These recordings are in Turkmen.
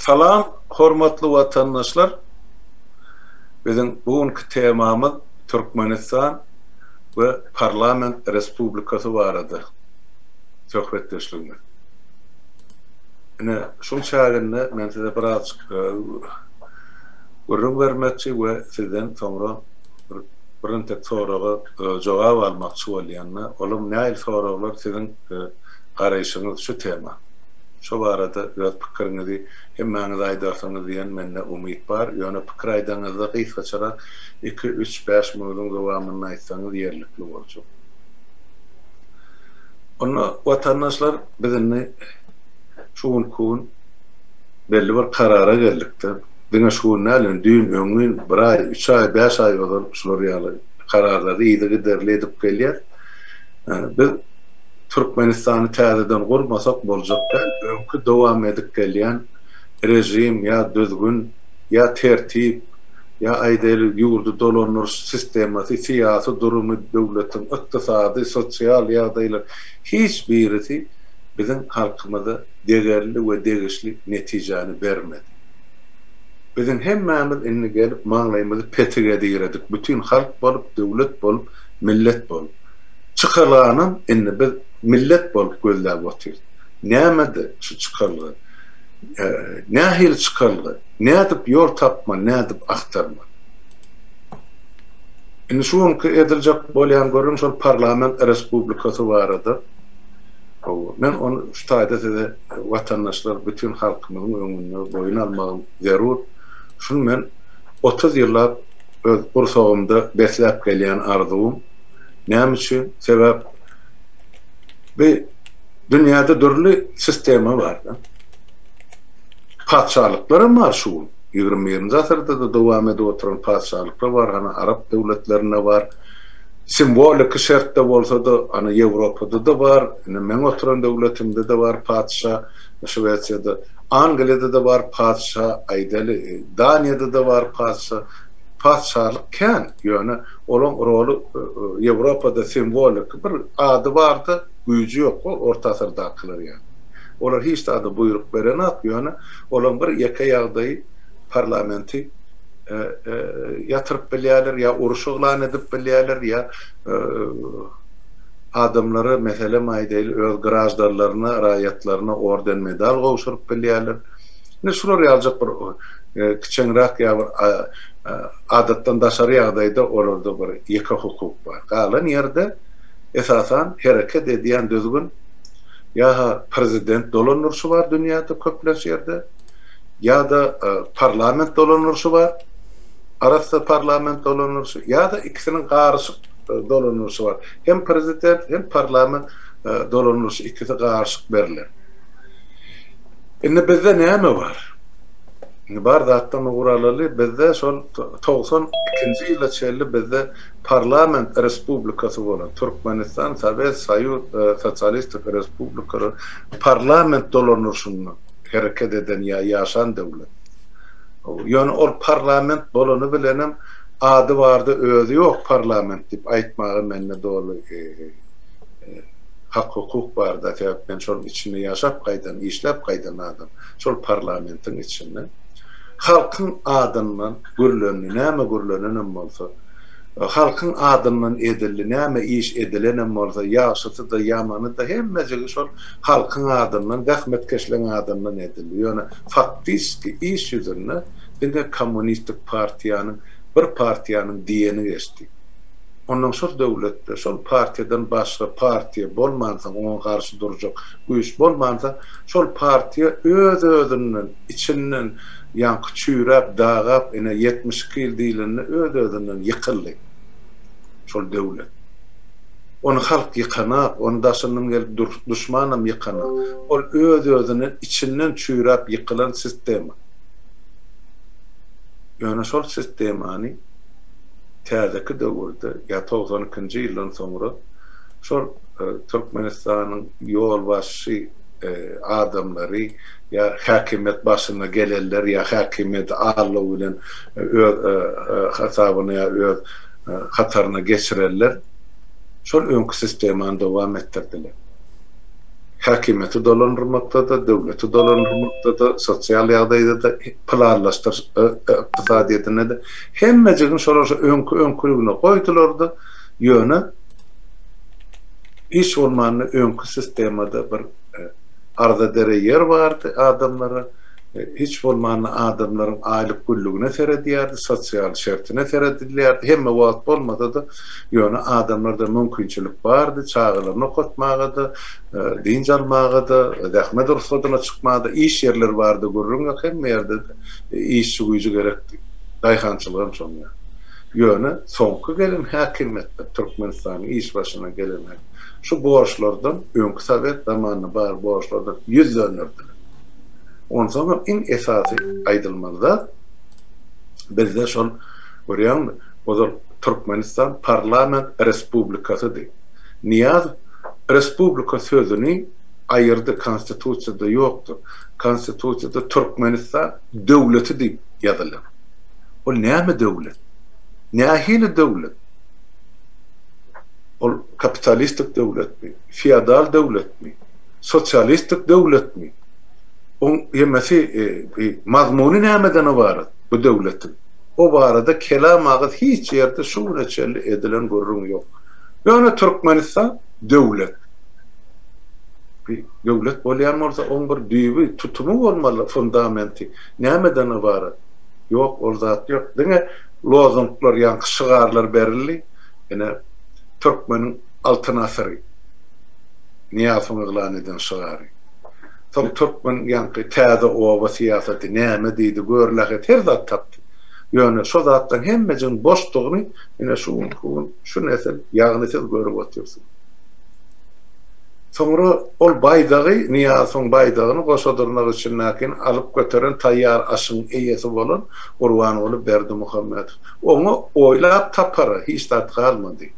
Salam hormatly watandaşlar! Biziň bu günki temamyz Türkmenistan we Parlament Respublikasy barada söhbetdeşligimiz. Ine, şuň çäginde men size birazjyk gürrüň bermekçi we sizden soňra bir birintek soraga jogap almakçy bolýan. Olam nähili soraglar siziň garaýşyňyz şu tema? Şo barada öz pikiriňizi hemmäňiz aýdarsyňyz diýen mende umyt bar. Ýöne pikir aýdaňyzda gysgaçarak iki, üç, bäş minudyň dowamynda aýtsaňyz ýerlikli boljak. Onda watandaşlar biz indi şu günki gün belli bir karara geldikde, diňe şu gün däl indi düýn, öňňin, bir aý, üç aý, bäş aý ozal şular ýaly kararlary yzygiderli edip gelýäs. Biz Türkmenistany täzeden gurmasak boljak däl, öňki dowam edip gelýän režim ýa düzgün ýa tertip ýa aýdaýly ýurdy dolandyryş sistemasy, syýasy durumy döwletiň, ykdysady, sosial ýagdaýlar hiç birisi biziň halkymyza degerli we degişli netijäni bermedi. Biziň hemmämiz indi gelip maňlaýymyzy petige diredik, bütin halk bolup, döwlet bolup, millet bolup. Çykalganam indi biz millet bolup gözläp otyrys. Nämede şu çykalga? Nähili çykalga? Nädip ýol tapmaly, nädip agtarmaly? Indi şu günki ediljek bolýan gürrüň şol parlament respublikasy barada. Hawa, men ony şu taýda size watandaşlar, bütin halkymyzyň öňünde boýun almagym zerur. Şuny men 30 ýyllap öz gursagymda besläp gelýän arzuwym. Näme üçin? Sebäp bi dünýäde dürli sistema bar-da. Patyşalyklar hem bar şu gün. 21-nji asyrda-da dowam edip oturan patyşalyklar bar, hany arap döwletlerinde bar. Simwoliki şertde bolsa-da, hany Ýewropada-da bar, indi meň oturan döwletimde-de bar patyşa, Şwesiýada, Angliýada-da bar patyşa, aýdaly, Daniýada-da bar patyşa. Patyşalyk kän, ýöne Olaň roly Ýewropada simwoliki bir ady bardy, güýji ýok ol orta asyrdakylar ýaly. Olar hiç zada buýruk berenok, ýöne olaň bir ýeke ýagdaýy parlamenti ýatyryp bilýärler ýa uruş yglan edip bilýärler ýa adamlara meselem aýdaýly öz graždanlaryna, raýatlaryna orden medal gowşuryp bilýärler. Ine şular ýaljak bir kiçeňräk ýa bir Adatdan daşary ýagdaýda olarda bir ýeke hukuk bar. Galan ýerde esasan hereket edýän düzgün ýa-ha prezident dolandyryşy bar dünýäde köplenç ýerde, ýa-da parlament dolandyryşy bar, arassa parlament dolandyryşy, ýa-da ikisiniň garyşyk dolandyryşy bar. Hem prezident, hem parlament dolandyryşy ikisi garyşyk berlen. Indi bizde näme bar? Indi bar zatdan ugur alaly, bizde şol 92-nji ýyla çenli bizde parlament respublikasy bolan Türkmenistan Sowet Soýuz Sosialistik Respublikalary parlament dolandyryşynda hereket eden ýa ýaşan döwlet. Ýöne ol parlament bolany bilenem ady bardy özi ýok parlament diýip aýtmaga mende doly hak-hukuk barda, sebäp men şonuň içinde ýaşap gaýdan, işläp gaýdan adam. Şol parlamentiň içinde halkyň adyndan gürlendi, näme gürlenenem bolsa, halkyň adyndan edildi, näme iş edilenem bolsa, ýagşysy-da, ýamany-da hemmejigi şol halkyň adyndan, zähmetkeşleň adyndan edildi. Ýöne faktiski iş ýüzünde diňe kommunistik partiýanyň, bir partiýanyň diýeni geçdi. Ondan şol döwletde şol partiýadan başga partiýa bolmansoň, oňa garşy durjak güýç bolmansoň, şol partiýa öz-özünden, içinden ýaňky çüýräp, dagap, ine, 72 ýyl diýlende öz-özünden ýykyldy şol döwlet. Ony halk ýykanak, ony daşyndan gelip duşmanam ýykanak. Ol öz-özünden, içinden çüýräp ýykylan sistema. Ýöne şol sistemany täzeki döwürde ýa 92-nji ýyldan soňra şol Türkmenistanyň ýolbaşçy adamlary ýa häkimiýet başyna gelenler ýa häkimiýeti aldaw bilen öz hasabyna ýa öz hataryna geçirenler şol öňki sistemany dowam etdirdiler. Häkimiýeti dolandyrmakda-da, döwleti dolandyrmakda-da, sosial ýagdaýda-da, planlaşdyryş ykdysadyýetinde-de hemmejigini şolar şo öňki-öňküligine goýdular-da, ýöne hiç bolmanda öňki sistemada bir arza dere ýer bardy adamlara, hiç bolmanda adamlaryň aýlyk-günlügine seredýärdi, sosial şertine seredilýärdi, hemme wagt bolmasa-da, Ýöne adamlarda mümkinçilik bardy, çagalaryny okatmaga-da, dynç almaga-da, zähmet rusgadyna çykmaga-da, iş ýerleri bardy, gürrüň ýok, hemme ýerde-de işçi güýji gerekdi. Daýhançylygam şoň ýaly. Ýöne soňky gelen häkimiýetler, Türkmenistanyň iş başyna gelen häkimiýet, şu borçlardan, öňki sowet zamanynda bar borçlardan ýüz dönderdiler. Onsoňam iň esasy aýdylmaly zat, bizde şol, görýäňmi, ozal Türkmenistan parlament respublikasydy. Nyýazow respublika sözüni aýyrdy, konstitusiýada ýokdur. Konstitusiýada Türkmenistan döwleti diýip ýazylan. Ol näme döwlet? Nähili döwlet? Ol kapitalistik döwletmi? Feodal döwletmi? Sosialistik döwletmi? Oň hemmesi mazmuny nämeden ybarat bu döwletiň? O barada kelam agyz hiç ýerde şu güne çenli edilen gürrüň ýok. Ýöne Türkmenistan döwlet. Bir döwlet bolýan bolsa oň bir düýbi, tutumy bolmaly, fundamenti. Nämeden ybarat? Ýok, ol zat ýok. Diňe lozunglar, ýaňky şygarlar berildi. Ine, türkmeniň Altyn asyry. Nyýazowyň yglan eden şygary. Soň türkmen ýaňky täze oba syýasaty näme diýdi, gör-lähet her zat tapdy. Ýöne şo zatlaryň hemmejigiň boşdugyny ine şu günki gün şu nesil, ýagny siz görüp otyrsyňyz. Soňra ol baýdagy, Nyýazowyň baýdagyny goşa dyrnak içindäkini alyp göteren taýýar aşyň eýesi bolan Gurbanguly Berdimuhamedow. Oňa oýlap tapara hiç zat galmady.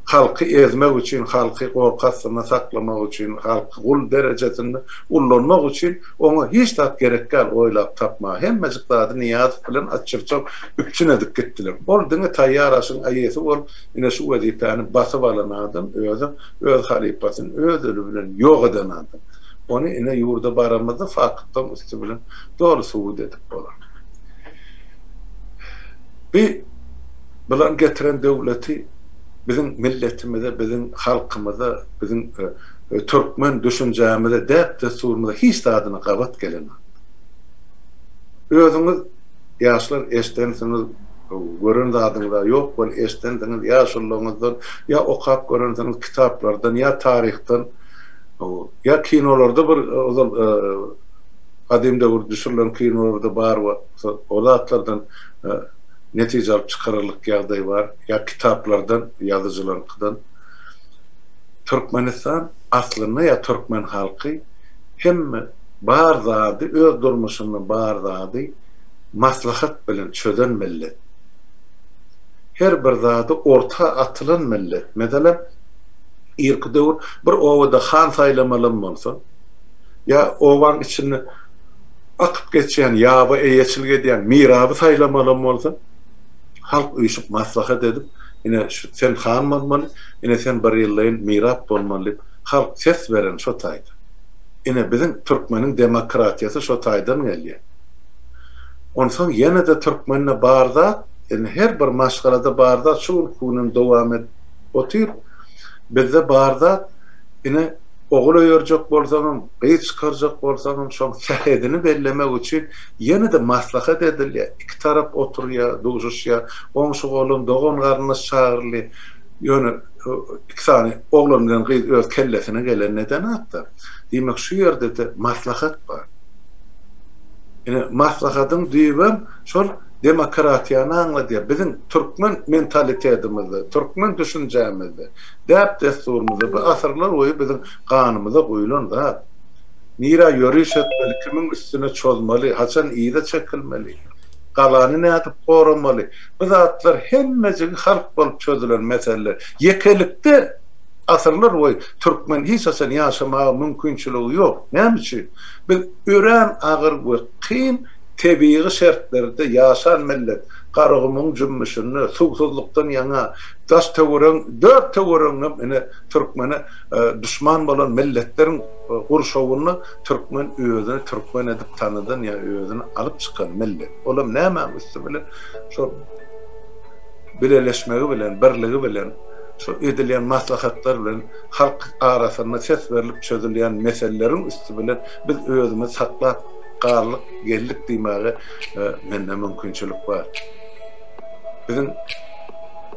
Halky ezmek üçin, halky gorky astynda saklamak üçin, halky gul derejesinde ullanmak üçin oňa hiç zat gerek däl oýlap tapmaga. Hemmejik zady Nyýazow bilen Atçyrçow üpjün edip gitdiler. Ol diňe taýýar aşyň eýesi bolup, ine şu wezipäni basyp alan adam, özem öz halypasyny öz eli bilen ýok eden adam. Ony ine ýurda baramyzda faktlaryň üsti bilen doly subut edip bolar. Bi Bulan getiren döwleti biziň milletimize, biziň halkymyza, biziň türkmen düşünjämize, däp-dessurymyza hiç zadyna gabat gelenok. Özüňiz ýaşlar eşdensiňiz, gören zadyňyz-a ýok bol eşdensiňiz ýaşulularyňyzdan ýa okap görensiňiz kitaplardan ýa taryhdan ýa kinolarda bir ozal gadym döwür düşürilen kinolarda bar bolsa o zatlardan netije alyp çykararlyk ýagdaý bar, ýa kitaplardan, ýazyjylaryňkydan. Türkmenistan aslynda ýa türkmen halky hemme bar zady, öz durmuşynda bar zady maslahat bilen çözen millet. Her bir zady orta atylan millet. Meselem, irki döwür bir obada han saýlamalam bolsa, ýa obaň içinde akyp geçýän ýaba eýeçilik edýän miraby saýlamalam bolsa, halk üýşüp maslahat edip, ine, şu sen han bolmaly, ine, sen bir ýyllaýyn mirap bolmaly diýip, halk ses beren şo taýda. Ine, biziň türkmeniň demokratiýasy şo taýdan gelýär. Onsoň ýene-de türkmende bar zat, indi her bir maşgalada bar zat şu günki günem dowam edip otyr. Bizde bar zat, ine, Ogul öýerjek bolsaňam, gyz çykarjak bolsaňam, şoň sähedini bellemek üçin ýene-de maslahat edilýär. Iki tarap oturýar, duşuşýar. Goňşy-golam, dogan-garyndaş çagyrylýar. Ýöne iki sany oglan bilen gyz öz kellesine gelenini edenok-da. Diýmek, şu ýerde-de maslahat bar. Ine, maslahatyň düýbem şol demokratiýany aňladýar. Biziň türkmen mentalitetimizde, türkmen düşünjämizde Däp-dessurymyzda bu asyrlar boýy biziň ganymyza guýlan zat. Nirä ýöriş etmeli, kimiň üstüne çozmaly, haçan yza çekilmeli, galany nädip goramaly, bu zatlar hemmejigi halk bolup çözülen meseleler. Ýekelikde asyrlar boýy türkmen hiç haçan ýaşamaga mümkinçiligi ýok. Näme üçin? Biz örän agyr we kyn tebigy şertlerde ýaşan millet. Garagumuň jümmüşinde, suwsuzlykdan ýaňa, daş-töweregiň, dört töweregiňem ine türkmene duşman bolan milletleriň gurşawynda türkmen özüni türkmen edip tanadan ýa özüni alyp çykan millet. Olam nämäň üsti bilen? Şol bileleşmegi bilen, birligi bilen, şol edilýän maslahatlar bilen, halk arasynda ses berlip çözülýän meseleleriň üsti bilen biz özümizi saklap galdyk, geldik diýmäge mende mümkinçilik bar. Biziň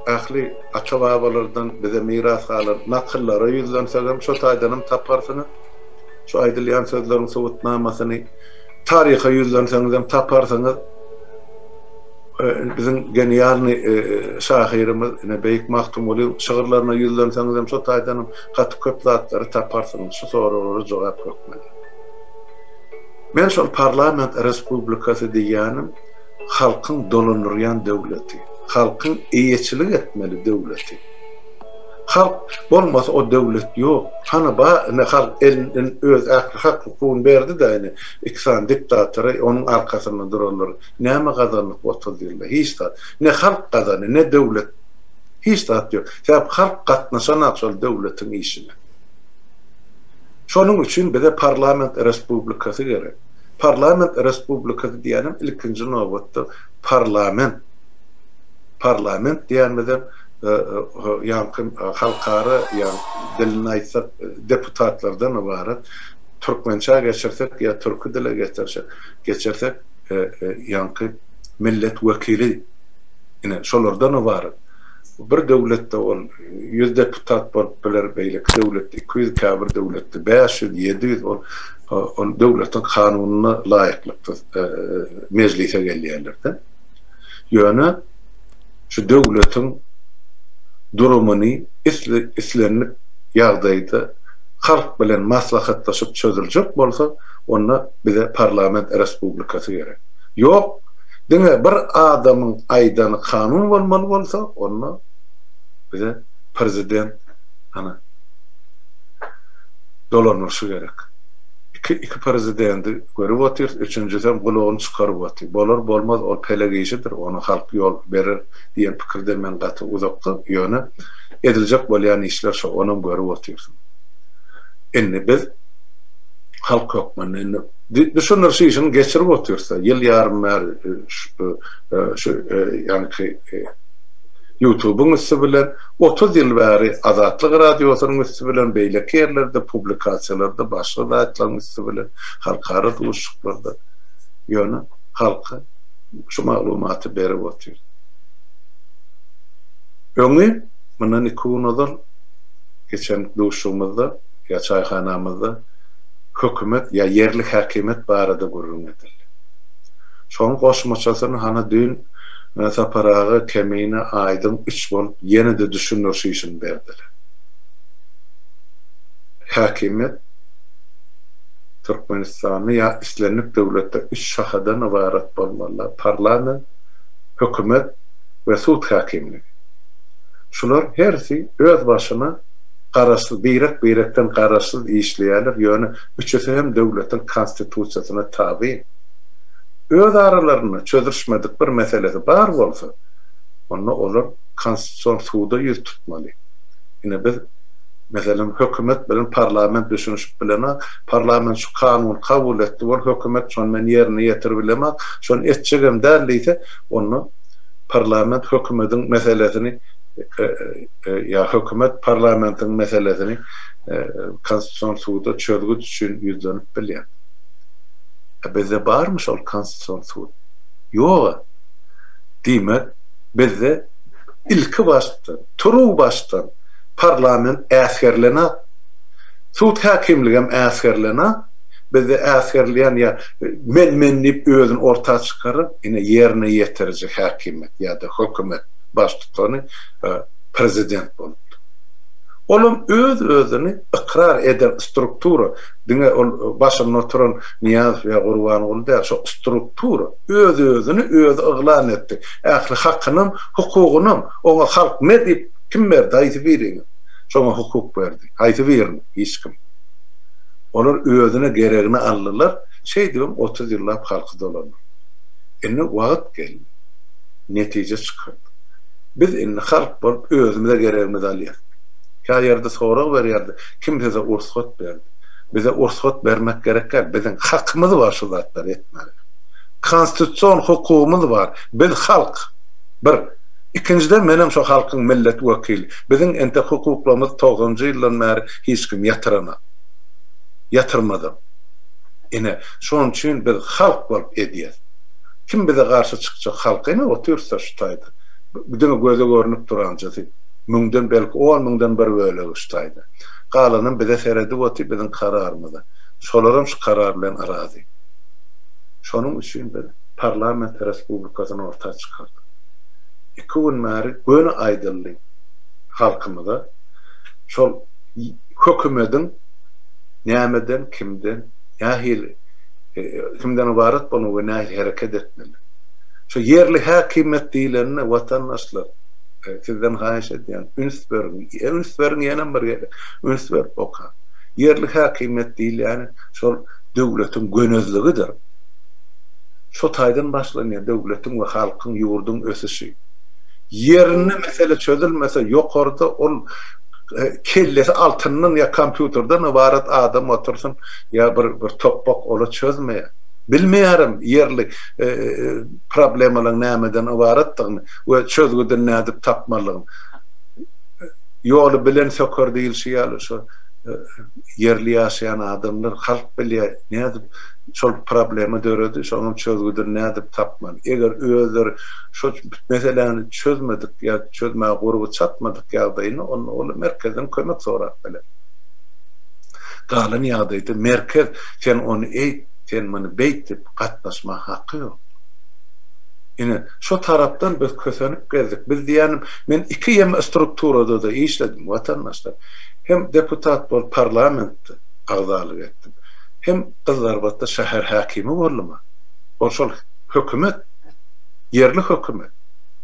ähli ata-babalardan bize miras galan nakyllara ýüzlensegem şo taýdanam taparsyňyz. Şu aýdylýan sözleriň subutnamasyny taryha ýüzlenseňizem taparsyňyz. Biziň genialnyý şahyrymyz ine beýik Magtymgulyň şygyrlaryna ýüzlenseňizem şo taýdanam gaty köp zatlary taparsyňyz şu soraglara jogap hökmünde. Men şol parlament respublikasy diýýänim halkyň dolandyrýan döwleti, halkyň eýeçilik etmeli döwleti. Halk bolmasa o döwlet ýok. Hany ba ine halk elinden öz ähli hak hukugyny berdi-dä ine iki sany diktatora onuň arkasynda duranlara. Näme gazandyk 30 ýylda? Hiç zat. Ne halk gazandy, ne döwlet. Hiç zat ýok. Sebäp halk gatnaşanak şol döwletiň işine. Şonuň üçin bize parlament respublikasy gerek. Parlament respublikasy diýýänim ilkinji nobatda parlament. Parlament diýýänimizem ýaňky halkara ýa dilinde aýtsak deputatlardan ybarat. Türkmençä geçirsek ýa türki dile geçirsek ýaňky millet wekili ine şolardan ybarat. Bir döwletde ol 100 deputat bolup biler, beýleki döwletde 200, käbir döwletde 500, 700 ol ol döwletiň kanunyna laýyklykda mejlise gelýärler-de. Ýöne şu döwletiň durumyny islendik ýagdaýda halk bilen maslahatlaşyp çözüljek bolsa, onda bize parlament respublikasy gerek. Ýok, diňe bir adamyň aýdany kanun bolmaly bolsa, onda bize prezident hany dolandyryşy gerek. Iki iki prezidenti görüp otyrys, üçünjisem gulagyny çykaryp otyr. Bolar bolmaz ol pelek işidir, ony halk ýol berer diýen pikirden men gaty uzakda, ýöne ediljek bolýan işler şo, onam görüp otyrsyň. Indi biz halk hökmünde indi düşündiriş işini geçirip otyrys-da, ýyl ýarym bäri şu ýaňky Ýutubyň üsti bilen, 30 ýyl bäri Azatlyk Radiosynyň üsti bilen, beýleki ýerlerde, publikasiýalarda, başga zatlaryň üsti bilen, halkara duşuşyklarda, ýöne halka şu maglumaty berip otyr. Öňi, mundan iki gün ozal geçen duşuşygymyzda ýa çaýhanamyzda hökümet ýa ýerli häkimiýet barada gürrüň edildi. Şoň goşmaçasyny hany düýn Sapar aga, Kemine, Aýdyň üç bolup ýene-de düşündiriş işini berdiler. Häkimiýet Türkmenistanda ýa islendik döwletde üç şahadan ybarat bolmaly, parlament, hökümet we sud häkimligi. Şular hersi öz başyna garaşsyz, birek-birekden garaşsyz işleýärler, ýöne üçüsi hem döwletiň konstitusiýasyna tabyn. Öz aralarynda çözülişmedik bir meselesi bar bolsa, onda olar Konstitusion suda ýüz tutmaly. Ine biz, meselem, hökümet bilen parlament düşünişip bilenok, parlament şu kanuny kabul etdi, bol hökümet şony men ýerine ýetirip bilemok, şony etjegem däl diýse, onda parlament hökümediň meselesini ýa hökümet parlamentiň meselesini Konstitusion suda çözgüt üçin ýüzlenip bilýär. A bizde barmy şol Konstitusion sud? Ýog-a. Diýmek, bizde ilki başdan, turuwbaşdan parlament äsgerilen-ak, sud häkimligem äsgerilen-ak, bizde äsgerilýän ýa men-men diýip özüni orta çykaran ine ýerine ýetiriji häkimiýet ýa-da hökümet baştutany prezident bolupdyr. Olam öz-özüni ykrar eden struktura, diňe ol başynda oturan Nyýazow ýa Gurbanguly däl, şo struktura öz-özüni özi yglan etdi. Ähli hakynam, hukugynam oňa halk me diýip kim berdi, haýsy biriňiz şoňa hukuk berdi? Haýsy birini? Hiç kim. Olar özüne geregini aldylar, şeýdibem 30 ýyllap halky dolandyrdy. Indi wagt geldi. Netije çykardyk. Biz indi halk bolup özümize geregimizi alýas. Kä ýerde sorag berýärdi, kim size ursgat berdi? Bize ursgat bermek gerek däl, biziň hakymyz bar şu zatlary etmäge. Konstitusion hukugymyz bar. Biz halk. Bir. Ikinjiden menem şo halkyň millet wekili. Biziň entek hukuklarymyzy togsanjy ýyldan bäri hiç kim ýatyranak. Ýatyrmadam. Ine, şonuň üçin biz halk bolup edýäs. Kim bize garşy çykjak halk ine otyrsa şu taýda. Diňe göze görnüp duranjasy. Müňden belki on müňden bir bölegi şu taýda. Galanam bize seredip otyr biziň kararymyza. Şolaram şu karar bilen razy. Şonuň üçin biz parlament respublikasyny orta çykardyk. Iki gün bäri göni aýdyldy halkymyza şol hökümediň nämeden, kimden, nähili kimden ybarat bolmaly we nähili hereket etmeli. Şu ýerli häkimiýet diýlende watandaşlar sizden haýyş edýän üns beriň, üns beriň ýenem bir gezek üns berip okaň. Ýerli häkimiýet diýilýäni şol döwletiň gönezligidir. Şo taýdan başlanýar döwletiň we halkyň, ýurduň ösüşi. Ýerinde mesele çözülmese ýokarda ol kellesi altyndan ýa kompýuterden ybarat adam otursyn ýa bir bir topbak ola çözmeýär. Bilmeýärem ýerli problemalaryň nämeden ybaratdygyny we çözgüdini nädip tapmalydygyny. Ýoly bilen söker diýilşi ýaly şo ýerli ýaşaýan adamlar halk bilýär nädip şol problema döredi şonuň çözgüdini nädip tapmaly. Eger özleri şo meseläni çözmedik ýa çözmäge gurby çatmadyk ýagdaýynda onda ol merkezden kömek sorap biler. Galan ýagdaýda merkez sen ony eýt, sen muny beýt diýip gatnaşmaga haky ýok. Ine, şo tarapdan biz kösenip gezdik. Biz diýýänim, men iki ýeme strukturada-da işledim, watandaşlar. Hem deputat bolup parlamentde agzalyk etdim. Hem Gyzlarbatda şäher häkimi boldum. Ol şol hökümet, ýerli hökümet.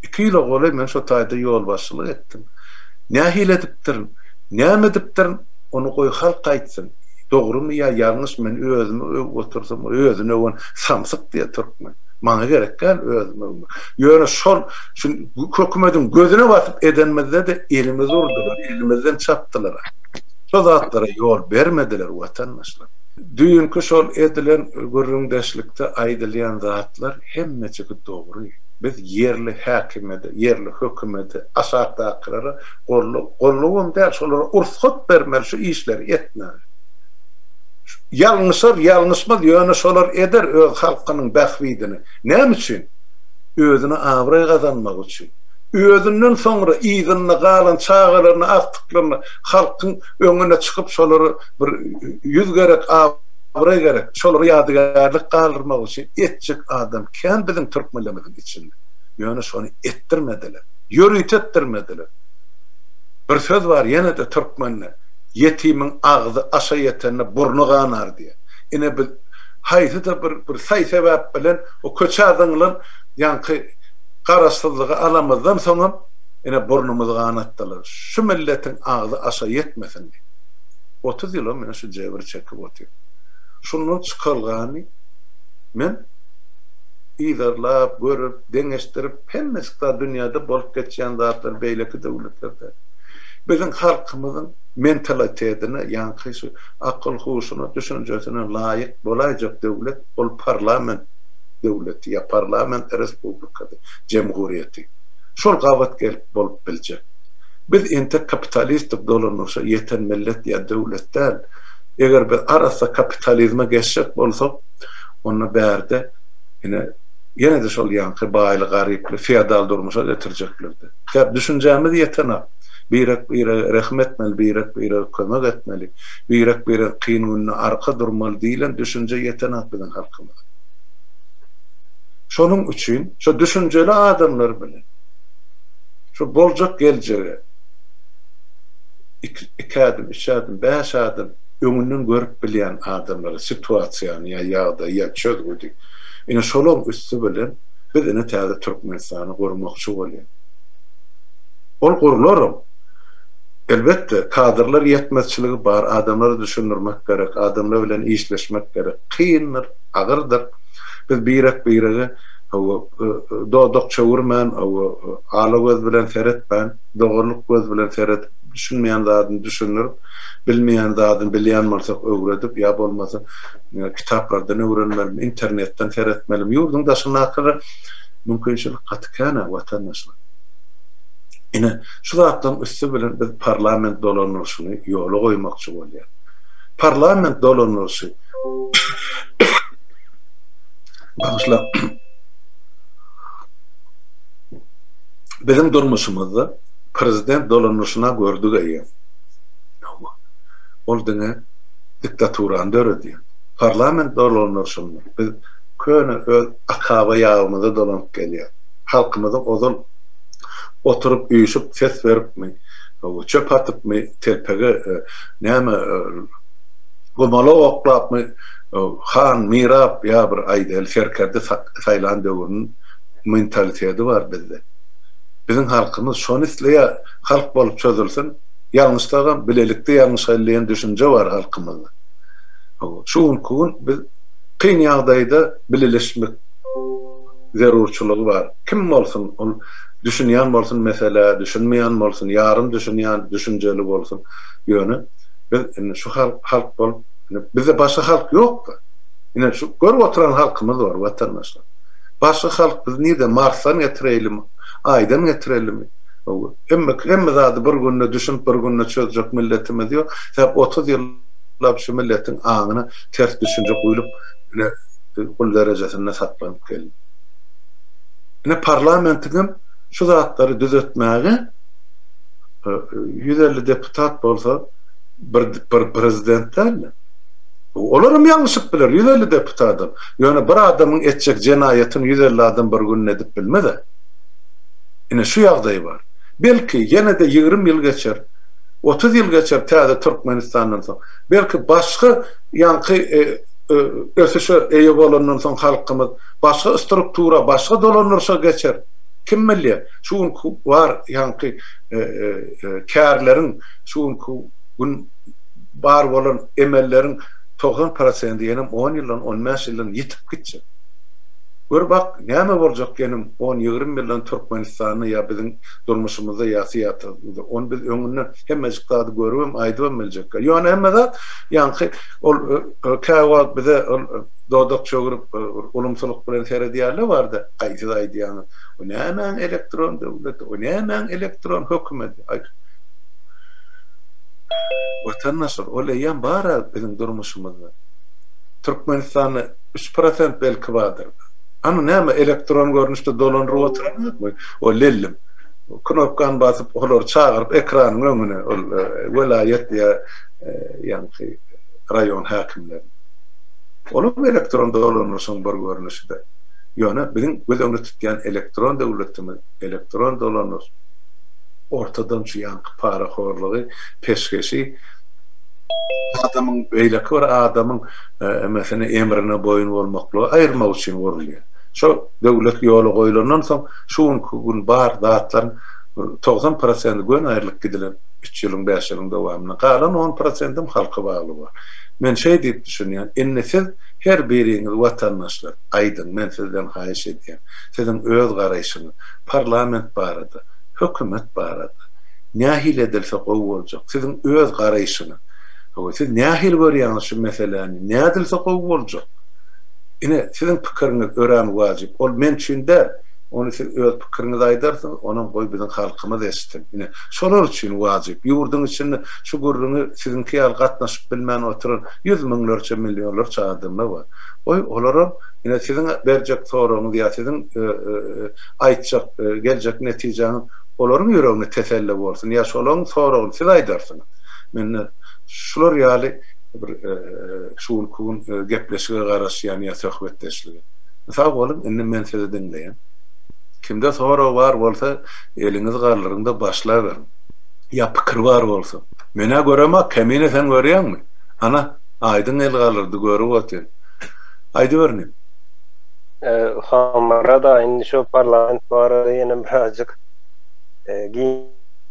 Iki ýyla golaý men şo taýda ýolbaşçylyk etdim. Nähili edipdirin, näme edipdirin, ony goý halk aýtsyn. Dogrumy ýa ýalňyş men özümi öwüp otursam, özüni öwen samsyk diýýär türkmen. Maňa gerek däl özümi öwmek. Ýöne şol şu hökümediň gözüne basyp edenimizde-de elimizi urdular, elimizden çapdylar. Şo zatlara ýol bermediler watandaşlar. Düýnki şol edilen gürrüňdeşlikde aýdylýan zatlar hemmejigi dogry. Biz ýerli häkimede, ýerli hökümede, aşakdakylara goldaw, goldawam däl, şolara ursgat bermeli şu işleri etmäge. Ýalňyşar, ýalňyşmaz, ýöne şolar eder öz halkynyň bähbidini. Näme üçin? Özüne abraý gazanmak üçin. Özünden soňra yzynda galan çagalaryna, agtyklaryna halkyň öňüne çykyp şolara bir ýüz gerek abraý gerek, şolara ýadygärlik galdyrmak üçin etjek adam kän biziň türkmenlerimiziň içinde. Ýöne şony etdirmediler. Ýörite etdirmediler. Bir söz bar ýene-de türkmende, Ýetimiň agzy aşa ýetende burny ganar diýen. Ine biz haýsy-da bir bir saý-sebäp bilen o köçä zyňylan ýaňky garaşsyzlygy alamyzdan soňam ine burnumyzy ganatdylar. Şu milletiň agzy aşa ýetmesin diýip. 30 ýylam men şu jebri çekip otyryn. Şundan çykalgany men yzarlap, görüp, deňeşdirip, hemmejik zat dünýäde bolup geçýän zatlar beýleki döwletlerde biziň halkymyzyň mentalitetine, ýaňky şu akyl-huşuna, düşünjesine laýyk bolaýjak döwlet ol parlament döwleti ýa parlament respublikasy, jemhuriýeti. Şol gabat gelip bolup biljek. Biz entek kapitalistik dolanyşa ýeten millet ýa döwlet däl. Eger biz arassa kapitalizme geçjek bolsak, onda bärde ine ýene-de şol ýaňky baýly-garyply feodal durmuşa getirjeklerdi. Sebäp düşünjämiz ýetenok. Birek-birege rehim etmeli, birek-birege kömek etmeli, birek-birege kyn günde arka durmaly diýlen düşünje ýetenok biziň halkymyza. Şonuň üçin şo düşünjeli adamlar bilen şu boljak geljege iki ädim, üç ädim, bäş ädim öňünden görüp bilýän adamlara situasiýany ýa ýagdaýy ýa çözgüdi ine şolaryň üsti bilen biz ine täze Türkmenistany gurmakçy bolýas. Ol gurlaram. Elbetde, kadrlar ýetmezçiligi bar, adamlara düşündirmek gerek, adamlar bilen işleşmek gerek. Kyndyr, agyrdyr. Biz birek-birege. Hawa, dodak çöwürmän, hawa, ala göz bilen seretmän, doganlyk göz bilen seredip, düşünmeýän zadyny düşündirip, bilmeýän zadyny bilýän bolsak öwredip, ýa bolmasa kitaplardan öwrenmelimi, internetden seretmelimi, ýurduň daşyndakylara mümkinçilik gaty kän-ä, watandaşlar. Ine, şu zatlaryň üsti bilen biz parlament dolanyşyny ýola goýmakçy bolýarys. Parlament dolanyşy Bagyşla. Biziň durmuşymyzda prezident dolanyşyna gördük eýýäm. Hawa. Ol diňe diktaturany döredýär. Parlament dolanyşynda biz köne öz akaba ýagymyza dolanyp gelýäris. Halkymyzyň ozal oturyp üýşüp ses beripmi, çöp atypmy, telpege näme gomala oklapmy Han, mirap ýa bir aýdaýly serkerde saýlan döwrüniň mentaliteti bar bizde. Biziň halkymyz şony isleýär, halk bolup çözülsin, ýalňyşsagam bilelikde ýalňyşaýly diýen düşünje bar halkymyzda. Hawa, şu günki gün biz kyn ýagdaýda bileleşmek zerurçylygy bar. Kim bolsun, ol düşünýän bolsun meselä, düşünmeýän bolsun, ýarym düşünýän, düşünjeli bolsun, ýöne biz indi şu halk halk bolup Ine, bizde başga halk ýok-da. Ine, şu görüp oturan halkymyz bar, watandaşlar. Başga halk biz nirden, Marsdan getireýlimi, Aýdan getirelimi? Hawa, hemme, hemme zady bir günde düşünip, bir günde çözjek milletimiz ýok. Sebäp 30 ýyllap şu milletiň aňyna ters düşünje guýlup, ine, gul derejesinde saklanyp geldi. Ine, parlamentiň hem şu zatlary düzetmäge 150 deputat bolsa, bir bir prezident däldi. Olaram ýalňyşyp biler, 150 deputadam. Ýöne bir adamyň etjek jenaýatyny 150 adam bir günde edip bilmez-ä. Ine şu ýagdaý bar. Belki ýene-de 20 ýyl geçer, 30 ýyl geçer täze Türkmenistandan soň. Belki başga ýaňky ösüşe eýe bolandan soň halkymyz başga struktura, başga dolandyryşa geçer. Kim bilýär? Şu günki bar ýaňky kärleriň Şu günki gün bar bolan emelleriň 90 prosendi ýenem on ýyldan, on bäş ýyldan ýitip gitjek. Gör bak, näme boljak ýenem on-ýigrimi ýyldan Türkmenistanda ýa biziň durmuşymyzda ýa syýasatymyzda. Ony biz öňünden hemmejik zady görübem, aýdybam biljekkä. Ýöne hemme zat ýaňky ol käwagt bize ol dodak çöwrüp ulumsylyk bilen seredýärler barda, aý siz aýdýaňyz, o nämäň elektron döwleti, o nämäň elektron hökümeti. Aý Watandaşlar, ol eýýäm bar-a biziň durmuşymyzda. Türkmenistanda 3% belki bardyr. Hany näme elektron görnüşde dolandyryp oturanokmy? O lellim. Knopkany basyp, olary çagyryp ekranyň öňüne ol welaýat ýa ýaňky raýon häkimlerini. Olam elektron dolandyryşyň bir görnüşi-de. Ýöne biziň göz öňünde tutýan elektron döwletimiz, elektron dolandyryş ortadan şu ýaňky parahorlugy, peşgeşi adamyň beýleki bir adamyň emesine, emrine boýun bolmaklygy aýyrmak üçin gurulýar. Şo döwlet ýola goýlandan soň şu günki gün bar zatlaryň bir 90 prosendi göni aýrylyp gidilen üç ýylyň, bäş ýylyň dowamynda. Galan on prosendem halka bagly bolar. Men şeý diýip düşünýän. Indi siz her biriňiz watandaşlar aýdyň, men sizden haýyş edýän, siziň öz garaýşyňyz parlament barada, hökümet barada nähili edilse gowy boljak? Siziň öz garaýşyňyz. Hawa, siz nähili görýäňiz şu meseläni? Nädilse gowy boljak? Ine, siziň pikiriňiz örän wajyp. Ol men üçin däl. Ony siz öz pikiriňizi aýdarsyňyz, onam goý biziň halkymyz eşitsin. Ine, şolar üçin wajyp. Ýurduň içinde şu gürrüňi siziňki ýaly gatnaşyp bilmän oturan ýüz müňlerçe, millionlarça adamlar bar. Goý, olaram, ine, siziň berjek soragyňyz ýa siziň aýtjak, geljek netijäňiz olaryň ýüregine teselli bolsun ýa şolaryň soragyny siz aýdarsyňyz. Mende şular ýaly bir şu günki gün gepleşige garaşýan ýa söhbetdeşlige. Sag boluň, indi men sizi diňleýän. Kimde sorag bar bolsa eliňizi galdyryňda başlaberiň. Ýa pikir bar bolsa. Men-ä göremok, Kemine sen görýäňmi? Ana, Aýdyň el galdyrdy, görüp otyryn. Aýdyber inim. Hamyra da indi şu parlament barada ýene birazjyk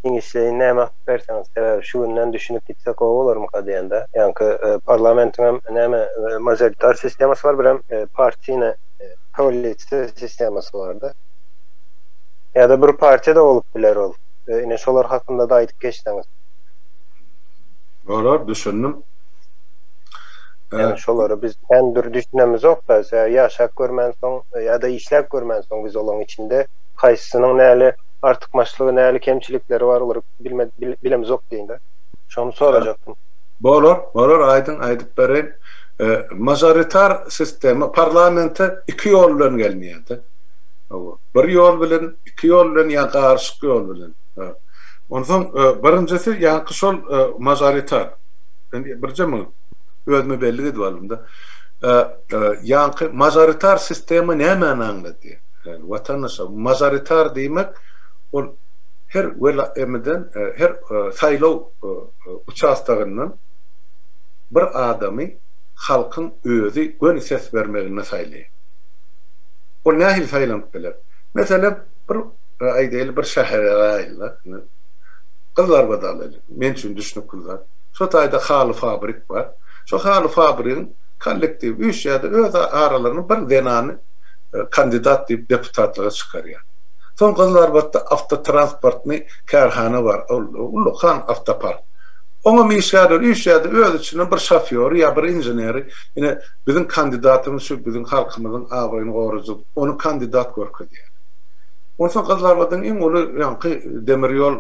giňişleýin näme aýdyp berseňiz, sebäbi şu günden düşünip gitsek gowy bolarmyka diýende. Ýaňky parlamentiň hem näme mažoritar sistemasy bar, birem partiyny. Koalisiýa sistemasy barda. Ýa-da bir partiýa-da bolup biler ol. Ine şolar hakynda-da aýdyp geçseňiz. Bolar, düşündim. Ýagny şolara biz kän bir düşünemizok-da, sebäbi ýaşap görmänsoň ýa-da işläp görmänsoň biz olaň içinde haýsysynyň näli artykmaçlygy, näli kemçilikleri bar olary bilme bilemizok diýin-de. Şony sorajakdym. Bolar, bolar aýdyň aýdyp bereýin. Mažoritar sistema parlamente iki ýol bilen gelinýär-de. Hawa. Bir ýol bilen, iki ýol bilen ýa garyşyk ýol bilen. Onsoň birinjisi ýaňky şol mažoritar. Birje minut. Özüme bellik edip aldym-da. Ýaňky mažoritar sistema nämäni aňladýar? Watandaşlar, mažoritar diýmek ol her wela-emiden, her saýlaw uçastogyndan bir adamy halkyň özi göni ses bermeginde saýlaýar. Ol nähili saýlanyp biler? Meselem, bir aýdaýly bir şähere alaýly-da, ine, Gyzylarbady alaýly, men üçin düşnükli zat. Şo taýda haly fabrik bar. Şo haly fabrigiň kollektiwi üýşýär-de, öz aralarynda bir zenany kandidat diýip deputatlyga çykarýar. Soň Gyzylarbatda awtotransportnyý kärhana bar, ol ullakan awtopark. Oňam işgärler üýşýär-de, öz içinden bir şofýory ýa bir inženeri, ine, biziň kandidatymyz şu, biziň halkymyzyň abraýyny gorajak, ony kandidat görkezýär. Onsoň Gyzylarbadyň iň uly ýaňky demir ýol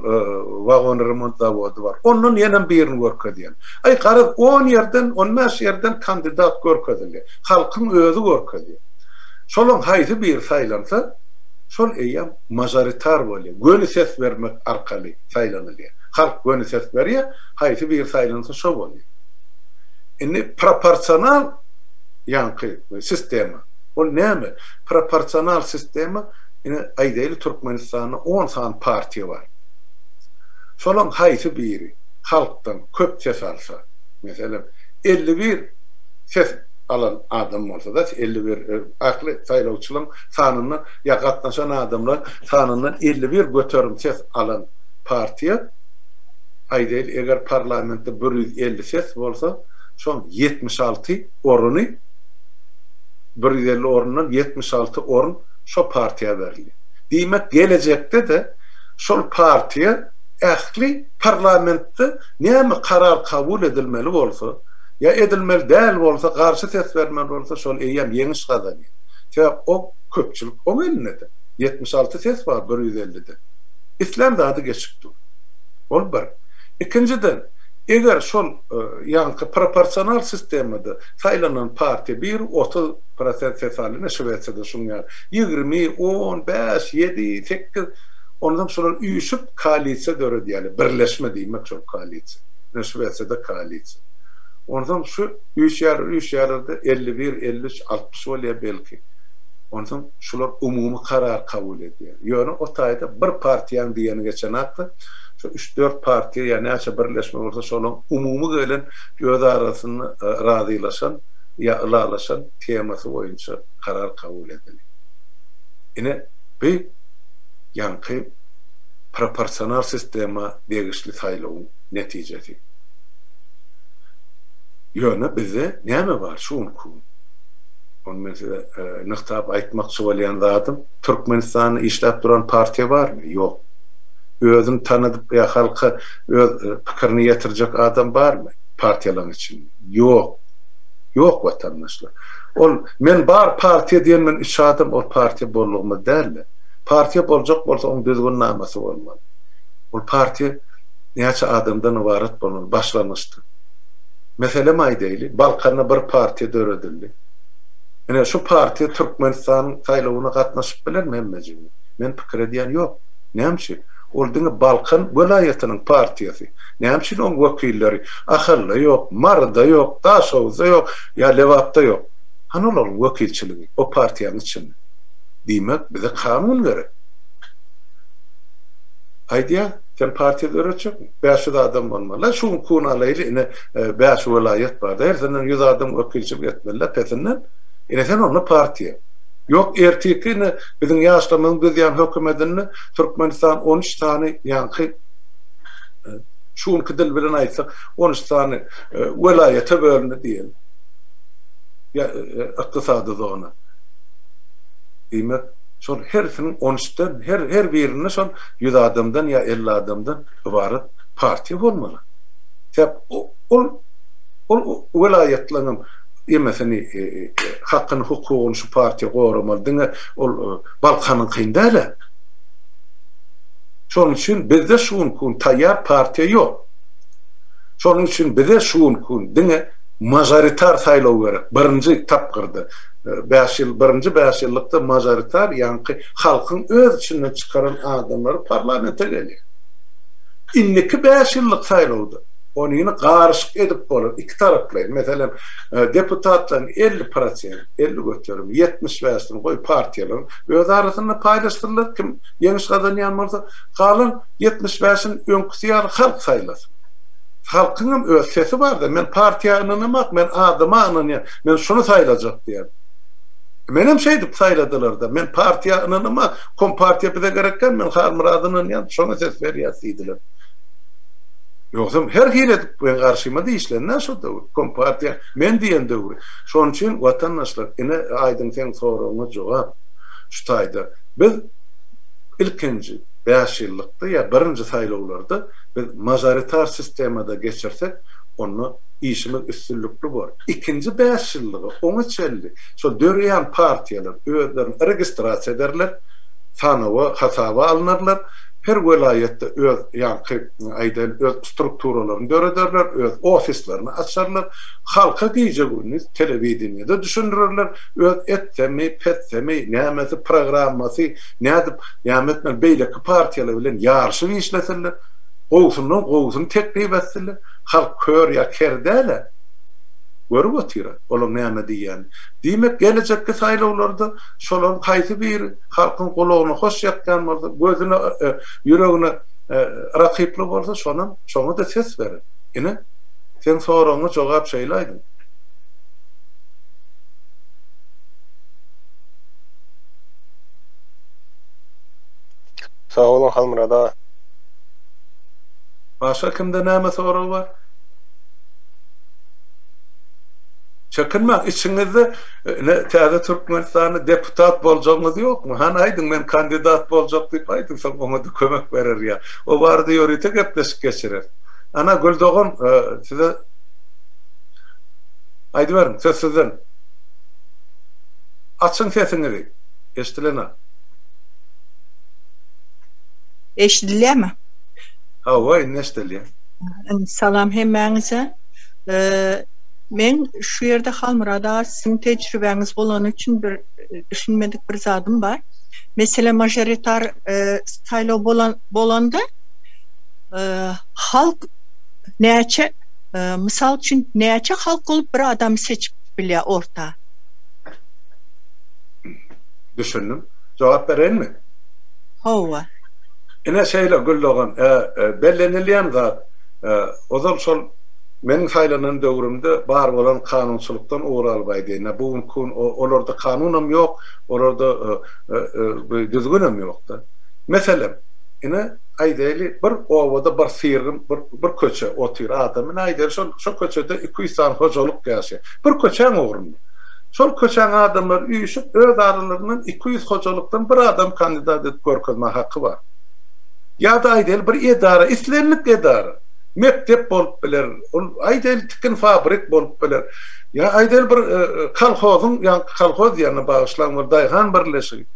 wagon remont zawody bar. Ondan ýenem birini görkezýär. Aý, garaz, on ýerden, on bäş ýerden kandidat görkezilýär. Halkyň özi görkezýär. Şolaň haýsy biri saýlansa, şol eýýäm mažoritar bolýar. Göni ses bermek arkaly saýlanylýar. Halk göni ses berýär, haýsy biri saýlansa şo bolýar. Indi proporsional ýaňky sistema, ol näme? Proporsional sistema, ine aýdaýly Türkmenistanda on sany partiýa bar. Şolaň haýsy biri halkdan köp ses alsa, meselem, 51 ses alan adam bolsa-da, 51 ähli saýlawçylaryň sanyndan ýa gatnaşan adamlaryň sanyndan 51% ses alan partiýa, aýdaýly, eger parlamentde 150 ses bolsa, şoň 76 oruny, 150 orundan 76 orun şo partiýa berilýär. Diýmek, gelejekde-de şol partiýa ähli parlamentde näme karar kabul edilmeli bolsa, ýa edilmeli däl bolsa, garşy ses bermeli bolsa, şol eýýäm ýeňiş gazanýar. Sebäp o köpçülik oň elinde-de. 76 ses bar 150-de. Islän zady geçip dur. Ol bir. Ikinjiden, eger şol ýaňky proporsional sistemada saýlanan partiýa biri 30 prosent ses aldy, ine Şwesiýada şuň ýaly, 20, on, bäş, ýedi, sekiz, onsoň şolar üýşüp koalisiýa döredýärler, birleşme diýmek şol koalisiýa. Ine Şwesiýada koalisiýa. Onsoň şu üýşýärler, üýşýärler-de 51, 53, 60 bolýar belki. Onsoň şular umumy karar kabul edýär. Ýöne o taýda bir partiýaň diýeni geçenakda, şu üç-dört partiýa ýa näçe birleşme bolsa şolaň umumy gelen öz arasynda razylaşan ýa ylalaşan temasy boýunça karar kabul edilýär. Ine, bu ýaňky proporsional sistema degişli saýlawyň netijesi. Ýöne bizde näme bar şu günki gün? Ony men size nygtap aýtmakçy bolýan zadym, Türkmenistanda işläp duran partiýa barmy? Ýok. Özüni tanadyp ýa halka öz pikirini ýetirjek adam barmy partiýalaryň içinde? Ýok. Ýok watandaşlar. Ol men bar partiýa diýen men üç adam ol partiýa bollugymyz däldi. Partiýa boljak bolsa oň düzgünnamasy bolmaly. Ol partiýa näçe adamdan ybarat bolmaly başlangyçda. Meselem aýdaýly, Balkanda bir partiýa döredildi. Ine şu partiýa Türkmenistanyň saýlawyna gatnaşyp bilermi hemmejigine? Men pikir edýän ýok. Näme üçin? Ol diňe Balkan welaýatynyň partiýasy. Näme üçin oň wekilleri Ahalda ýok, Maryda ýok, Daşoguzda ýok ýa Lebapda ýok? Hany olaryň wekilçiligi o partiýanyň içinde? Diýmek, bize kanun gerek. Aýdýar, sen partiýa döretjekmi? 500 adam bolmaly. Şu gün kun alaýly, ine, bäş welaýat bar-da, hersinden 100 adam wekilçilik etmeli-de pesinden. Ine, sen onda partiýa. Ýok, ertirki ine, biziň ýaşlarymyzyň düzýän hökümedinde Türkmenistan 13 sany ýaňky şu günki dil bilen aýtsak, 13 sany welaýata bölündi diýeli. Ýa ykdysady zona. Diýmek, şol hersiniň on üçden, her her birinde şol ýüz adamdan ýa 50 adamdan ybarat partiýa bolmaly. Sebäp ol ol welaýatlaryň hem emesini hakyny, hukugyny şu partiýa goramaly. Diňe ol Balkanyňkyny däl-ä. Şonuň üçin bizde şu günki gün taýýar partiýa ýok. Şonuň üçin bize şu günki gün diňe mažoritar saýlaw gerek, birinji tapgyrda. Bäş ýyl, birinji bäş ýyllykda mažoritar, ýaňky halkyň öz içinden çykaran adamlary parlamente gelýär. Indiki bäş ýyllyk saýlawda onyny garyşyk edip bolar, iki taraplaýyn. Meselem, deputatlaryň 50 prosent, 50 göterim, 75-sini goý partiýalaryň öz arasynda paýlaşsynlar, kim ýeňiş gazanýan bolsa, galan 75-ini öňküsi ýaly halk saýlasyn. Halkyňam öz sesi bar-da, men partiýa ynanamak, men adama ynanýan, men şuny saýlajak diýen. Menem şeýdip saýladylar-da, men partiýa ynanamak, kompartiýa bize gerek däl, men Halmyrada ynanýan, şoňa ses berýäs diýdiler. Ýogsam her hili edip meň garşyma-da işlendi-ä şo döwür, kompartiýa men diýen döwri. Şonuň üçin watandaşlar, ine Aýdyň seň soragyňa jogap şu taýda. Biz ilkinji bäşýyllykda ýa birinji saýlawlarda biz mažoritar sistemada geçirsek, onda işimiz üstünlikli bor. Ikinji bäşýyllyga oňa çenli şol döreýän partiýalar özlerini registrasiýa ederler, sanawa, hasaba alynarlar, her welaýatda öz ýaňky aýdaýyn öz strukturalaryny dörederler, öz ofislerini açarlar, halka gije-gündiz telewideniýede düşündirerler, öz etsemi, petsemi, nämesi, programmasy, nädip, näme etmeli, beýleki partiýalar bilen ýaryşyp işlesinler, gowusyndan gowusyny teklip etsinler. Halk kör ýa ker däl-ä, görüp otyr-a olaň näme diýýänini. Diýmek, gelejekki saýlawlarda şolaryň haýsy biri halkyň gulagyna hoş ýakýan bolsa, gözüne, ýüregine rakyply bolsa, şonam, şoňa-da ses berer. Ine, seň soragyňa jogap şeýle aýdyň. Sag boluň Halmyrat aga. Başga kimde näme sorag bar? Çekinmäň, içiňizde ine täze Türkmenistanda deputat boljagyňyz ýokmy? Hany aýdyň men kandidat boljak diýip aýdyň soň oňa-da kömek berer ýa. O barada ýörite gepleşik geçireris. Ana Gül dogan size aýdyberiň söz sizden. Açyň sesiňizi. Eşdilenok. Eşidilýärmi? Hawa, indi eşidilýär. Salam hemmäňize. Men şu ýerde Halmyrat aga siziň tejribäňiz bolany üçin bir düşünmedik bir zadym bar. Meselem mažoritar saýlaw bolan bolanda halk näçe mysal üçin näçe halk bolup bir adamy seçip bilýär orta? Düşündim. Jogap bereýinmi? Hawa. Ine şeýle Gül dogan, bellenilýän zat, ozal şol meniň saýlanan döwrümde bar bolan kanunçylykdan ugur alyp aýdaýyn, bu günki gün olarda kanunam ýok, olarda bu düzgünem ýok-da. Meselem, ine, aýdaýly, bir obada bir syrgyn, bir bir köçe otyr adam, ine aýdaýly, şol şo köçede 200 sany hojalyk ýaşaýar. Bir köçäň ugrunda. Şol köçäň adamlary üýşüp, öz aralaryndan 200 hojalykdan bir adam kandidat edip görkezme haky bar. Ýa-da aýdaýly bir edara, islendik edara, mekdep bolup biler, ol aýdaýly tikin fabrik bolup biler, ýa aýdaýly bir kolhozyň, ýaňky kolhoz diýende bagyşlaň bir daýhan birleşigi.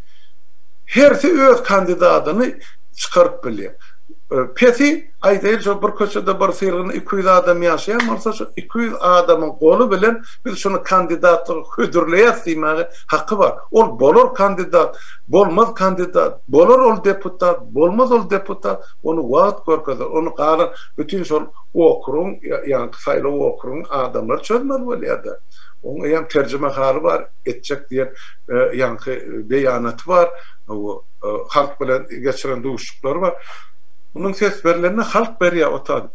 Hersi öz kandidatyny çykaryp bilýär. Pesi aýdaýly şol bir köçede bir syrgynda 200 adam ýaşaýan bolsa, şo 200 adamyň goly bilen biz şuny kandidatlyga hödürleýäs diýmäge haky bar. Ol bolar kandidat, bolmaz kandidat, bolar ol deputat, bolmaz ol deputat, ony wagt görkezer. Ony galan bütin şol okrugyň, ýaňky saýlaw okrugyň adamlary çözmeli bolýar-da. Oň eýýäm terjimehaly bar, etjek diýen ýaňky beýanaty bar, halk bilen geçiren duşuşyklary bar. Munuň ses berlende halk berýär o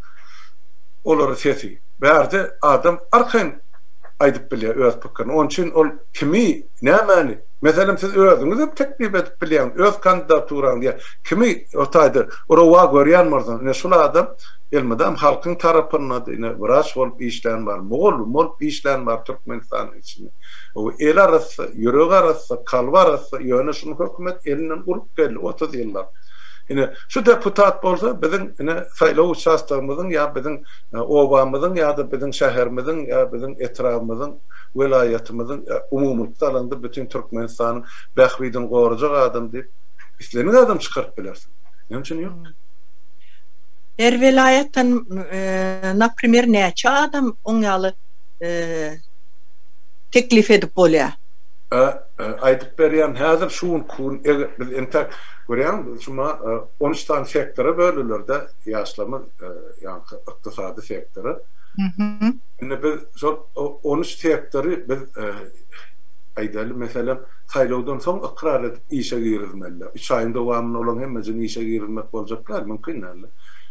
olara sesi. Bärde adam arkaýyn. aýdyp bilýär öz pikirini. Onuň üçin ol kimi, nämäni, meselem siz özüňiz hem teklip edip bilýäňiz, öz kandidaturaňyzy ýa kimi o taýda rowa görýän bolsaňyz, ine şul adam elmydam halkyň tarapyndady, ine wraç bolup işlän bar, mugallym bolup işlän bar Türkmenistanyň içinde. O eli arassa, ýüregi arassa, kalby arassa, ýöne şuny hökümet elinden urup geldi 30 ýyllap. Ine şu deputat bolsa biziň ine saýlaw uçastogymyzyň ýa biziň obamyzyň ýa-da biziň şäherimiziň ýa biziň etrabymyzyň, welaýatymyzyň, umumylykda alanda bütin Türkmenistanyň bähbidini gorajak adam diýip, islendik adam çykaryp bilersiň. Näme üçin ýok? Her welaýatdan, naprimer, näçe adam oň ýaly teklip edip bolýar? Aýdyp berýän, häzir şu günki gün eger biz entek görýäňmi, şuma 13 sany sektora bölüler-de ýaşlarymyz, ýaňky ykdysady sektora. Indi biz şol 13 sektory biz aýdaly, meselem, saýlawdan soň ykrar edip işe girizmeliler. Üç aýyň dowamynda olaryň hemmesini işe girizmek boljak däl, mümkin däl.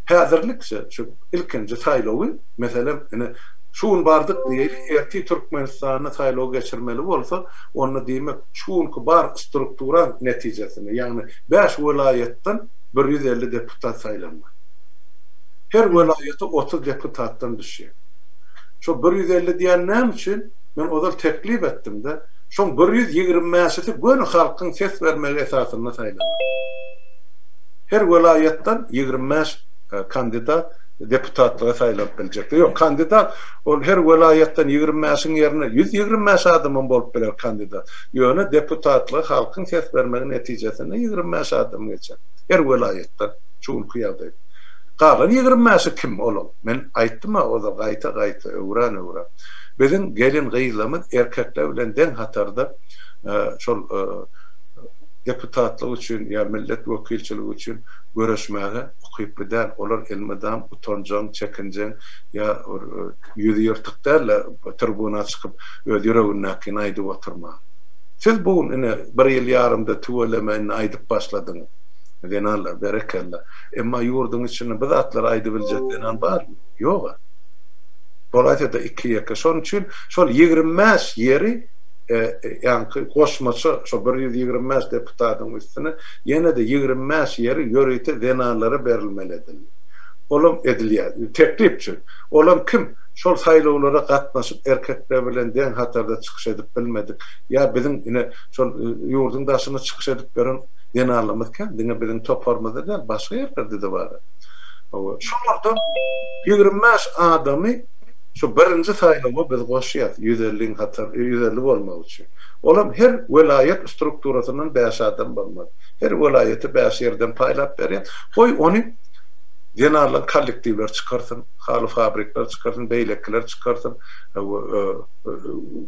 Häzirlikçe şu ilkinji saýlawy, meselem, ine, şu gün bardyk diýeli, ertir Türkmenistanda saýlaw geçirmeli bolsa, onda diýmek, şu günki bar strukturaň netijesinde, ýagny bäş welaýatdan 150 deputat saýlanmaly. Her welaýata 30 deputatdan düşýär. Şo 150 diýen näme üçin? Men ozal teklip etdim-de, şoň 125-si göni halkyň ses bermegi esasynda saýlanar. Her welaýatdan 25 kandidat deputatlyga saýlanyp biljekdir. Ýok, kandidat ol her welaýatdan 25-iň ýerine 125 adamam bolup biler kandidat. Ýöne deputatlyga halkyň ses bermegi netijesinde 25 adam geçer. Her welaýatdan şu günki ýagdaýda. Galan 25-i kim olaň? Men aýtdym-a ozal gaýta-gaýta, öwran-öwran. Biziň gelin-gyzlarymyz erkekler bilen deň hatarda şol deputatlyk üçin ýa millet wekilçiligi üçin göreşmäge ukyply däl. Olar elmydam utanjaň, çekinjeň ýa bir ýüzi ýyrtyk däl-de, tribuna çykyp öz ýüregindäkini aýdyp oturmaga. Siz bu gün ine bir ýyl ýarymda tüweleme indi aýdyp başladyňyz. Zenanlar, berekella. Emma ýurduň içinde bu zatlary aýdybiljek zenan barmy? Ýog-a. Bolaýsa-da iki-ýeke. Şonuň üçin şol 25 ýeri ýaňky goşmaça şo 125 deputatyň üstüne ýene-de 25 ýeri ýörite zenanlara berilmeli edildi. Olam edilýär. Teklip şu. Olam kim? Şol saýlawlara gatnaşyp erkekler bilen deň hatarda çykyş edip bilmedik ýa biziň ine şol ýurduň daşynda çykyş edip ýören zenanlarymyz kän. Diňe biziň toparymyzda däl, başga ýerlerde-de bar. Hawa, şolardan 25 adamy şu birinji saýlawa biz goşýas, 150-iň hatar, 150 bolmagy üçin. Olam her welaýat strukturasyndan bäş adam bolmaly. Her welaýaty bäş ýerden paýlap berýäs. Goý, ony zenanlaryň kollektiwleri çykarsyn, haly fabrikler çykarsyn, beýlekiler çykarsyn,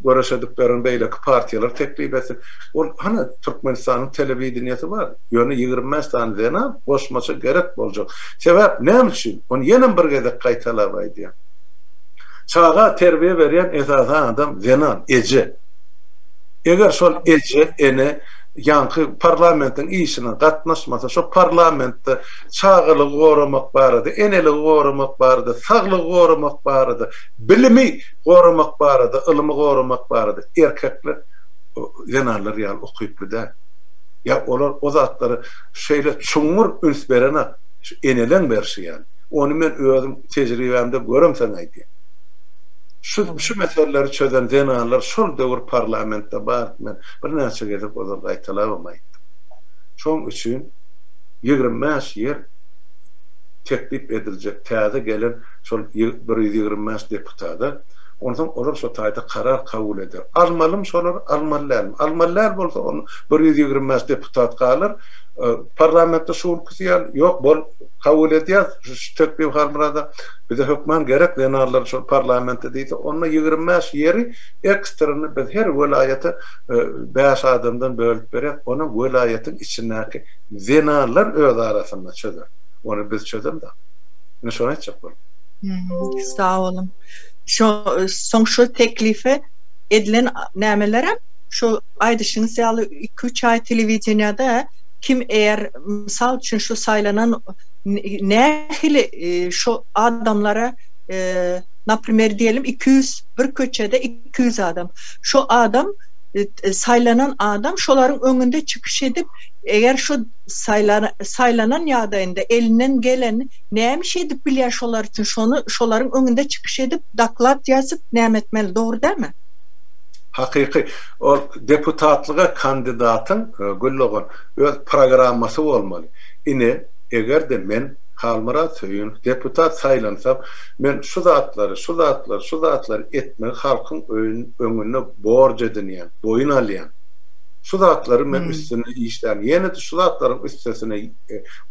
göreş edip beren beýleki partiýalar teklip etsin. Ol hany Türkmenistanyň telewideniýesi bar. Ýöne 25 sany zenan goşmaça gerek boljak. Sebäp näme üçin? Ony ýenem bir gezek gaýtalap aýdýan. Çaga terbiýe berýän esasy adam zenan, eje. Eger şol eje, ene ýaňky parlamentiň işine gatnaşmasa, şo parlamentde çagalygy goramak barada, eneligi goramak barada, saglygy goramak barada, bilimi goramak barada, ylymy goramak barada erkekler zenanlar ýaly ukyply däl. Ýa olar o zatlara şeýle çuňňur üns berenak, şu eneleň berşi ýaly. Ony men özüm tejribämde göremsoň aýdýan. Şu şu meseleleri çözen zenanlar şol döwür parlamentde bardy, men birnäçe gezek ozal gaýtalabam aýtdym. Şoň üçin 25 ýer teklip ediljek täze gelen şol 125 deputada, onsoň olar şo taýda karar kabul eder. Almalymy şolary, almaly dälmi? Almaly däl bolsa onda 125 deputat galar. Parlamentde şu günküsi ýaly, ýok bol kabul edýäs şu teklibi Halmyrada bize hökman gerek zenanlar şol parlamentde diýse, onda 25 ýeri ekstrany biz her welaýata bäş adamdan bölüp berýäs, ony welaýatyň içindäki zenanlar öz arasynda çözer. Ony biz çözemzok. Ine şony aýtjak boldum. Sag boluň. Şo soň şo teklife edilen nämelerem şo aýdyşyňyz ýaly iki-üç aý telewideniýada kim eger mysal üçin şu saýlanan nähili şo adamlara. Naprimer diýelim 200 bir köçede 200 adam. Şo adam saýlanan adam şolaryň öňünde çykyş edip, eger şo saýlanan ýagdaýynda elinden gelen näme iş edip bilýär şolar üçin şony şolaryň öňünde çykyş edip doklad ýazyp näme etmeli dogry dälmi? Hakyky ol deputatlyga kandidatyň Güldogan öz programmasy bolmaly. Ine eger-de men Halmyrat Söýünow deputat saýlansam men şu zatlary şu zatlary şu zatlary etmegi halkyň öňünde borç edinýän, boýun alýan. Şu zatlary men üstünde işlän, ýene-de şu zatlaryň üstesine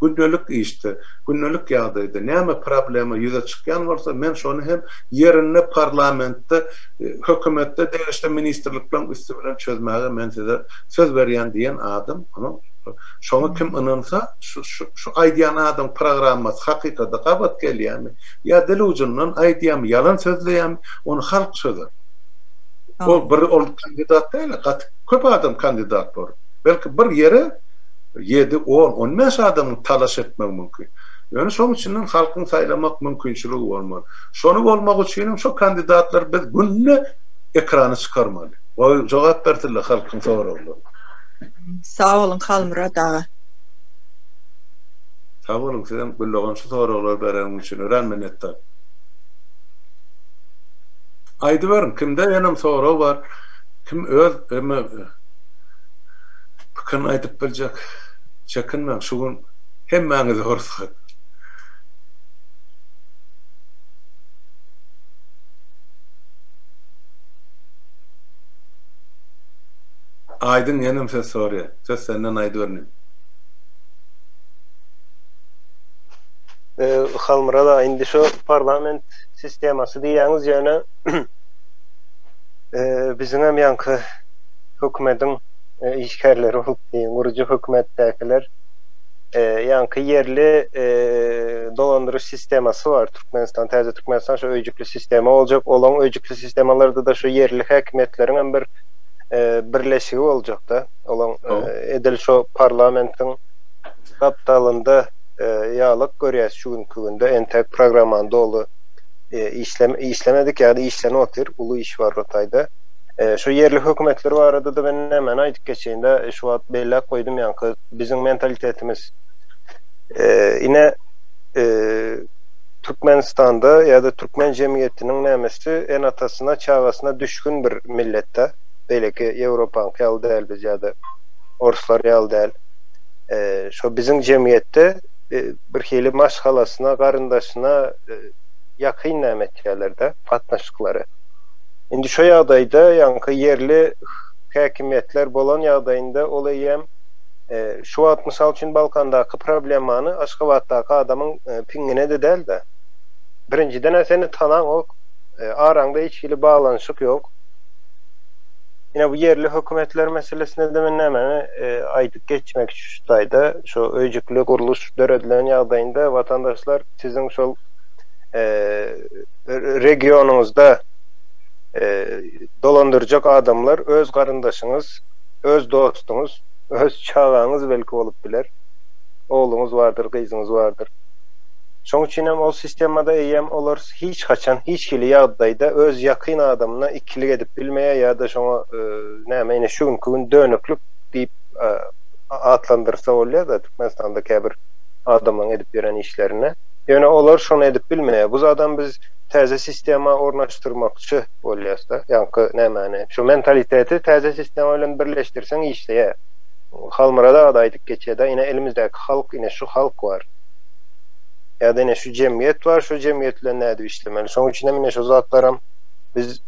gündelik işde, gündelik ýagdaýda näme problema ýüze çykýan bolsa, men şony hem ýerinde parlamentde, hökümetde, degişli ministrlikleriň üsti bilen çözmäge men size söz berýän diýen adam, onuň şoňa kim ynansa, şu şu aýdýan adamyň programmasy hakykata gabat gelýärmi, ýa dil ujundan aýdýarmy, ýalan sözleýärmi, ony halk çözer. Ol bir ol kandidat däl, gaty köp adam kandidat bor. Belki bir ýere ýedi, on, 15 adamyň talaş etmegi mümkin. Ýöne şoň içinden halkyň saýlamak mümkinçiligi bolmaly. Şony bolmak üçinem şo kandidatlary biz günde ekrana çykarmaly. Goý jogap bersinler halkyň soraglaryna. Sag boluň Halmyrat aga. Sag boluň sizem Güldogan şu soraglary bereniň üçin örän minnetdar. Aýdyberiň kimde ýenem sorag bar kim öz eme pikirini aýdyp biljek çekinmäň şu gün hemmäňize rugsat. Aýdyň ýenem söz sorýa söz senden aýdyber inim. Halmyrat aga indi şu parlament sistemasy diýýäňiz ýöne biziňem ýaňky hökümediň işgärleri bolup diýiň gurujy hökümetdäkiler ýaňky ýerli dolandyryş sistemasy bar Türkmenistan täze Türkmenistan şu öýjükli sistema boljak olaň öýjükli sistemalarda-da şu ýerli häkimiýetleriň hem bir birleşigi boljakda olaň edil şu parlamentiň gapdalynda ýalyk görýäs şu günki günde entek programmany doly işlem işlemedik ýa-da işlenip otyr uly iş bar o taýda. Şu ýerli hökümetler barada-da men nämäni aýdyp geçeýin-de şu wagt belläp goýdum ýaňky biziň mentalitetimiz ine Türkmenistanda ýa-da türkmen jemgyýetiniň nämesi ene-atasyna çagasyna düşgün bir milletde beýleki Ýewropaňky ýaly däl biz ýa-da orslar ýaly däl. Şo biziň jemgyýetde bir hili maşgalasyna, garyndaşyna ýakyn näme etýärler-de, gatnaşyklary. Indi şo ýagdaýda ýaňky ýerli häkimiýetler bolan ýagdaýynda ol eýýäm şu wagt mysal üçin Balkandaky problemany Aşgabatdaky adamyň piňine-de däl-de. Birinjiden-ä seni tanaňok, araňda hiç hili baglanyşyk ýok. Ine bu ýerli hökümetler meselesinde-de men nämäni aýdyp geçmekçi şu taýda, şu öýjükli gurluş döredilen ýagdaýynda watandaşlar siziň şol regionyňyzda dolandyrjak adamlar öz garyndaşyňyz, öz dostuňyz, öz çagaňyz belki bolup biler. Ogluňyz bardyr, gyzyňyz bardyr. Şoň üçin hem ol sistemada eýýäm olar hiç haçan, hiç hili ýagdaýda öz ýakyn adamyna ikilik edip bilmeýär ýa-da şoňa näme ine şu günki gün dönüklik diýip atlandyrsa bolýar-da Türkmenistanda käbir adamlaryň edip ýören işlerini. Ýöne olar şony edip bilmeýär. Bu zadam biz täze sistema ornaşdyrmakçy bolýas-da. Ýaňky nämäni, şu mentaliteti täze sistema bilen birleşdirseň işleýär. Halmyrat aga-da aýdyp geçýär-de, ine elimizdäki halk, ine şu halk bar. Ýa-da ine şu jemgyýet bar, şu jemgyýet bilen nädip işlemeli. Şonuň üçin hem ine şu zatlaram biz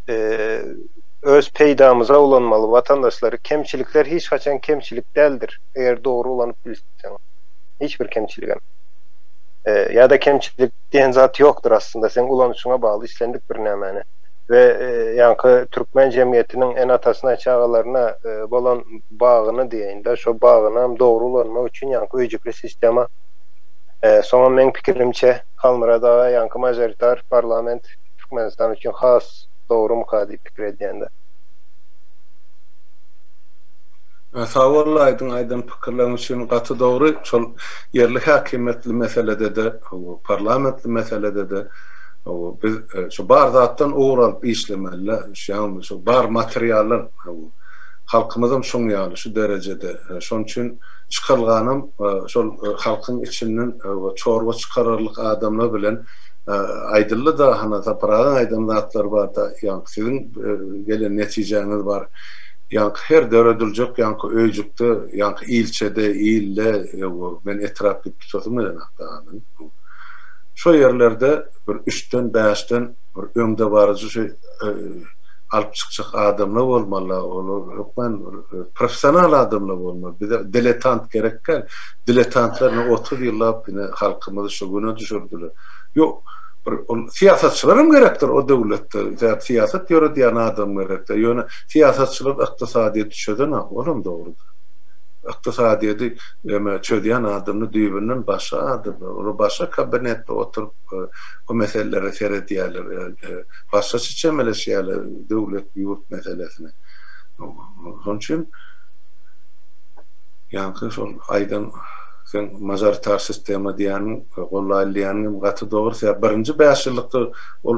öz peýdamyza ulanmaly watandaşlar. Kemçilikler hiç haçan kemçilik däldir, eger dogry ulanyp bilseň. Hiç bir kemçiligem. Ýa-da kemçilik diýen zat ýokdur aslynda, seň ulanyşyňa bagly islendik bir nämäni. We ýaňky türkmen jemgyýetiniň ene-atasyna, çagalaryna bolan bagyny diýeýin-de, şo bagynam dogry ulanmak üçin ýaňky öýjükli sistema Soňam meň pikirimçe Halmyrat aga ýaňky mažoritar parlament Türkmenistan üçin has dogrumyka diýip pikir edýände. Sag bol Aýdyň aýdan pikirleriň üçin gaty dogry şol ýerli häkimiýetli meselede-de parlamentli meselede-de. Biz şu bar zatdan ugur alyp işlemeli-dä. Ýagny şu bar materialdan. Halkymyzam şoň ýaly, şu derejede. Şonuň üçin çykalganam şol halkyň içinden çorba çykararlyk adamlar bilen aýdyldy-da, hana Sapar agaň aýdan zatlary bar-da, ýaňky siziň gelen netijäňiz bar. Ýaňky her dörediljek ýaňky öýjükde, ýaňky ilçede, ilde, men etrap diýip tutasym gelenok adyny. Şo ýerlerde bir üçden, bäşden bir öňdebaryjy şu alyp çykjak adamlar bolmaly, olar hökman bir professional adamlar bolmaly. Bize diletant gerek däl. Diletantlar ine 30 ýyllap ine halkymyzy şu güne düşürdiler. Ýok, bir ol syýasatçylar hem gerekdir o döwletde. Sebäp syýasat ýöredýän adam gerekdir. Ýöne syýasatçylar ykdysadyýeti çözenok, ol hem dogrudyr. Ykdysadyýeti eme çözýän adamlar düýbünden başga adamlar. Olar başga kabinetde oturyp o meselelere seredýärler. Başgaça çemeleşýärler döwlet, ýurt meselesine. Şonuň üçin ýaňky şol aýdan seň mažoritar sistema diýýäniň, gollaýly diýýäniň hem gaty dogry. Sebäbi birinji bäşýyllykda ol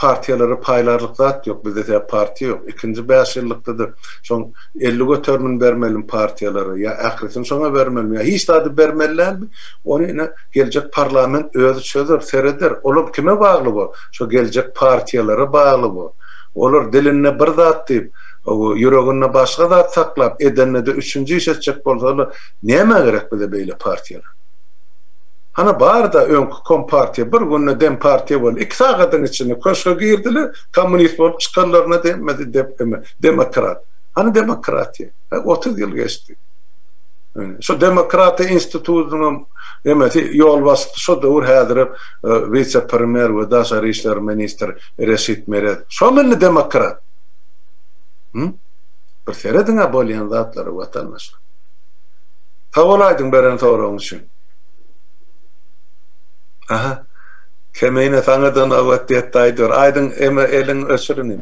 partiýalara paýlarlyk zat ýok. Bizde sebäbi partiýa ýok. Ikinji bäşýyllykda-da şoň 50 göterimini bermelimi partiýalara ýa ählisini şoňa bermelimi ýa hiç zady bermeli dälmi? Ony ine geljek parlament özi çözer, sereder. Olam kime bagly bor? Şo geljek partiýalara bagly bor. Olar dilinde bir zat diýip, ýüreginde başga zat saklap, edende-de üçünji iş etjek bolsalar, nämä gerek bize beýle partiýalar? Hana bar-da öňki kompartiýa bir günde dempartiýa boldy. Iki sagadyň içinde köşge girdiler, kommunist bolup çykanlaryna-da hemmesi demokrat. Hany demokratiýa? 30 ýyl geçdi. Şu demokratiýa institutynyň emesi ýolbaşçysy şo döwür häzir wise-premýer we daşary işler ministr Reşit Meredow. Şo indi demokrat. Hü? Bir serediň-ä bolýan zatlara watandaşlar. Sag bol Aýdyň beren soragyň üçin. Aha. Kemine saňa-da nobat ýetdi aýdyber. Aýdyň eme eliňi öçür inim.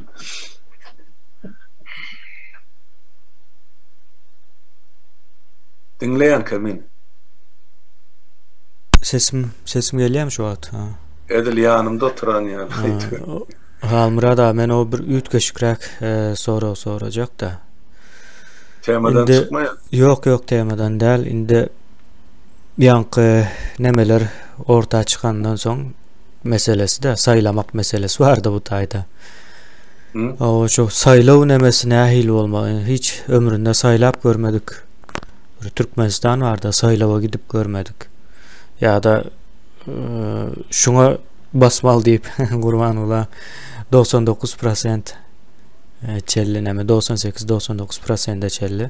Diňleýän Kemine. Sesim sesim gelýärmi şu wagt? Ha. Edil ýanymda oturan ýaly aýdyber. Halmyrat aga men o bir üýtgeşikräk e, sorag sorajak-da. Temadan Indi çykmaýar. ýok ýok temadan däl. Indi ýaňky nemeler orta çykandan soň meselesi-de saýlamak meselesi bardy bu taýda. O şu saýlaw nemesi nähili bolmaly? Hiç ömründe saýlap görmedik. Bir Türkmenistan barda saýlawa gidip görmedik. Ýa-da e, şuňa basmaly diýip Gurbanguly 99% e, çelli neme 98-99% çelli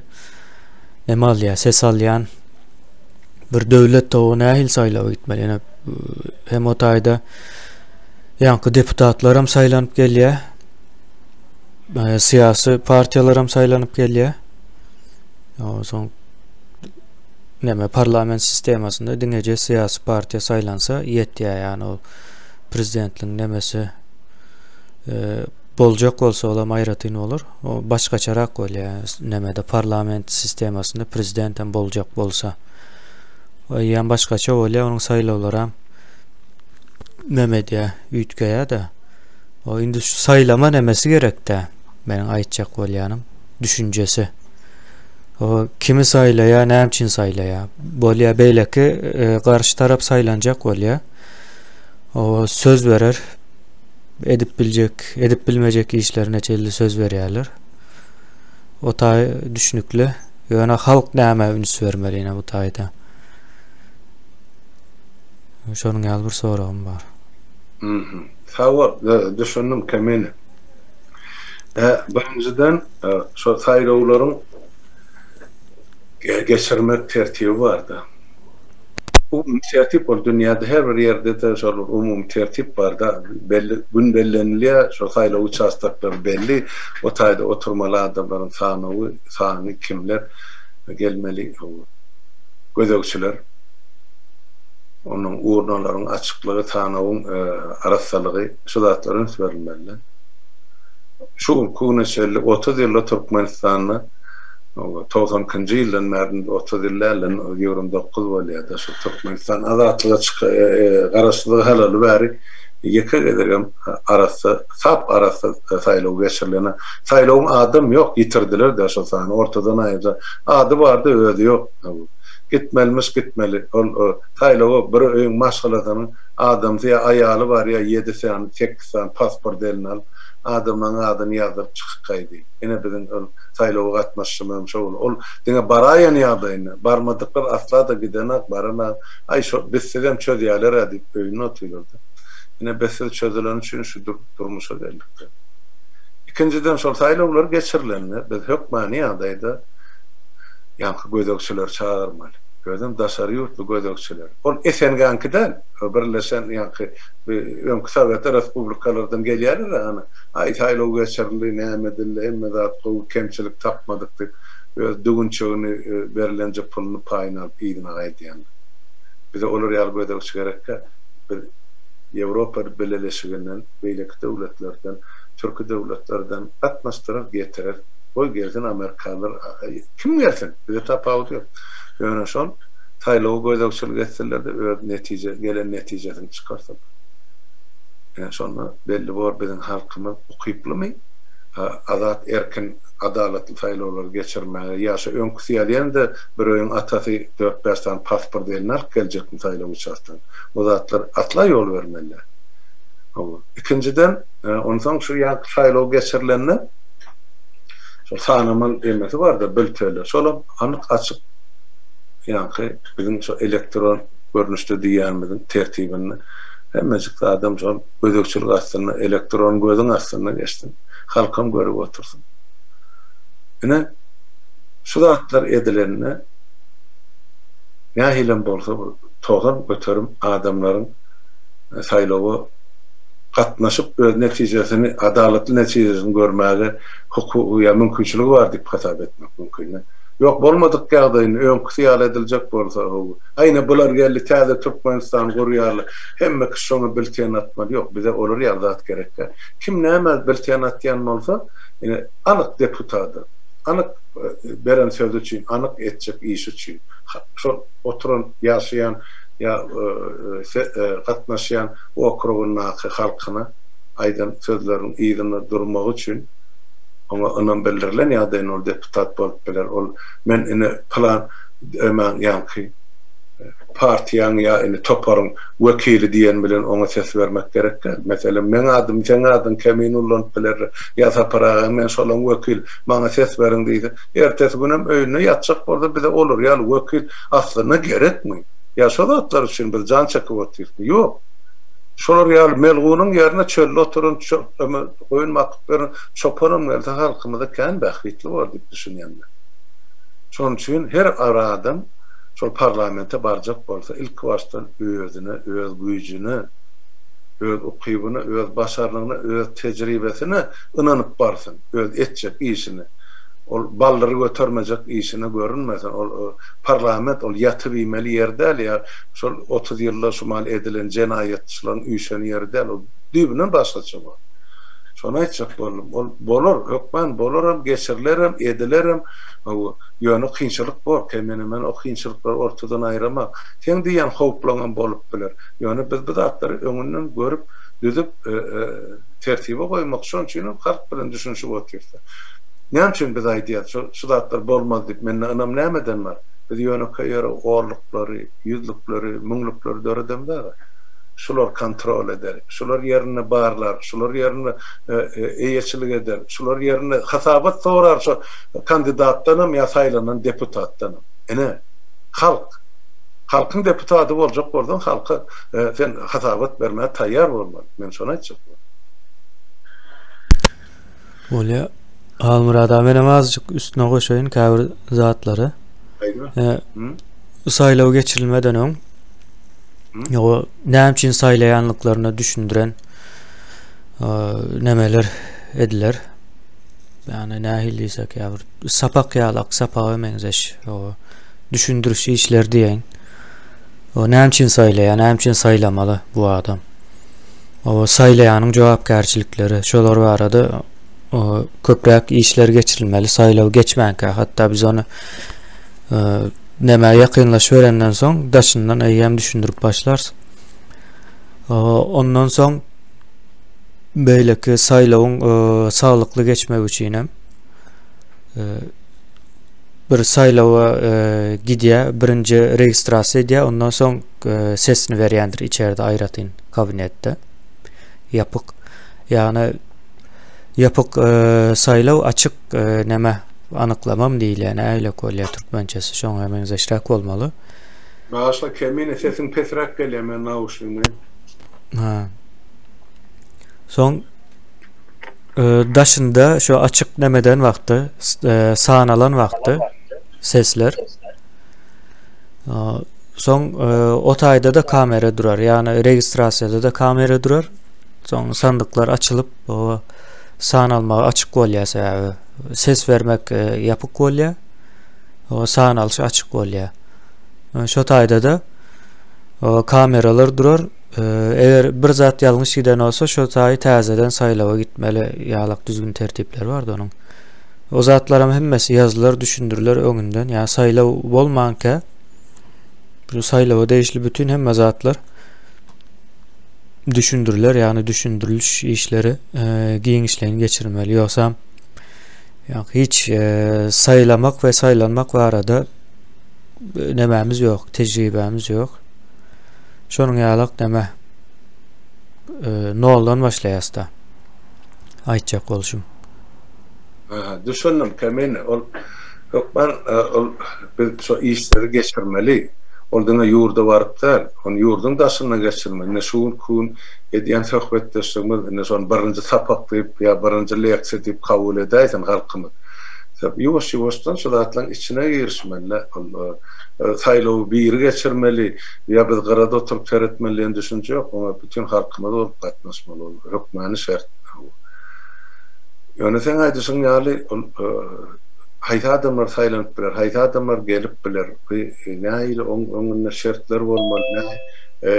neme alýar, ses alýan bir döwlet towy nähili saýlawa gitmeli? Ýöne e, hem o taýda Ýaňky deputatlaram saýlanyp gelýär. Syýasy partiýalaram saýlanyp gelýär. Soň näme parlament sistemasynda diňeje syýasy partiýa saýlansa ýetýär, ýagny ol prezidentligiň nemesi e, boljak bolsa olam aýratyn bolar. O başgaçarak bolýar. Nemede parlament sistemasynda prezident hem boljak bolsa. O eýýäm başgaça bolýar, onuň saýlawlaram neme edýär, üýtgeýär-de. O indi şu saýlama nemesi gerek-dä. Meniň aýtjak bolýanym düşünjesi. O kimi saýlaýar, näme üçin saýlaýar? Bolýar beýleki e, garşy tarap saýlanjak bolýar. O söz berer. Edip biljek, edip bilmejek işlerine çenli söz berýärler. O taý düşnükli. Ýöne halk nämä üns bermeli ine bu taýda? Şonuň ýaly bir soragym bar. Mhm. Sag bol, düşündim Kemine. Birinjiden şo saýlawlaryň geçirmek tertibi barda. Umumy tertip ol dünýäde her bir ýerde-de şol bir umumy tertip barda. Belli gün bellenilýär, şo saýlaw uçastoklary belli, o taýda oturmaly adamlaryň sanawy, sany kimler gelmeli, gözegçiler. Onuň urnalaryň açyklygy, sanawyň arassalygy şu zatlara üns berilmeli. Şu günki güne çenli 30 ýylda Türkmenistanda 92-nji ýyldan bäri indi 30 ýyl däl, 29 bolýar-da şu Türkmenistan azatlyga çyk garaşsyzlygy alaly bäri. Ýeke gezegem arassa, sap arassa saýlaw geçirilene. Saýlawyň adam ýok, ýitirdiler-dä şol sany, ortadan aýyrdylar. Ady bardy, özi ýok. Gitmelimiş, gitmeli. Ol saýlawa bir öýüň maşgalasynyň adamsy ýa aýaly barýar, ýedi sany, sekiz sany pasport eline alyp, adamlaryň adyny ýazdyryp çykyp gaýdy. Ine biziň ol saýlawa gatnaşyşymyzam şo boldy. Ol diňe baraýan ýagdaýynda, barmadyklar asla-da gidenak, baranak. Aý şo bizsizem çözýäler-ä diýip öýünde otyrlar-da. Ine bizsiz çözüleni üçin şu durmuşa geldik-de. Ikinjiden şol saýlawlar geçirilende biz hökmany ýagdaýda ýaňky gözegçileri çagyrmaly. Özem daşary ýurtly gözegçileri. Ol SNG-niňki däl, birleşen ýaňky öňki sowet respublikalardan gelýärler-ä hany. Aý saýlaw geçirildi, näme edildi, hemme zat gowy, kemçilik tapmadyk diýip, öz düwünçegini, berilenje puluny, paýyny alyp yzyna gaýdýanlar. Bize olar ýaly gözegçi gerekkä. Biz Ýewropa Bileleşiginden, beýleki döwletlerden, türki döwletlerden gatnaşdyrar, getirer. Goý gelsin amerikanlar, kim gelsin, bize tapawudy ýok. Ýöne şol saýlawa gözegçilik etsinler-de, öz netije, gelen netijesini çykarsynlar. Ine şonda belli bor biziň halkymyz ukyplymy azat, erkin, adalatly saýlawlary geçirmäge ýa şo öňküsi ýaly ýene-de bir öýüň atasy dört-bäş sany pasport eline alyp geljekmi saýlaw uçastogyna. O zatlar asla ýol bermeli däl. Hawa. Ikinjiden, onsoň şu ýaňky saýlaw geçirilende şol sanamal emesi bar-da, bülteli. Şolam anyk açyk ýaňky biziň şo elektron görnüşde diýýänimiziň tertibinde hemmejik zadam şol gözegçilik astynda, elektron gözüň astynda geçsin. Halkam görüp otursyn. Ine, şu zatlar edilende nähilem bolsa bir 90% adamlaryň saýlawa gatnaşyp öz netijesini, adalatly netijesini görmäge hukugy ýa mümkinçiligi bar diýip hasap etmek mümkin. Ýok, bolmadyk ýagdaýynda öňküsi ýaly ediljek bolsa, hawa, aý ine bular geldi täze Türkmenistany gurýarlar, hemme kişi şoňa bilten atmaly, ýok, bize olar ýaly zat gerek däl. Kim nämä bilten atýan bolsa, ine anyk deputada, anyk beren sözi üçin, anyk etjek işi üçin, şol oturan, ýaşaýan ýa gatnaşýan okrugyndaky halkyna aýdan sözleriniň yzynda durmagy üçin oňa ynam bildirilen ýagdaýynda ol deputat bolup biler. Ol men ine pylan emäň ýaňky partiýaň ýa ine toparyň wekili diýen bilen oňa ses bermek gerek däl. Meselem, meň adym, seň adyň Kemine ullanyp bilerler. Ýa Sapar aga men şolaň wekili, maňa ses beriň diýse, ertesi günem öýünde ýatjak bolsa bize olar ýaly wekil aslynda gerekmi? Ýa şo zatlar üçin biz jan çekip otyrysmy? Ýok. Şolar ýaly melgunyň ýerine çölde oturan goýun bakyp ýören çopanam gelse halkymyza kän bähbitli bolar diýip düşünýän men. Şonuň üçin her bir adam şol parlamente barjak bolsa ilki başdan özüne, öz güýjüne, öz ukybyna, öz başarnygyna, öz tejribesine ynanyp barsyn, öz etjek işine. Ol baldyry götermejek işine görünmesin. Ol parlament ol ýatyp iýmeli ýer däl ýa şol 30 ýylda şu mal edilen jenaýatçylaryň üýşen ýeri däl. Ol düýbünden başgaça bor. Şony aýtjak boldum. Ol bolar, hökman bolaram, geçirilerem, edilerem. Hawa, ýöne kynçylyk bor. Kemine men o kynçylyklary ortadan aýramak. Seň diýýän howplaňam bolup biler. Ýöne biz bu zatlary öňünden görüp, düzüp, tertibe goýmak. Şonuň üçinem halk bilen düşünişip otyrys. Näme üçin biz aýdýarys, şu şu zatlar bolmaz diýip, mende ynam nämeden bar? Biz ýönekeý ýere onluklar, ýüzlükleri, müňlükleri döredemzok-a. Şular kontrol eder, şular ýerinde barlar, şular ýerinde eýeçilik eder, şular ýerinde hasabat sorar şo kandidatdanam ýa saýlanan deputatdanam. Ine, halk. Halkyň deputady boljak bolsaň, halka sen hasabat bermäge taýýar bolmaly. Men şony aýtjak boldum. Bolýa. Halmyrat aga menem azajyk üstüne goşaýyn käbir zatlary. Saýlaw geçirilmeden öň o näme üçin saýlaýanlyklaryny düşündiren nemeler ediler. Ýani nähili diýsek ýa bir sapak ýalak sapaga meňzeş o düşündiriş işler diýeýin. O näme üçin saýlaýar, näme üçin saýlamaly bu adam. O saýlaýanyň jogapkärçilikleri şolar barada köpräk işler geçirilmeli saýlaw geçmänkä hatda biz ony nämä ýakynlaşyberenden soň daşyndan eýýäm düşündirip başlarys. Ondan soň. Beýleki saýlawyň saglykly geçmegi üçin hem bir saýlawa gidýär, birinji registrasiýa edýär, ondan soň sesini berýändir içeride aýratyn kabinetde. Ýapyk. Ýagny ýapyk saýlaw açyk näme anyklamam diýilýär, nähili bolýar türkmençesi şoňa meňzeşräk bolmaly. Bagyşla Kemine sesiň pesräk gelýär men nauşnigimi. Ha. Soň daşynda şu açyk nemeden wagty sanalan wagty sesler. Soň o taýda da kamera durar. Ýagny registrasiýada da kamera durar. Soň sandyklar açylyp, o sanalmagy açyk bolýar sebäbi ses bermek ýapyk bolýar. O sanalyş açyk bolýar. Şo taýda da kameralar durar. Eger bir zat ýalňyş giden bolsa, şo taýy täzeden saýlawa gitmeli ýalak düzgün tertipleri bardy onuň. O zatlaram hemmesi ýazylar, düşündiriler öňünden. Ýa saýlaw bolmanka bu saýlawa degişli bütün hemme zatlar düşündiriler, ýagny düşündiriliş işleri e, giňişleýin geçirilmeli. Ýogsam ýa hiç e, saýlamak we saýlanmak barada e, nemämiz ýok, tejribämiz ýok. Şonuň ýalak näme noldan başlaýasda. Aýtjak bolşum. Aha, düşündim Kemine. Ol hökman ol biz şo işleri geçirmeli. Ol diňe ýurda baryp däl, ony ýurduň daşynda geçirmeli. Ine şu günki gün edýän söhbetdeşligimiz ine şony birinji sapak diýip ýa birinji leksiýa diýip kabul edäýsin halkymyz. Ýuwaş-ýuwaşdan şu zatlaryň içine girişmeli. Ol Saýlawy biri geçirmeli ýa biz gyrada oturyp seretmeli diýen düşünje ýok. Oňa bütin halkymyz bolup gatnaşmaly. Ol hökmany şert. Ýöne seň aýdyşyň ýaly ol haýsy adamlar saýlanyp biler, haýsy adamlar gelip biler, bu nähili oň öňünde şertler bolmaly,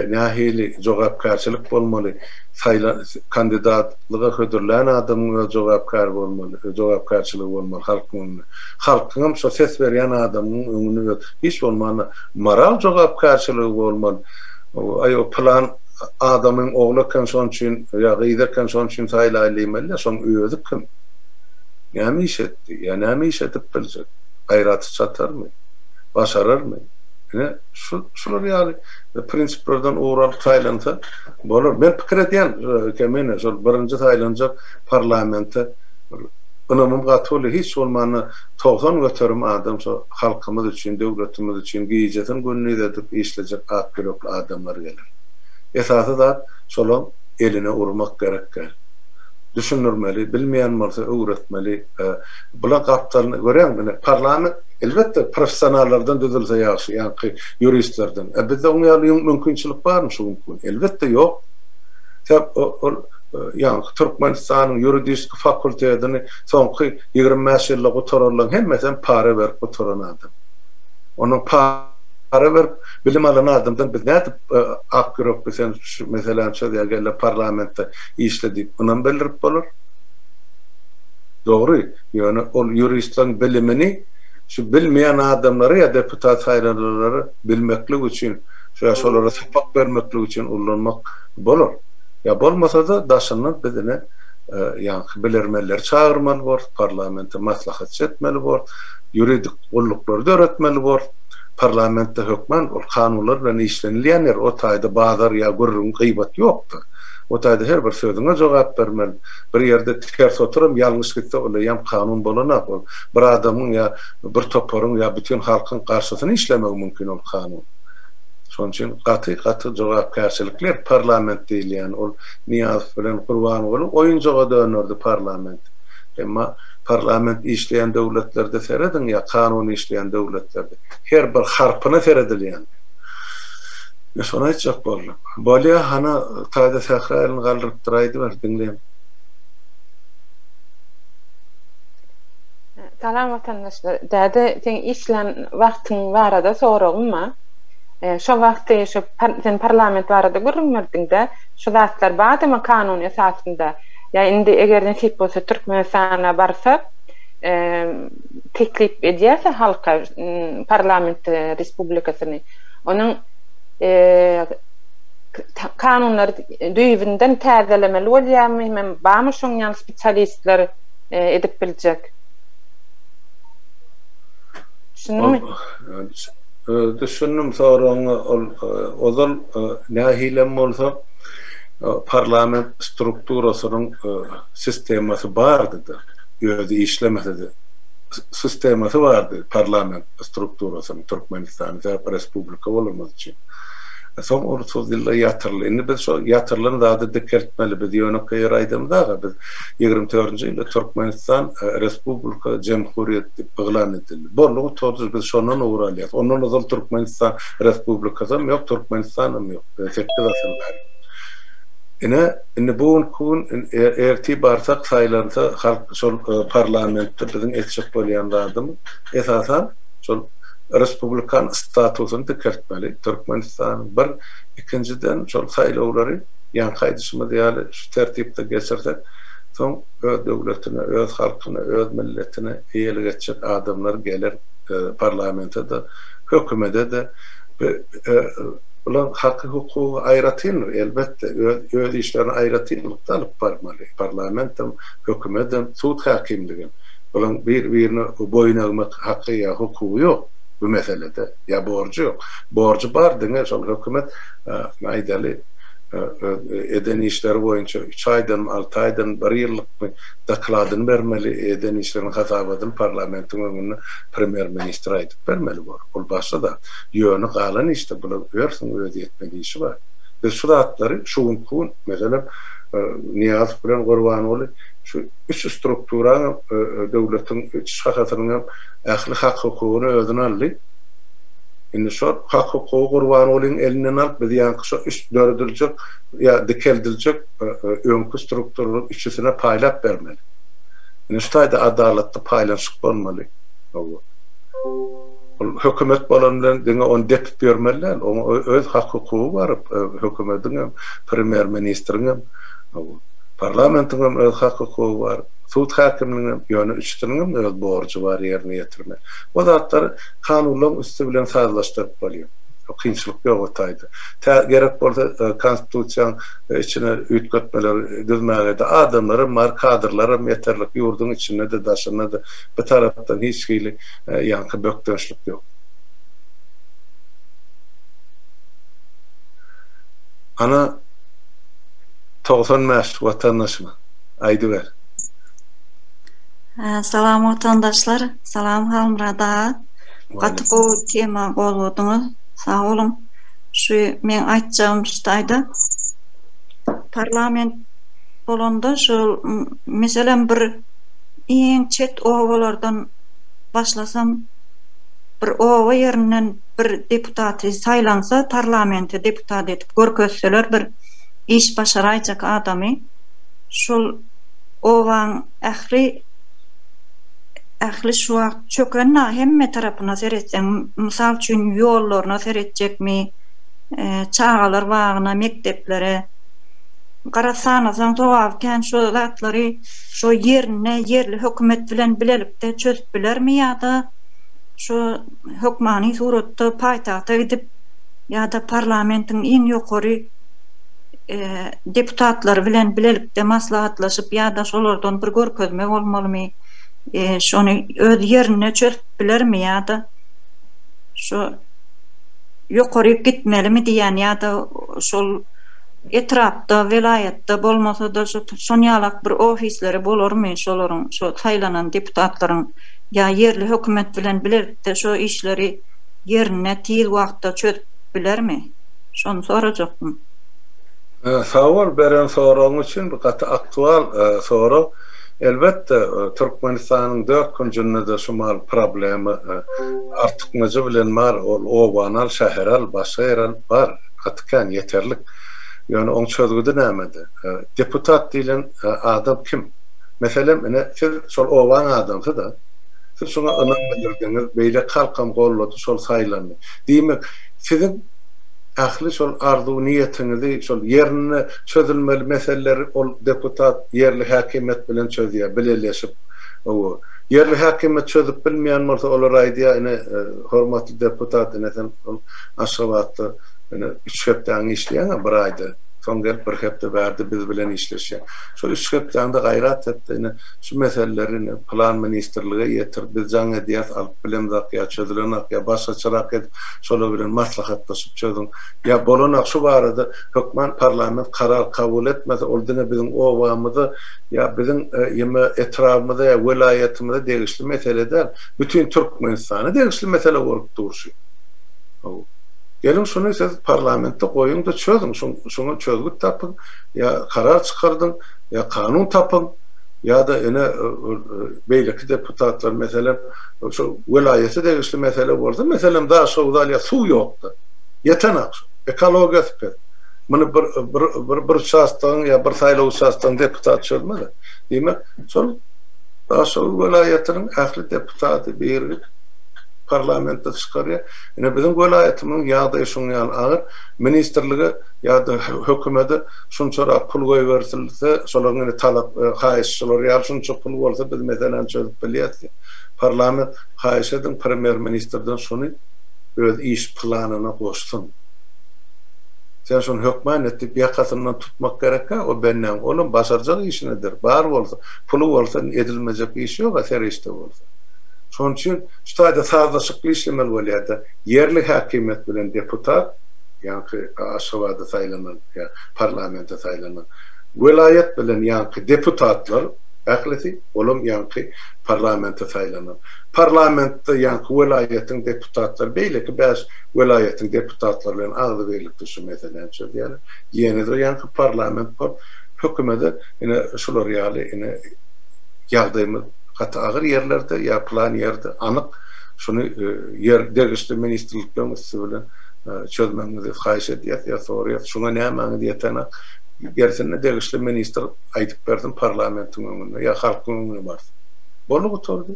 nähili jogapkärçilik bolmaly, saýla kandidatlyga hödürlän adamyň öz jogapkär bolmaly, jogapkärçiligi bolmaly halkyň öňünde. Halkyňam şo ses berýän adamyň öňünde öz hiç bolmanda moral jogapkärçiligi bolmaly. Aý o pylan adamyň ogly eken şoň üçin ýa gyzy eken şoň üçin saýlaýly diýmeli-dä, şoň özi kim? Näme iş etdi? Ýa näme iş edip biljek? Gaýraty çatarmy? Başararmy? Ine, şu şular ýaly prinsiplerden ugur alyp saýlansa bolar. Men pikir edýän, Kemine, şol birinji saýlanjak parlamente bir Ynamym gaty uly, hiç bolmanda 90% adam şo halkymyz üçin, döwletimiz üçin gijesini gündiz edip işlejek ak ýürekli adamlar geler. Esasy zat şolaň eline urmak gerek däl. Düşündirmeli, bilmeýän bolsa öwretmeli. Bula gapdalyny görýäňmi ine parlament elbetde professionallardan düzülse ýagşy, ýaňky ýuristlerden. E bizde oň ýaly mümkinçilik barmy şu günki gün? Elbetde ýok. Sebäp ol Ýaňky Türkmenistanyň ýuridiski fakultetini soňky 25 ýylda gutaranlaryň hemmesem para berip gutaran adam. Onuň para berip bilim alan adamdan biz nädip ak ýürekli sen şu meseläni çözýä gel-de parlamentde işle diýip ynam bildirip bolar? Dogry, ýöne ol ýuristleriň bilimini şu bilmeýän adamlara ýa deputat saýlananlara bilmeklik üçin, ýa şolara sapak bermeklik üçin ullanmak bolar. Ýa bolmasa-da daşyndan biz ine ýaňky bilermenleri çagyrmaly borus, parlamente maslahatçy etmeli borus, ýuridik gulluklary döretmeli borus. Parlamentde hökman ol kanunlar bilen işlenilýän ýer, o taýda bazar ýa gürrüň, gybat ýokdur. O taýda her bir sözüňe jogap bermeli. Bir ýerde ters oturam ýalňyş gitse ol eýýäm kanun bolanak. Ol bir adamyň ýa bir toparyň ýa bütin halkyň garşysyna işlemegi mümkin ol kanun. Şonuň üçin gaty gaty jogapkärçilikli parlament diýilýän ol Nyýazow bilen Gurbanguly oýunjaga dönerdi parlament. Emma parlament işleýän döwletlerde serediň ýa kanun işleýän döwletlerde her bir harpyna seredilýän. Men şony aýtjak boldum. Bolýa hana taýda Sähra elini galdyrypdyr aýdyber diňleýän. Salam watandaşlar. Däde seň işlän wagtyň barada soragym bar. Şo wagty şo sen parlament barada gürrüň berdiňdä, şu zatlar bardymy kanun esasynda? Ýa indi eger nesip bolsa Türkmenistana barsak, teklip edýärse halka parlament respublikasyny, onuň. Kanunlary düýbünden täzelemeli bolýarmy hemem barmy şoň ýaly spesialistler edip biljek? Düşündiňmi? Düşündim soragyňa. Ol ozal nähilem bolsa parlament strukturasynyň sistemasy bardy-da, özi işlemese-de sistemasy bardy parlament strukturasynyň Türkmenistanyň sebäp respublika bolanymyz üçin. Soň ol 30 ýylda ýatyryldy. Indi biz şo ýatyrylan zady dikeltmeli. Biz ýönekeý ýer aýdamyzag-a, biz 24-nji ýylda Türkmenistan Respublika Jemhuriýet diýip yglan edildi. Boldy, gutardy. Biz şondan ugur alýas. Ondan ozal Türkmenistan Respublikasam ýok, Türkmenistanam ýok. Sekiz asyr bäri. Ine, indi bu günki gün ertir barsak, saýlansa halk şol parlamentde biziň etjek bolýan zadymyz, esasan, şol respublikan statusyny dikeltmeli Türkmenistanyň bir, ikinjiden şol saýlawlary ýaňky aýdyşymyz ýaly şu tertipde geçirsek, soň öz döwletine, öz halkyna, öz milletine eýelik etjek adamlar geler parlamente-de, hökümede-de. Bularyň haky-hukugy aýratyndyr, elbetde, öz öz işlerini aýratynlykda alyp barmaly, parlamentem, hökümetem, sud häkimligem. Bularyň bir-birine boýun egmek haky ýa hukugy ýok bu meselede, ýa borjy ýok. Borjy bar diňe şol hökümet, aýdaly, öz eden işleri boýunça üç aýdanmy, alty aýdanmy, bir ýyllykmy dokladyny bermeli, eden işleriniň hasabatyny parlamentiň öňünde premýer-ministr aýdyp bermeli bor. Ol başga zat. Ýöne galan işde bular hersiniň öz etmeli işi bar. Biz şu zatlary şu günki gün, meselem, Nyýazow bilen Gurbanguly şu üç strukturaňam, döwletiň üç şahasynyňam ähli hak-hukugyny özüne aldy. Indi şol hak-hukugy Gurbangulyň elinden alyp, biz ýaňky şo üç dörediljek ýa dikeldiljek öňki strukturalaryň üçüsine paýlap bermeli. Indi şu taýda adalatly paýlanyşyk bolmaly. Hawa. Ol hökümet bolan bilen diňe ony depip ýörmeli däl. Oňa öz hak-hukugy bar, hökümetiňem, premýer-ministriňem, parlamentiňem öz hak-hukugy bar, sud häkimliginiňem, ýöne üçüsiniňem öz borjy bar ýerine ýetirmeli. O zatlary kanunlaryň üsti bilen sazlaşdyryp bolýar. Kynçylyk ýok o taýda. Tä gerek bolsa konstitusiýaň içine üýtgetmeleri düzmäge-de adamlaram bar, kadrlaram ýeterlik ýurduň içinde-de, daşynda-da. Bu tarapdan hiç hili ýaňky bökdençlik ýok. Ana 95 watandaşyma aýdyber. Salam watandaşlar, salam Halmyrat aga. Gaty gowy tema gozgadyňyz. Sag boluň. Şu meň aýtjagym şu taýda parlament bolanda şol meselem bir iň çet obalardan başlasam bir oba ýerinden bir deputaty saýlansa parlamente deputat edip görkezseler bir iş başaraýjak adamy şol obaň ähli ähli şu wagt çöken hemme tarapyna seretseň mysal üçin ýollaryna seretjekmi çagalar bagyna mekdeplere garaz sanasaň sogaby kän şo zatlary şo ýerinde ýerli hökümet bilen bilelikde çözüp bilermi ýa-da şo hökmany suratda paýtagta gidip ýa-da parlamentiň iň ýokary deputatlary bilen bilelikde maslahatlaşyp ýa-da şolardan bir görkezme bolmalymy şony öz ýerinde çözüp bilermi ýa-da şo ýokaryk gitmelimi diýýän ýa-da şol etrapda, welaýatda bolmasa-da şo şonýalak bir ofisleri bolarmy şolaryň şo saýlanan deputatlaryň ýa ýerli hökümet bilen bilelikde şo işleri ýerinde tiz wagtda çözüp bilermi? Şony sorajakdym. Sag bol beren soragyň üçin bu gaty aktual sorag. Elbetde Türkmenistanyň dört künjünde-de şu mal problema artykmajy bilen bar ol obany al şäheri al başga ýeri al bar. Gaty kän, ýeterlik. Ýöne oň çözgüdi nämede? Deputat diýlen adam kim? Meselem, ine, siz şol obaň adamsy-da. Siz şoňa ynam bildirdiňiz, beýleki halkam gollady, şol saýlandy. Diýmek, siziň ähli şol arzuw-niýetiňizi, şol ýerinde çözülmeli meseleleri ol deputat ýerli häkimiýet bilen çözýär, bileleşip. Hawa. Ýerli häkimiýet çözüp bilmeýän bolsa, olar aýdýar, ine, hormatly deputat, ine, sen ol Aşgabatda. Ine, üç hepdäňi işleýäň-ä bir aýda. Soň gelip bir hepde bärde biz bilen işleşýäň. Şol üç hepdäňde gaýrat et-de, ine, şu meseleleri ine, pylan ministrlige ýetir, biz jaň edýäs, alyp bilemzok ýa çözülenok ýa başgaçarak edip, şolar bilen maslahatlaşyp çözüň. Ýa bolanok, şu barada hökman parlament karar kabul etmese, ol diňe biziň obamyza ýa biziň ýa etrabymyza ýa welaýatymyza degişli mesele däl, bütin Türkmenistana degişli mesele bolup dur şu. Hawa. Geliň şuny siz parlamentde goýuň-da çözüň, şuňa çözgüt tapyň, ýa karar çykardyň, ýa kanun tapyň, ýa-da ine beýleki deputatlar meselem şu welaýata degişli mesele bolsa, meselem Daşoguz alýar suw ýokda. Ýetenak şu. Ekologiýasy pes. Muny bir bir bir bir uçastogyň ýa bir saýlaw uçastogyň deputaty çözmez. Diýmek, şol Daşoguz welaýatynyň ähli deputaty birigip parlamentde çykarýar. Ine biziň welaýatymyzyň ýagdaýy şuň ýaly agyr. Ministrlige ýa-da hökümede şunçarak pul goýberilse, şolaryň ine talap, haýyş şular ýaly şunça pul bolsa biz meseläni çözüp bilýäs diýip. Parlament haýyş ediň premýer-ministrden şuny öz iş planyna goşsun. Sen şuny hökman et diýip ýakasyndan tutmak gerekkä o bendäň. Olam başarjak işini eder. Bar bolsa, puly bolsa edilmejek iş ýog-a serişde bolsa. Şonuň üçin şu taýda sazlaşykly işlemeli bolýar-da. Ýerli häkimiýet bilen deputat, ýaňky Aşgabada saýlanan ýa parlamente saýlanan, welaýat bilen ýaňky deputatlar ählisi, olam ýaňky parlamente saýlanan. Parlamentde ýaňky welaýatyň deputatlary beýleki bäş welaýatyň deputatlary bilen agzybirlikde şu meseläni çözýärler. Ýene-de ýaňky parlament bolup, hökümede ine şular ýaly ine ýagdaýymyz gaty agyr ýerlerde ýa pylan ýerde anyk şuny ýer degişli ministrlikleriň üsti bilen çözmegiňizi haýyş edýäs ýa soraýas. Şuňa nämäňiz ýetenak gersinde degişli ministr aýdyp bersin parlamentiň öňünde ýa halkyň öňüne barsyn. Boldy gutardy.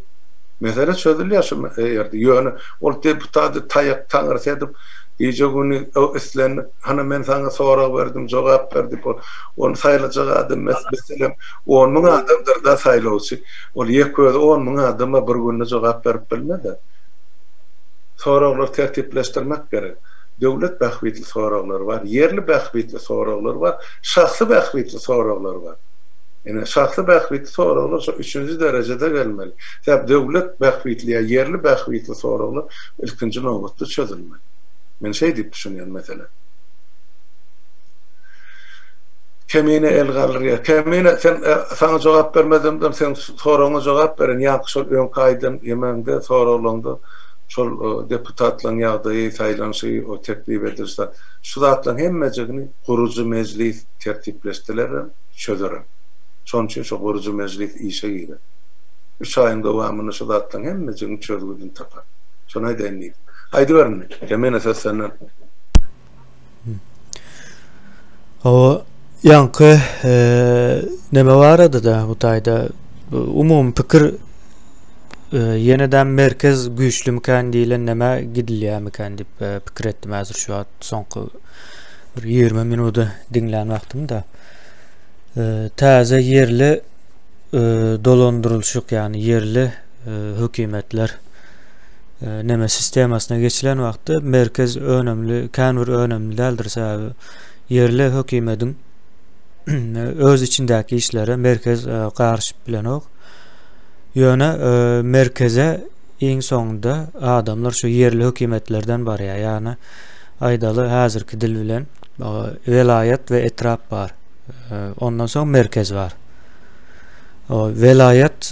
Mesele çözülýär şu ýerde. Ýöne ol deputaty taýak taňrysy edip gije güni islendik hany men saňa sorag berdim jogap ber diýip ol ony saýlajak adam meselem 10 müň adamdyr-da saýlawçy. Ol ýek özi 10 müň adama bir günde jogap berip bilmez-ä. Soraglary tertipleşdirmek gerek. Döwlet bähbitli soraglar bar, ýerli bähbitli soraglar bar, şahsy bähbitli soraglar bar. Ine, şahsy bähbitli soraglar şo üçünji derejede gelmeli. Sebäp döwlet bähbitli ýa ýerli bähbitli soraglar ilkinji nobatda çözülmeli. Men şeý diýip düşünýän meselä. Kemine el galdyrýar. Kemine, sen saňa jogap bermezimden seň soragyňa jogap bereýin. Ýaňky şol öňki aýdan ýemäňde, soraglaňda şol deputatlaryň ýagdaýy, saýlanyşy, o teklip ediliş zat. Şu zatlaryň hemmejigini gurujy mejlis tertipleşdilerem, çözerem. Şonuň üçin şo gurujy mejlis işe girer. Üç aýyň dowamynda şu zatlaryň hemmejiginiň çözgüdini tapar. Şony aýdaýyn diýdim. Aýdyber indi. Kemine söz senden. Hawa, ýaňky neme barada-da bu taýda umumy pikir ýene-de merkez güýçlümikän diýlen neme gidilýärmikän diýip pikir etdim häzir şu wagt soňky bir 20 minudy diňlän wagtymda. Täze ýerli dolandyrylyşyk, ýagny ýerli hökümetler neme sistemasyna geçilen wagtda merkez önemli, kän bir önemli däldir, sebäbi ýerli hökümediň öz içindäki işlere merkez garyşyp bilenok. Ýöne merkeze iň soňunda adamlar şu ýerli hökümetlerden barýar. Ýagny aýdaly häzirki dil bilen welaýat we etrap bar. Ondan soň merkez bar. Welaýat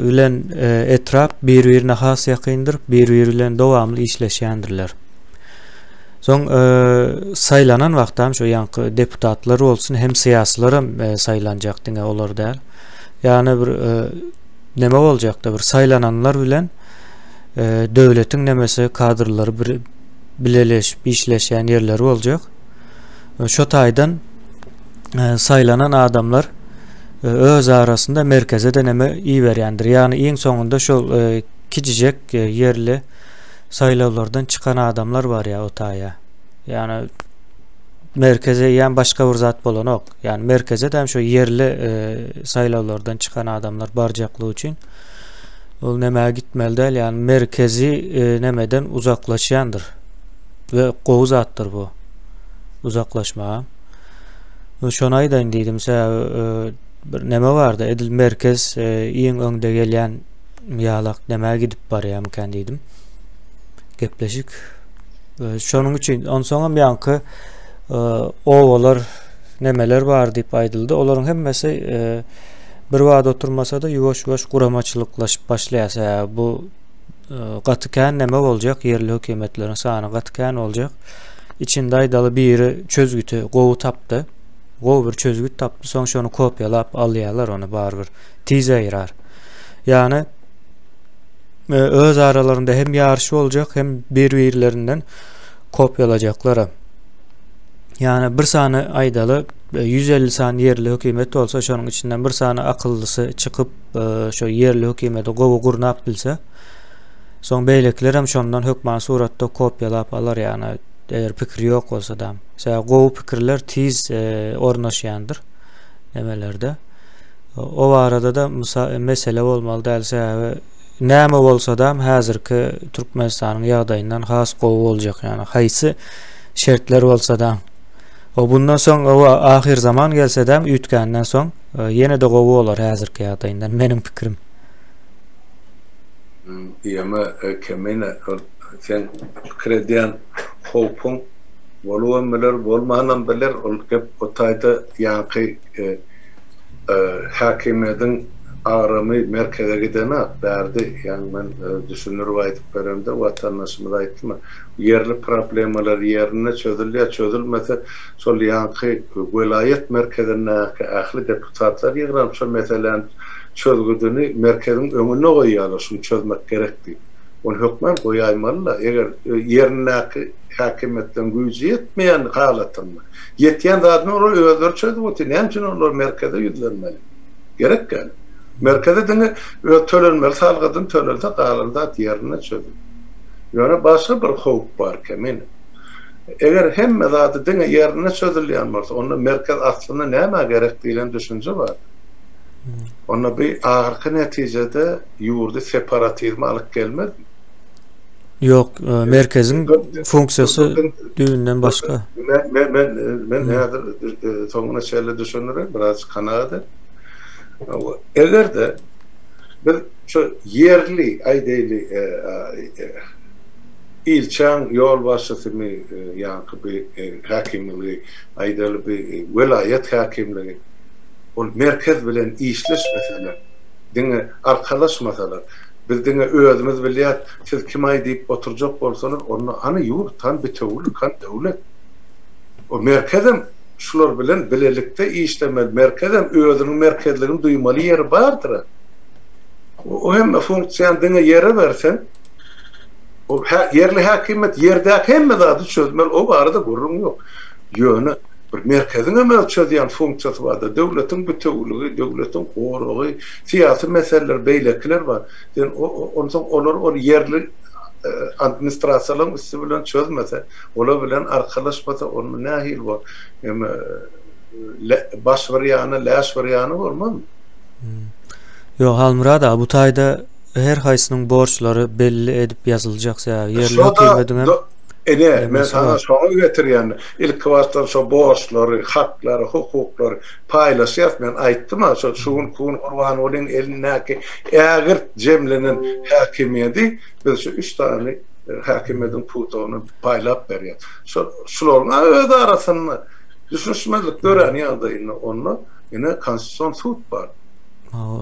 bilen etrap bir-birine has ýakyndyr, bir-biri bilen dowamly işleşýändirler. Soň saýlanan wagtam şu ýaňky deputatlar bolsun, hem syýasylar hem saýlanjak, diňe olar däl. Ýagny bir neme boljakda bir saýlananlar bilen döwletiň nemesi kadrlary bir bileleşip işleşýän ýerleri boljak. Şo taýdan saýlanan adamlar öz arasynda merkeze de neme iberýändir. Ýagny iň soňunda şol kiçijek ýerli saýlawlardan çykan adamlar barýar o taýa. Ýagny merkeze ýa başga bir zat bolanok. Ýagny merkeze de şu ýerli saýlawlardan çykan adamlar barjaklygy üçin ol nämä gitmeli däl. Ýagny merkezi nemeden uzaklaşýandyr. We gowy zatdyr bu. Uzaklaşmaga. Şony aýdaýyn diýdim, sebäbi bir neme bardy, edil merkez iň öňde gelýän ýalak nämä gidip barýarmykan diýdim. Gepleşik. Şonuň üçin onsoňam ýaňky obalar nemeler bar diýip aýdyldy. Olaryň hemmesi bir wagt oturmasa-da ýuwaş-ýuwaş guramaçylyklaşyp başlaýar. Sebäbi bu gaty kän neme boljak, ýerli hökümetleriň sany gaty kän boljak. Içinde aýdaly biri çözgüti gowy tapdy. Gowy bir çözgüt tapdy, soň şony kopýalap alýarlar ony barybir. Tiz ýaýrar. Ýagny öz aralarynda hem ýaryş boljak, hem bir-birlerinden kopýalajaklar. Ýagny bir sany aýdaly 150 sany ýerli hökümet bolsa, şonuň içinden bir sany akyllysy çykyp, şo ýerli hökümeti gowy gurnap bilse, soň beýlekiler hem şondan hökman suratda kopýalap alar, ýagny eger pikiri ýok bolsa da. Sebäbi gowy pikirler tiz ornaşýandyr nemelerde. O barada da mesele bolmaly däl, sebäbi näme bolsa da häzirki Türkmenistanyň ýagdaýyndan has gowy boljak, ýagny haýsy şertler bolsa da. O bundan soň o ahyr zaman gelse de üýtgänden soň ýene-de gowy bolar häzirki ýagdaýyndan meniň pikirim. Ýeme Kemine ol seň pikir edýän howpuň bolubam biler bolmanam biler ol gep o taýda ýaňky häkimiýediň agramy merkeze gidenak bärde ýaňy men düşündirip aýdyp beremde watandaşymyz aýtdymy ýerli problemalar ýerinde çözülýär çözülmese şol ýaňky welaýat merkezindäki ähli deputatlar ýygnanyp şol meseläni çözgüdini merkeziň öňünde goýýarlar şuny çözmek gerek diýip ony hökman goýaýmalyda eger ýerindäki häkimiýetleriň güýji ýetmeýän halatynda Ýetýän zadyny olar özleri çözüp otyr. Näme üçin olar merkeze ýüzlenmeli? Gerek däl. Merkeze diňe öz tölenmeli salgydyny tölelse galan zat ýerinde çözüler. Ýöne başga bir howp bar Kemine. Eger hemme zady diňe ýerinde çözülýän bolsa, onda merkez aslynda nämä gerek diýlen düşünje bar. Onda bu ahyrky netijede ýurdy separatizme alyp gelmezmi? Ýok, merkeziň funksiýasy düýbünden başga. Men men men häzir soňuna çenli düşündirin, biraz kanagat et. Eger-de biz şu ýerli, aýdaýly, ilçäň ýolbaşçysymy, ýaňky bir häkimligi, aýdaly bir welaýat häkimligi, ol merkez bilen işleşmeseler, diňe arkalaşmasalar, Biz diňe özümiz bilýäs, siz kim-aý diýip oturjak bolsalar, onda hany ýurt, hany bitewülik, hany döwlet? O merkezem şular bilen bilelikde işlemeli, merkezem özüniň merkezligini duýmaly ýeri bardyr-a. O hemme funksiýany diňe ýere berseň, o ýerli häkimiýet ýerdäki hemme zady çözmeli, o barada gürrüň ýok. Ýöne bir merkeziň hem öz çözýän funksiýasy bar-da, döwletiň bitewüligi, döwletiň goragy, syýasy meseleler, beýlekiler bar. Sen onsoň olar ol ýerli administrasiýalaryň üsti bilen çözmese, olar bilen arkalaşmasa, onda nähili bor? Eme baş bir ýana, läş bir ýana bolmazmy? Ýok, Halmyrat aga, bu taýda her haýsynyň borçlary belli edip ýazyljak, sebäbi ýerli hökümediň hem Ine, men saňa şoňa getirýän. Ilki başdan şo borçlary, haklary, hukuklary paýlaşýas. Men aýtdym-a, şo şu günki gün Gurbangulyň elindäki ägirt jemlenen häkimiýedi biz şu üç sany häkimiýediň pudagyna paýlap berýäs. Şo şularyň öz arasynda düşünişmezlik dörän ýagdaýynda onda ine Konstitusion sud bar.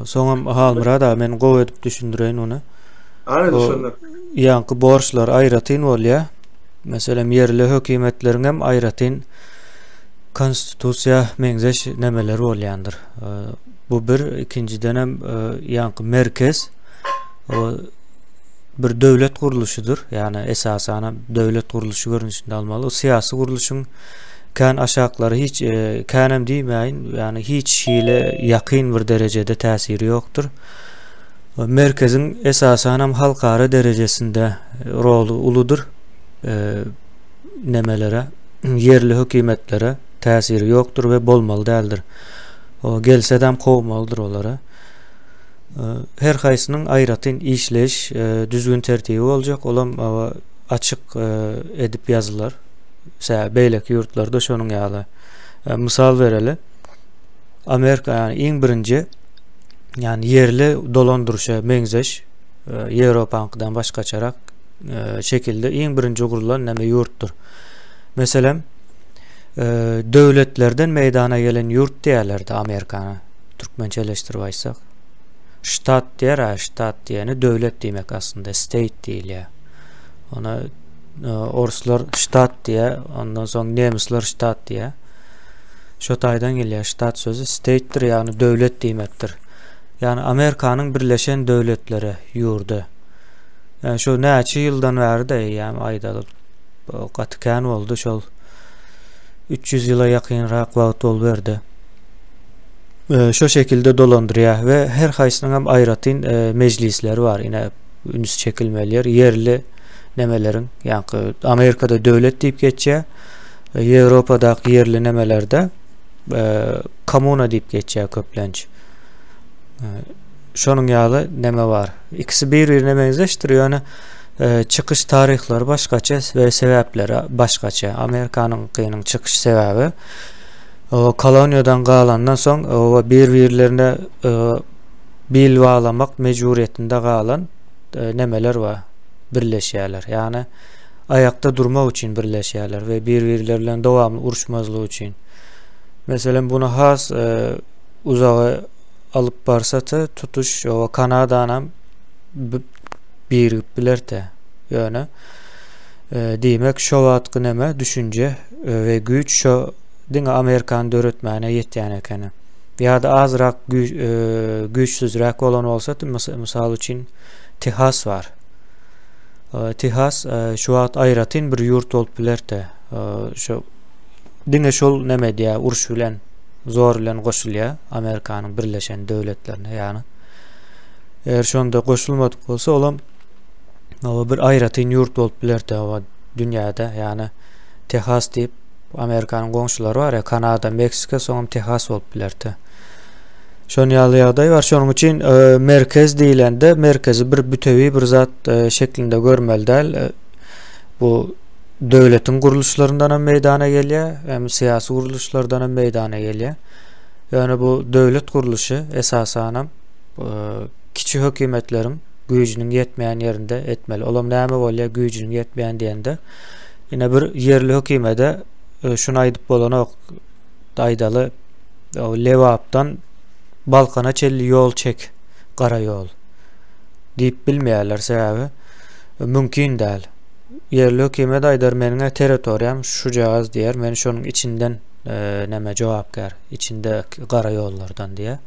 Soňam Halmyrat aga men gowy edip düşündireýin ony. Hany düşündir. Ýaňky borçlar aýratyn bolýar. Meselem ýerli hökümetleriň hem aýratyn konstitusiýa meňzeş nemeleri bolýandyr. Bu bir, ikinjiden hem ýaňky merkez o bir döwlet gurluşydyr. Ýagny esasan hem döwlet gurluşy görnüşinde almaly. O syýasy gurluşyň kän aşaklary hiç känem diýmäýin, ýagny hiç hili ýakyn bir derejede täsiri ýokdur. Merkeziň esasanam halkara derejesinde roly uludyr. Nemelere, ýerli hökümetlere täsiri ýokdur we bolmaly däldir. O gelsedem kowmalydyr olary. Her haýsynyň aýratyn işleýiş düzgün tertibi boljak, olam açyk edip ýazylar. Sebäbi beýleki ýurtlarda şonuň ýaly. E, mysal bereli. Amerika ýani iň birinji ýani ýerli dolandyryşa meňzeş e, Ýewropaňkydan başgaçarak e, şekilde iň birinji gurlan näme ýurtdur. Meselem, e, döwletlerden meýdana gelen ýurt diýerlerdi Amerikany. Türkmençeleşdirip aýtsak. Ştat diýer, ştat diýeni döwlet diýmek aslynda, state diýilýär. Ona e, orslar ştat diýýär, ondan soň nemisler ştat diýýär. Şo taýdan gelýär ştat sözi statedir, ýagny döwlet diýmekdir. Ýagny Amerikanyň Birleşen Döwletleri ýurdy. Ýani şu näçe ýyldan bäri-de eýýäm aýdaly gaty kän boldy şol 300 ýyla ýakynrak wagt boluberdi. E, şo şekilde dolandyrýar we her haýsynyň hem aýratyn e, mejlisleri bar. Ine üns çekilmeli ýer ýerli nemeleriň, ýaňky Amerikada döwlet diýip geçýär. E, Ýewropadaky ýerli nemelerde e, komuna diýip geçýär köplenç. E, şonuň ýaly neme bar. Ikisi bir-birine meňzeşdir, ýöne e, çykyş taryhlary başgaça we sebäpleri başgaça. Amerikanyňkynyň çykyş sebäbi o koloniýadan galandan soň o bir-birlerine e, bil baglamak mejburyýetinde galan e, nemeler bar, birleşýärler. Ýagny aýakda durmak üçin birleşýärler we bir-birleri bilen dowamly uruşmazlyk üçin. Meselem, bunu has e, uzaga alyp barsa-da, tutuş o Kanadanam birigip bilerdi. Ýöne e, diýmek şo wagtky neme düşünje e, we güýç şo diňe Amerikany döretmäne ýetýän ekeni. Ýa-da azrak güýç, e, güýçsüzräk bolan bolsa, mysal üçin Tehas bar. E, Tehas e, şu wagt aýratyn bir ýurt bolup bilerdi. E, şu diňe şol neme diýä uruş bilen zor bilen goşulýar Amerikanyň Birleşen Döwletlerine ýagny. Eger şonda goşulmadyk bolsa olam bir aýratyn ýurt bolup bilerdi o dünýäde ýagny Tehas diýip Amerikanyň goňşulary bar ya Kanada, Meksika, soňam Tehas bolup bilerdi. Şon ýaly ýagdaý bar. Şonuň üçin e, merkez diýilende merkezi bir bütewi bir zat e, şeklinde görmeli däl. E, bu döwletiň gurluşlaryndan hem meýdana gelýär, hem syýasy gurluşlardan hem meýdana gelýär. Ýöne bu döwlet gurluşy esasanam e, kiçi hökümetleriň güýjüniň ýetmeýän ýerinde etmeli. Olam näme bolýar güýjüniň ýetmeýän diýende? Ine bir ýerli hökümede e, şuny aýdyp bolanok. Aýdaly Lebapdan Balkana çenli ýol çek, gara ýol diýip bilmeýärler sebäbi mümkin däl. Ýerli hökümet aýdar meniň territoriýam şujagaz diýer, men şonuň içinden e, näme jogapkär, içinde gara ýollardan diýer.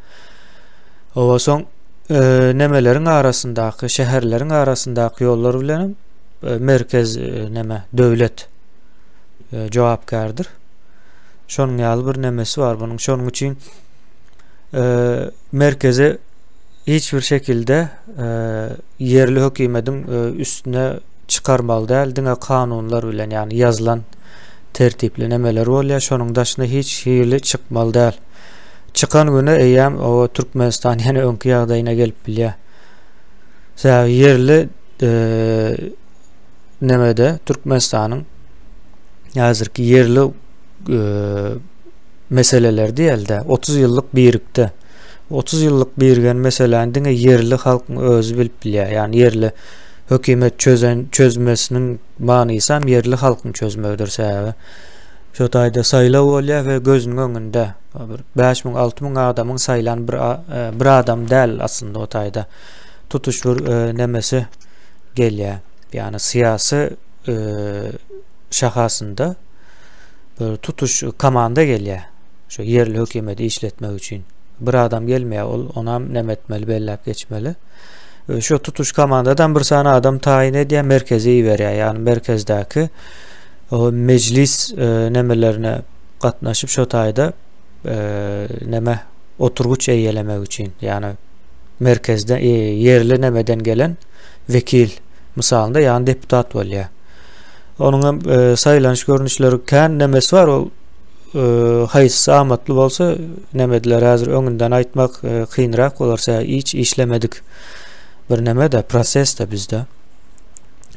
Owa soň e, nemeleriň arasyndaky, şäherleriň arasyndaky ýollar bilen e, merkez e, neme döwlet e, jogapkärdir. Şonuň ýaly bir nemesi bar bunuň. Şonuň üçin e, merkeze hiç bir şekilde e, ýerli hökümediň e, üstüne çykarmaly däl, diňe kanunlar bilen, ýagny ýazylan tertipli nemeler bolýar. Şonuň daşyna hiç hili çykmaly däl. Çykan güne eýýäm o Türkmenistan ýene öňki ýagdaýyna gelip bilýär. Sebäbi ýerli e, nemede Türkmenistanyň häzirki ýerli e, meseleler diýelde 30 ýyllyk birikdi. 30 ýyllyk birigen meseläni diňe ýerli halkyň özi bilip bilýär. Ýagny ýerli hökümet çözen çözmesiniň manysy hem ýerli halkyň çözmegidir sebäbi. Şo taýda saýlaw bolýar we gözüniň öňünde bir 5000 6000 adamyň saýlan bir e, bir adam däl aslynda o taýda tutuş bir e, nemesi gelýär. Ýagny syýasy e, şahasynda bir tutuş komanda gelýär. Şu ýerli hökümeti işletmek üçin. Bir adam gelmeýär, ol onam näme etmeli, belläp geçmeli. E, şu tutuş komandadan bir sany adam taýyn edýär, merkeze iberýär. Ýagny merkezdäki o mejlis e, nemelerine gatnaşyp şo taýda e, neme oturgyç eýelemek üçin, ýagny merkezde e, ýerli nemeden gelen wekil mysalynda ýagny deputat bolýar. Onuň hem e, saýlanyş görnüşleri kän nemesi bar. Ol e, haýsysy amatly bolsa nemediler häzir öňünden aýtmak e, kynrak bolar. Sebäbi hiç işlemedik bir neme-de proses-de bizde.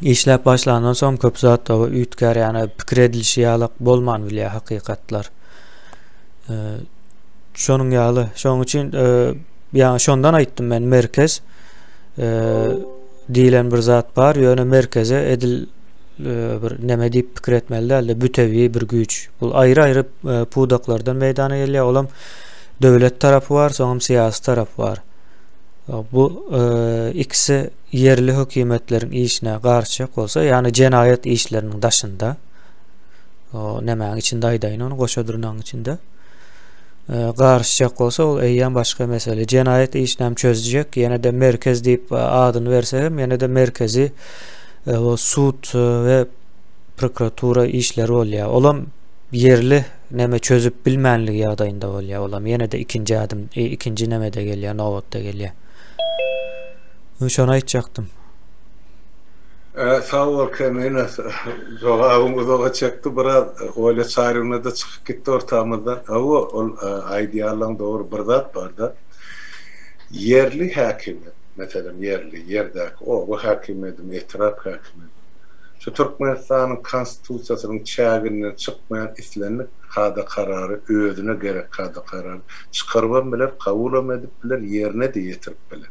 Işläp başlandan soň köp zat üýtgär, ýagny pikir edilişi ýalak bolman bilýär hakykatlar. Şonuň ýaly, şonuň üçin ýagny şondan aýtdym men merkez diýlen bir zat bar, ýöne merkeze edil bir neme diýip pikir etmeli däldi, bütewi bir güýç. Bu aýry-aýry pudaklardan meýdana gelýär, olam döwlet tarapy bar, soňam syýasy tarapy bar. Bu ikisi ýerli hökümetleriň işine garyşjak bolsa, ýagny jenaýat işleriniň daşynda, o nämäň içinde aýdaýyn ony, goşa dyrnagyň içinde garyşjak bolsa, ol eýýäm başga mesele. Jenaýat işini hem çözjek, ýene-de merkez diýip adyny berse hem, ýene-de merkezi o sud we prokuratura işleri bolýar. Olam ýerli neme çözüp bilmänligi ýagdaýynda bolýar. Olam ýene-de ikinji adım, ikinji nemede gelýär, nobatda gelýär. Şony aýtjakdym. Sag bol Kemine, jogabyň uzaga çekdi biraz, Olýa Çaryýewna-da çykyp gitdi ortamyzdan. Hawa, ol aýdýanlaň dogry, bir zat bar-da, ýerli häkimiýet, meselem, ýerli, ýerdäki oba häkimiýedimi, etrap häkimiýedimi, şu Türkmenistanyň Konstitusiýasynyň çäginden çykmaýan islendik kada-karary, özüne gerek kada-karary çykarybam biler, kabulam edip biler, ýerine-de ýetirip biler.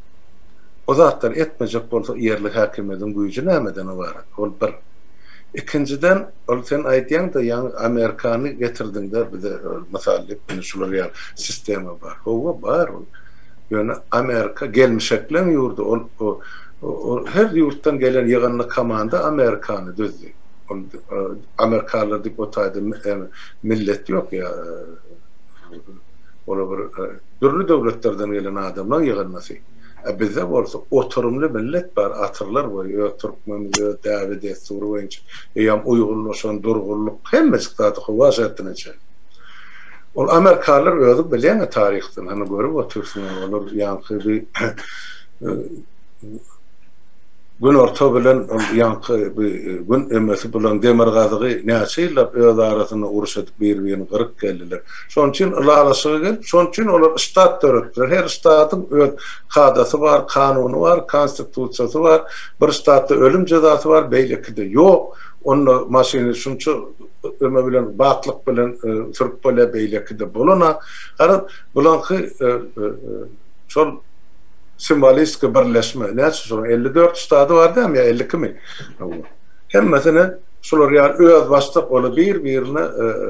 O zatlary etmejek bolsa ýerli häkimiýediň güýji nämeden ybarat? Ol bir. Ikinjiden, ol sen aýdýaň-da ýaňy Amerikany getirdiňde bize mysal diýip, indi şular ýaly sistema bar. Hawa, bar ol. Ýöne Amerika gelmişekleň ýurdy, ol ol her ýurtdan gelen ýygyndy komanda Amerikany düzdi. Ol amerikanlar diýip o taýda millet ýok ýa olar bir Dürli döwletlerden gelen adamlaň ýygyndysy. A bizde bolsa oturymly millet bar, asyrlar boýy öz türkmenimiz öz däbi-dessury boýunça eýýäm uýgunlaşan, durgunlyk, hemmejik zady howa şertine çenli. Ol amerikanlar özüň bilýäň-ä taryhdan, hany görüp otyrsyň, olar ýaňky bir Günorta bilen ol ýaňky bi gün emesi bilen demirgazygy näçe ýyllap öz arasynda uruş edip bir-birini gyryp geldiler. Şonuň üçin ylalaşyga gelip, şonuň üçin olar ştat döretdiler. Her ştatyň öz kadasy bar, kanuny bar, konstitusiýasy bar. Bir ştatda ölüm jezasy bar, beýlekide ýok. Onda maşyny şunça öme bilen, batlyk bilen sürüp bolýar, beýlekide bolana. Garaz, bulaňky şol simwolistik birleşme, näçe şonuň 54 ştady bar dämi ýa 52 mi? Hemmesine şular ýaly özbaşdak oly bir-birine e, e,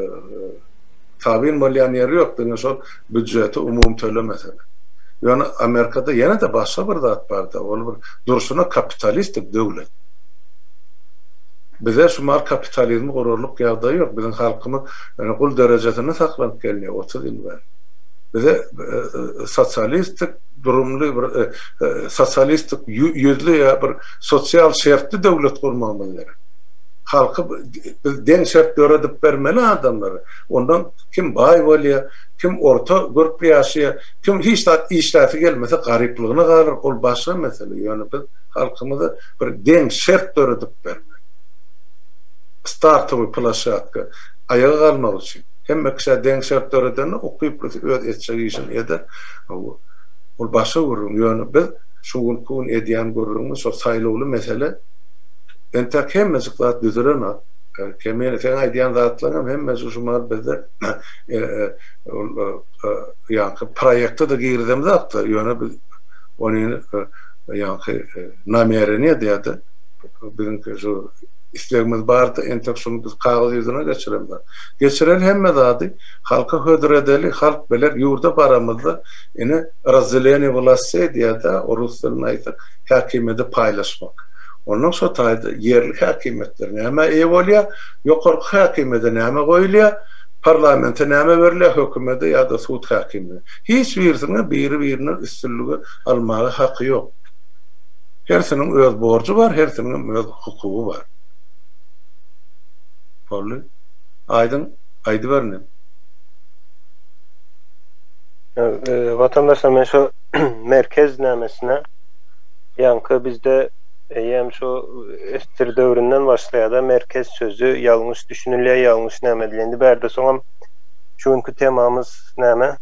tabyn bolýan ýeri ýok, diňe şol býudjeti umumy tölemese. Ýöne Amerikada ýene-de başga bir zat bar-da, ol bir durşuna kapitalistik döwlet. Bize şumar kapitalizmi gurarlyk ýagdaý ýok. Biziň halkymyz gul derejesinde saklanyp gelinýär 30 ýyl bäri. Bize sosialistik durumly bir sosialistik ýüzli ýa bir sosial şertli döwlet gurmagymyz gerek. Halky biz deň şert döredip bermeli adamlara. Ondan kim baý bolýar, kim orta görüp ýaşaýar, kim hiç zat işläsi gelmese garyplygyna galar, ol başga mesele. Ýöne biz halkymyza bir deň şert döredip bermeli. Startowy ploşadka aýaga galmak üçin. Hemme kişä deň şert döredende ukyplysy öz etjek işini eder. Ol başga gürrüň. Ýöne biz şu günki gün edýän gürrüňimiz şol saýlawly mesele. Entek hemmejik zat düzülenok. Kemine seň aýdýan zatlaryňam hemmesi şu mahal bizde ol ýaňky proýekte-de girizemzok-da, ýöne biz ony ýaňky namereniýe diýýär-de biziňki şu islegimiz bardy, entek şuny biz kagyz ýüzüne geçiremzok. Geçiren hemme zady halka hödür edeli, halk biler, ýurda baramyzda ine razdeleniýe wlastey diýýär-de, orus dilinde aýtsak, häkimiýeti paýlaşmak. Ondan şo taýda ýerli häkimiýetler nämä eýe bolýar, ýokarky häkimiýete näme goýulýar, parlamente näme berilýär, hökümede ýa-da sud häkimine. Hiç birisiniň biri-birinden üstünligi almaga haky ýok. Hersiniň öz borjy bar, hersiniňem öz hukugy bar. Boldy. Aýdyň, aýdyber inim. Watandaşlar men şu merkez nämesine ýaňky bizde eýýäm şu SSR döwründen başlaýada merkez sözi ýalňyş düşünilýär ýalňyş näme edilýär indi bärde soňam şu günki temamyz näme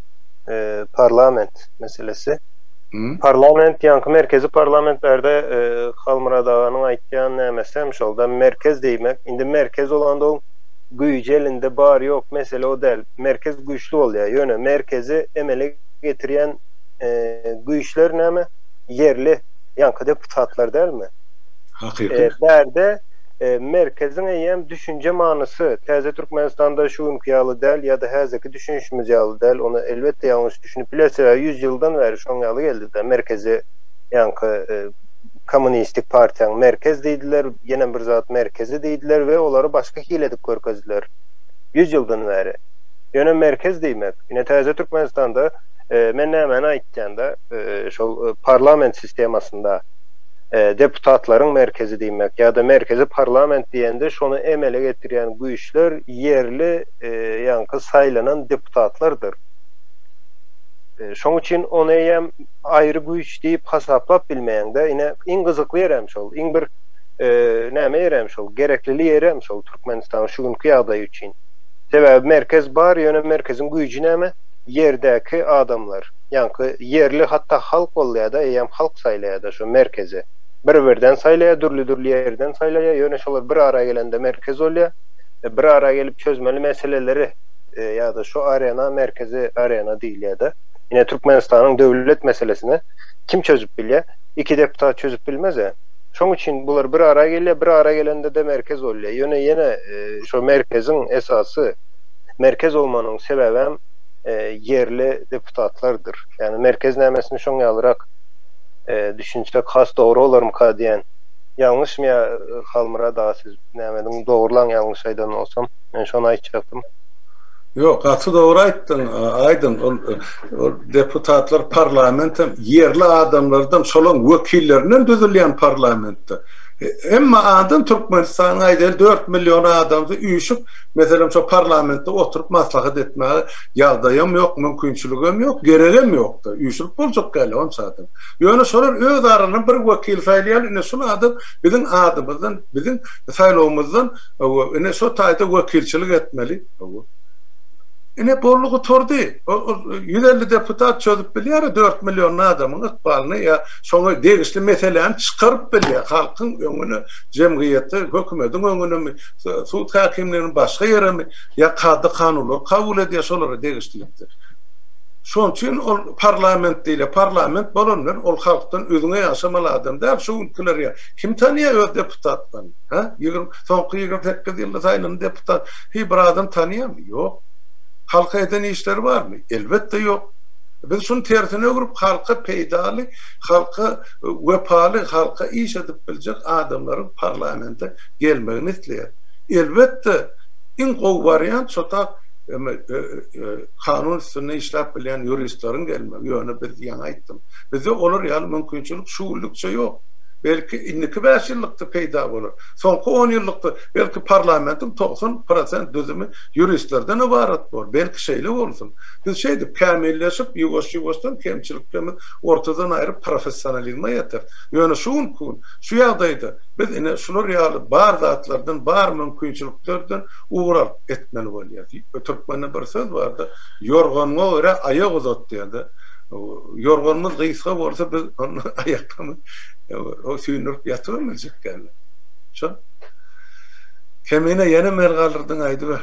parlament meselesi. Parlament ýaňky merkezi parlament bärde Halmyrat aganyň aýtýan nämesi hem şolda merkez diýmek. Indi merkez bolanda ol güýji elinde bar ýok mesele o däl. Merkez güýçli bolýar. Ýöne merkezi emele getirýän güýçler näme? Ýerli ýaňky deputatlar dälmi? Hakyky. Bärde merkeziň eýýäm düşünje manysy täze Türkmenistanda şu günki ýaly däl ýa-da häzirki düşünişimiz ýaly däl. Ony elbetde ýalňyş düşünip biler, sebäbi 100 ýyldan bäri şoň ýaly geldi-de, merkezi ýaňky kommunistik partiýaň merkez diýdiler, ýene bir zat merkezi diýdiler we olary başga hili edip görkezdiler 100 ýyldan bäri. Ýöne merkez diýmek, ine täze Türkmenistanda men nämäni aýtýan-da, şol parlament sistemasynda deputatlaryň merkezi diýmek ýa-da merkezi parlament diýende şony emele getirýän güýçler ýerli ýaňky saýlanan deputatlardyr. Şoň üçin ony eýýäm aýry güýç diýip hasaplap bilmeýäň-de. Ine, iň gyzykly ýerem şol. Iň bir näme ýerem şol, gereklili ýerem şol Türkmenistanyň şu günki ýagdaýy üçin. Sebäbi merkez bar, ýöne merkeziň güýji näme? Ýerdäki adamlar. Ýaňky ýerli hatda halk bolýar-da, eýýäm halk saýlaýar-da şo merkezi. Bir-birden saýlaýar, dürli-dürli ýerden saýlaýar, ýöne şolar bir ara gelende merkez bolýar. Bir ara gelip çözmeli meseleleri ýa-da şu arena merkezi arena diýilýär-de. Ine Türkmenistanyň döwlet meselesini kim çözüp bilýär? Iki deputat çözüp bilmez-ä. Şoň üçin bular bir ara gelýär, bir ara gelende-de merkez bolýar. Ýöne ýene şo merkeziň esasy merkez bolmagynyň sebäbem ýerli deputatlardyr. Ýagny merkez nämesini şoň ýalyrak düşünsek has dogry bolarmyka diýen. Ýalňyşmy ýa Halmyrat aga siz nämediň dogrulan ýalňyş aýdan bolsam. Men şony aýtjakdym. Ýok, gaty dogry aýtdyň, Aýdyň. Ol ol deputatlar parlamentem ýerli adamlardan, şolaň wekillerinden düzülýän parlamentde. Hemme adam Türkmenistanyň aýdaly 4 million adamsy üýşüp, meselem şo parlamentde oturyp maslahat etmäge ýagdaýam ýok, mümkinçiligem ýok, geregem ýok-da. Üýşürip boljak däl onça adam. Ýöne şolar öz aralaryndan bir wekil saýlaýarlar, ine şul adam biziň adymyzdan, biziň saýlawymyzdan Hawa, ine şo taýda wekilçilik etmeli. Hawa. Ine boldy gutardy. Ol 150 deputat çözüp bilýär 4 million adamyň ykbalyny ýa şoňa degişli meseläni çykaryp bilýär halkyň öňüne, jemgyýete, hökümediň öňünemi, sud häkimliginiň başga ýeremi ýa kada-kanunlar kabul edýär şolara degişlilikde. Şonuň üçin ol parlament diýilýär. Parlament bolan bilen ol halkdan üzňe ýaşamaly adam däl. Şu günkiler ýa kim tanýar öz deputatlaryny? Hä? Ýigrim, soňky 28 ýylda saýlanan deputat hiý bir adam tanýarmy? Ýok. Halka eden işleri barmy? Elbetde ýok. Biz şuny tersine öwrüp halka peýdaly, halka wepaly, halka iş edip biljek adamlaryň parlamente gelmegini isleýäris. Elbetde iň gowy wariant şo tak kanun üstünde işläp bilýän ýuristleriň gelmegi. Ýöne biz ýaňy aýtdym. Bizde olar ýaly mümkinçilik şu günlükçe ýok. Belki indiki bäş ýyllykda peýda bolar. Soňky on ýyllykda belki parlamentiň 90 prosent düzümi ýuristlerden ybarat bor. Belki şeýle bolsun. Biz şeýdip kämilleşip, ýuwaş-ýuwaşdan kemçiliklerimizi ortadan aýryp professionalizme ýeteris. Ýöne şu günki gün, şu ýagdaýda biz ine şular ýaly bar zatlardan, bar mümkinçiliklerden ugur alyp etmeli bolýar. Türkmende bir söz barda, ýorganyňa görä aýak uzat diýende, ýorganymyz gysga bolsa biz onda aýaklarymyz süýndürip ýatybam biljek däl. Şo. Kemine ýene mel galdyrdyň aýdyber.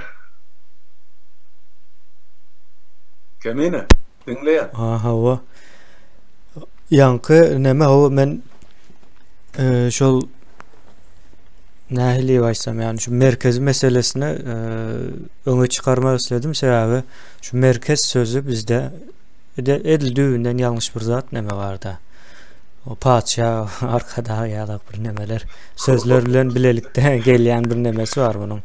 Kemine, diňleýän. Ha, hawa. Ýaňky neme hawa men e, şol nähili aýtsam, ýagny şu merkezi meselesini e, öňe çykarmak isledim. Sebäbi şu merkez sözü bizde edil düýbünden ýalňyş bir zat neme barda. O patyşa arkadag ýaly bir nemeler sözler bilen bilelikde gelýän bir nemesi bar bunuň.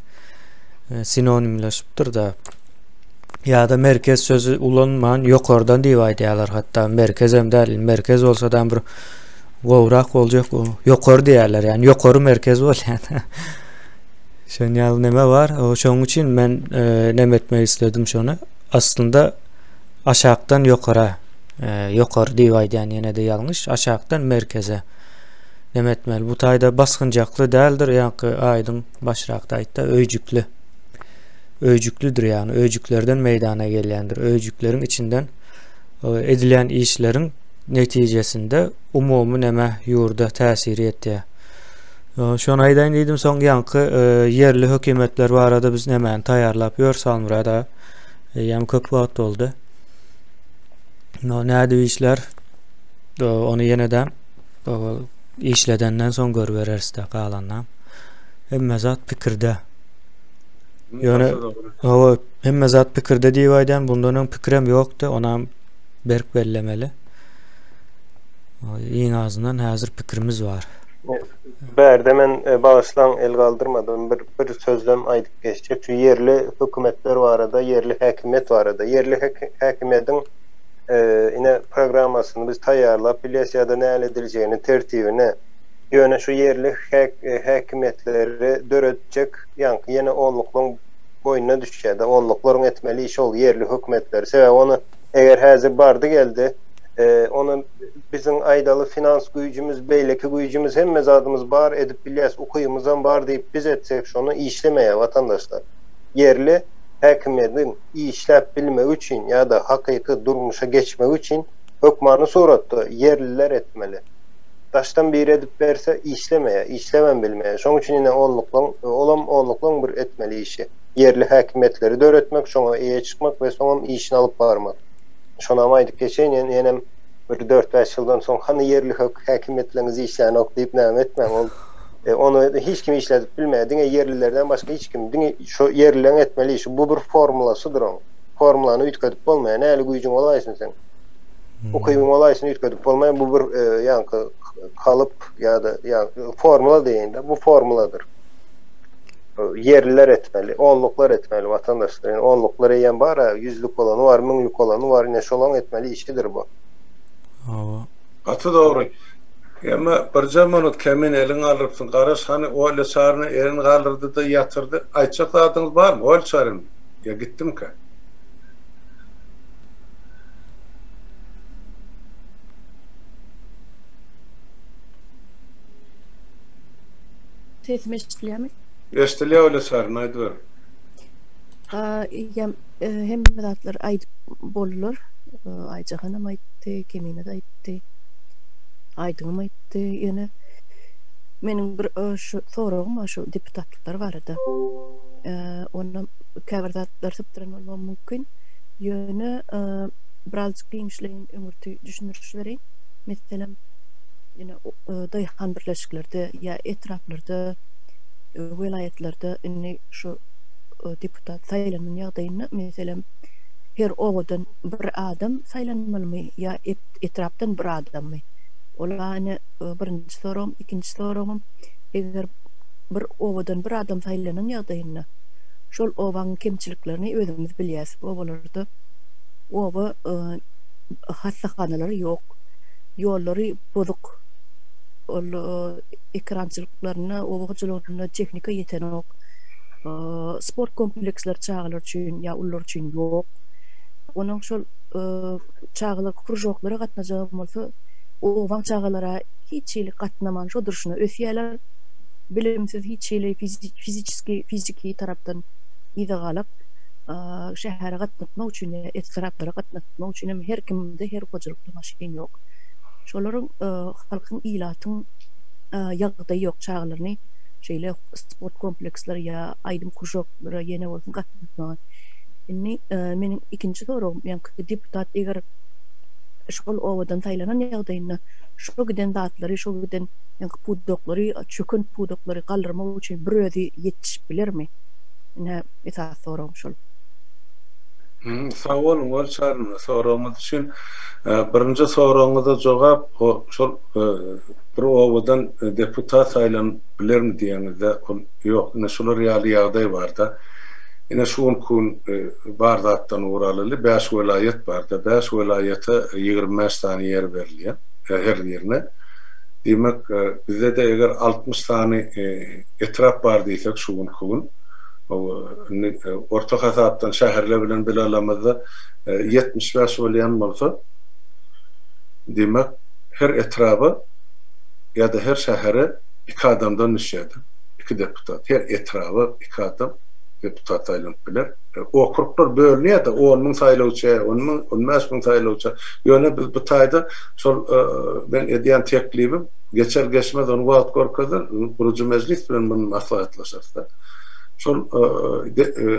E, sinonimleşipdir da. Ýa-da merkez sözü ulanman ýokardan diýip aýdýarlar hatda merkezem däl, merkez bolsa da bir gowrak boljak o ýokary diýýärler ýagny ýokary merkez bolýar. Şon ýaly neme bar. O şonuň üçin men e, neme etmek isledim şony. Aslynda aşakdan ýokara, e, ýokary diýip aýdýan ýene-de ýalňyş, aşakdan merkeze neme etmeli. Bu taýda basgynjakly däldir, ýaňky aýdyň başrakda aýtda öýjükli. Öýjüklidir, ýagny öýjüklerden meýdana gelýändir. Öýjükleriň içinden e, edilýän işleriň. netijesinde umumy neme ýurda täsiri ýetýär. Şony aýdaýyn diýdim, soň ýaňky ýerli hökümetler barada biz nämäni taýýarlap ýörüs Halmyrat aga. Eýýäm köp wagt boldy. No, nädip işler? Ony ýene-de işledenden soň görübereris-de galanynam. Hemme zat pikirde. Ýöne hawa, hemme zat pikirde diýip aýdýan, bundan öň pikirem ýokdy, onam berk bellemeli. Iň azyndan häzir pikirimiz bar. Bärde men e, bagyşlaň el galdyrmadym. Bir bir sözlem aýdyp geçjek. Şu ýerli hökümetler barada, ýerli häkimiýet barada. Ýerli häkimiýetiň e, ine programmasyny biz taýýarlap bilýäs ýa-da näle ediljegini, tertibini. Ýöne şu ýerli häkimiýetleri döretjek ýaňky ýene onluklaryň boýnuna düşýär-de. Onluklaryň etmeli işi ol ýerli hökümetleri. Sebäbi ony eger häzir bardy geldi, ony biziň aýdaly finans güýjümiz, beýleki güýjümiz hemme zadymyz bar edip bilýäs, ukybymyzam bar diýip biz etsek şony işlemeýär watandaşlar. Ýerli häkimiýediň işläp bilmegi üçin ýa-da hakyky durmuşa geçmegi üçin hökmany suratda ýerliler etmeli. Daşdan biri edip berse işlemeýär, işläbem bilmeýär. Şoň üçin ine onluklaň, olam onluklaň bir etmeli işi. Ýerli häkimiýetleri döretmek, şoňa eýe çykmak we soňam işini alyp barmak. Şonam aýdyp geçeýin, ýenem bir dört-bäş ýyldan soň hany ýerli häkimiýetleriňiz işlänok diýip näme etmäň, ol ony hiç kim işledip bilmeýär, diňe ýerlilerden başga hiç kim, diňe şo ýerlileň etmeli işi, bu bir formulasydyr oň. Formulany üýtgedip bolmaýar, nähili güýjüň bolaýsyn seň. Ukybyň bolaýsyn üýtgedip bolmaýar, bu bir ýaňky kalyp ýa-da ýa formula diýeýin-de, bu formuladyr. Ýerliler etmeli, onluklar etmeli watandaşlar. Ýani onluklar eýýäm bar-a, ýüzlük bolany bar, müňlük bolany bar, ine şolaň etmeli işidir bu. Hawa. Gaty dogry. Emma birje minut Kemin elin galdyrypsyň. Garaş hany Olýa Çaryna elini galdyrdy-da ýatyrdy. Aýtjak zadyňyz barmy, Olýa Çaryn? Ýa gitdimikä? Sesim eşidilýärmi? Eşidilýär Olýa Çaryn, aýdyber. Eýýäm hemme zatlar aýdyp boldular. Aýjahanam aýtdy, Kemine-de aýtdy. Aýdyňam aýtdy. Ýöne meniň bir şu soragym bar şu deputatlar barada. Onam käbir zatlar sypdyran bolmagym mümkin. Ýöne birazjyk giňişleýin öňürti düşündiriş bereýin. Meselem, ýene daýhan birleşiklerde ýa etraplarda, welaýatlarda indi şu deputat saýlanan ýagdaýynda, meselem, her obadan bir adam saýlanmalymy ýa etrapdan bir adammy? Ol-a ine birinji soragym. Ikinji soragym, eger bir obadan bir adam saýlanan ýagdaýynda, şol obaň kemçiliklerini özümiz bilýäs. Obalarda oba hassahanalary ýok, ýollary bozuk, ol ekerançylyklarynda, oba hojalygynda tehnika ýetenok, sport kompleksleri çagalar üçin ýa ulular üçin ýok. Onuň şol çagalar kružoklara gatnajagam bolsa, obaň çagalara hiç hili gatnaman şo durşuna ösýärler. Bilimsiz hiç hili fiziçeski, fiziki tarapdan yza galak. Şähere gatnatmak üçin ýa etraplara gatnatmak üçin hem her kimde, her hojalykda maşyn ýok. Şolaryň halkyň, ilatyň ýagdaýy ýok çagalaryny şeýle sport kompleksleri ýa aýdym kružoklara ýene bolsun gatnatmaga. Indi meniň ikinji soragym, ýaňky deputat eger şol obadan saýlanan ýagdaýynda şo giden zatlary, şo giden ýaňky pudaklary, çöken pudaklary galdyrmak üçin bir özi ýetişip bilermi? Ine, esasy soragym şol. Sag boluň, Gülçarym, soragyňyz üçin. Birinji soragyňyza jogap, o şol bir obadan deputat saýlanyp bilermi diýeňizde, ol ýok. Ine şular ýaly ýagdaý barda. Ine şu günki gün bar zatdan ugur alaly, bäş welaýat barda, bäş welaýata 25 sany ýer berilýär her birine. Diýmek, bizde-de eger 60 sany etrap bar diýsek şu günki gün, indi orta hasapdan şäherler bilen bile alamyzda 75 bolýan bolsa, diýmek, her etraba ýa-da her şähere iki adamdan düşýär-de, iki deputat. Her etraba iki adam. deputat saýlanyp biler. Okruglar bölünýär-de, on müň saýlawça, on müň, 15 müň saýlawça. Ýöne biz bu taýda şol men edýän teklibim geçer geçmez ony wagt görkezer, gurujy mejlis bilen muny maslahatlaşarys-da. Şol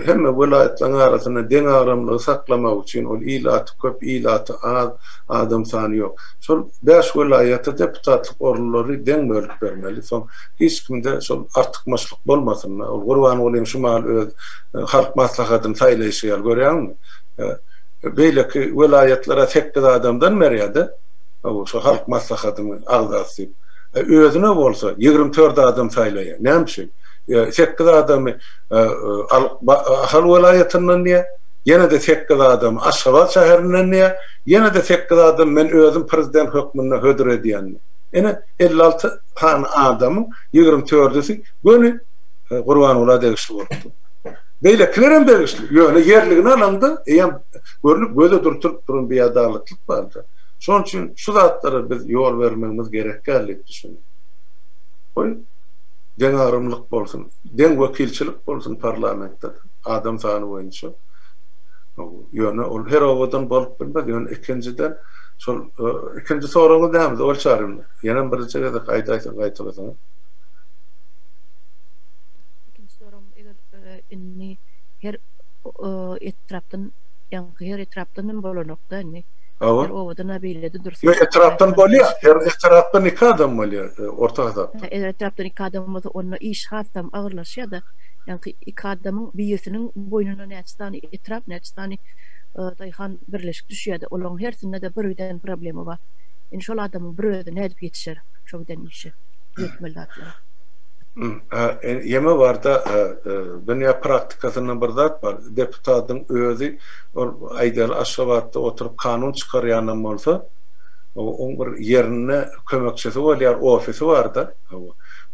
hemme welaýatlaryň arasynda deňagramlygy saklamak üçin ol ilaty köp, ilaty az, adam sany ýok. Şol bäş welaýata deputatlyk orunlary deň bölüp bermeli. Soň hiç kimde şol artykmaçlyk bolmasyn-da. Ol Gurbangulyň şu mahal öz Halk Maslahatyny saýlaýşy ýaly görýäňmi? Beýleki welaýatlara sekiz adamdan berýär-de, şo Halk Maslahatynyň agzasy diýip. Özüne bolsa 24 adam saýlaýar. Näme üçin? 8 adamy Ahal welaýatyndan diýýär, ýene-de 8 adamy Aşgabat şäherinden diýýär, ýene-de 8 adam men özüm prezident hökmünde hödür edýän diýýär. Ine, 56 sany adamyň 24-üsi göni Gurbangula degişli bolupdyr. Beýlekiler hem degişli. Ýöne ýerligini alanda eýýäm görnüp göze dürtülip duran biadalatlyk bardy. Şonuň üçin şu zatlara biz ýol bermegimiz gerek däl diýip düşünýän. Goý, deňagramlyk bolsun, deň wekilçilik bolsun parlamentde-de, adam sany boýunça. Ýöne ol her obadan bolup bilmez. Ýöne ikinjiden, şol ikinji soragyňyz näme, Zowal Çaryýewna? Ýenem birinji gezek aýdaýsaň, gaýtalasaňyz. Ikinji soragym, eger indi her etrapdan, ýaňky her etrapdan hem bolanok-da indi. Her obadan-a beýle-de dursun. Ýok, etrapdan bolýar. Her etrapdan iki adam bolýar, orta hasapda. Eger etrapdan iki adam bolsa, onda iş hasam agyrlaşýar-da. Ýaňky iki adamyň birisiniň boýnuna näçe sany etrap, näçe sany daýhan birleşik düşýär-de, olaryň hersinde-de bir giden problema bar. Indi şol adamyň bir özi nädip ýetişer şo giden işe, düzetmeli zatlara? Ýeme barda dünýä praktikasynda bir zat bar. Deputatyň özi ol aýdaly Aşgabatda oturyp kanun çykarýanam bolsa, oň bir ýerinde kömekçisi bolýar, ofisi bar-da.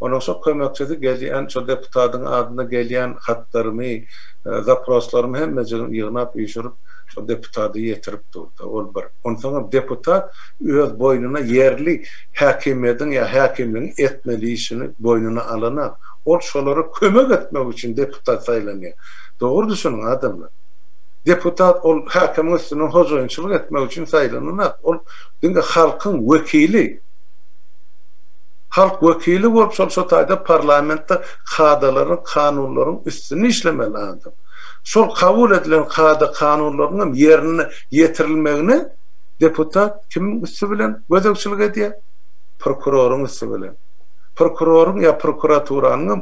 Onuň şo kömekçisi gelýän, şo deputatyň adyna gelýän hatlarymy, zaproslarymy hemmejigini ýygnap, üýşürip, şo deputada ýetirip dur-da. Ol bir. Onsoňam deputat öz boýnuna ýerli häkimiýetiň ýa häkimligiň etmeli işini boýnuna alanak. Ol şolara kömek etmek üçin deputat saýlanýar. Dogry düşüniň adamlar. Deputat ol häkimiň üstünden hojaýynçylyk etmek üçin saýlananak. Ol diňe halkyň wekili. Halk wekili bolup şol şo taýda parlamentde kadalaryň, kanunlaryň üstünde işlemeli adam. Şol kabul edilen kada kanunlaryň hem ýerine ýetirilmegine deputat kimiň üsti bilen gözegçilik edýär? Prokuroryň üsti bilen. Prokuroryň ýa prokuraturanyň hem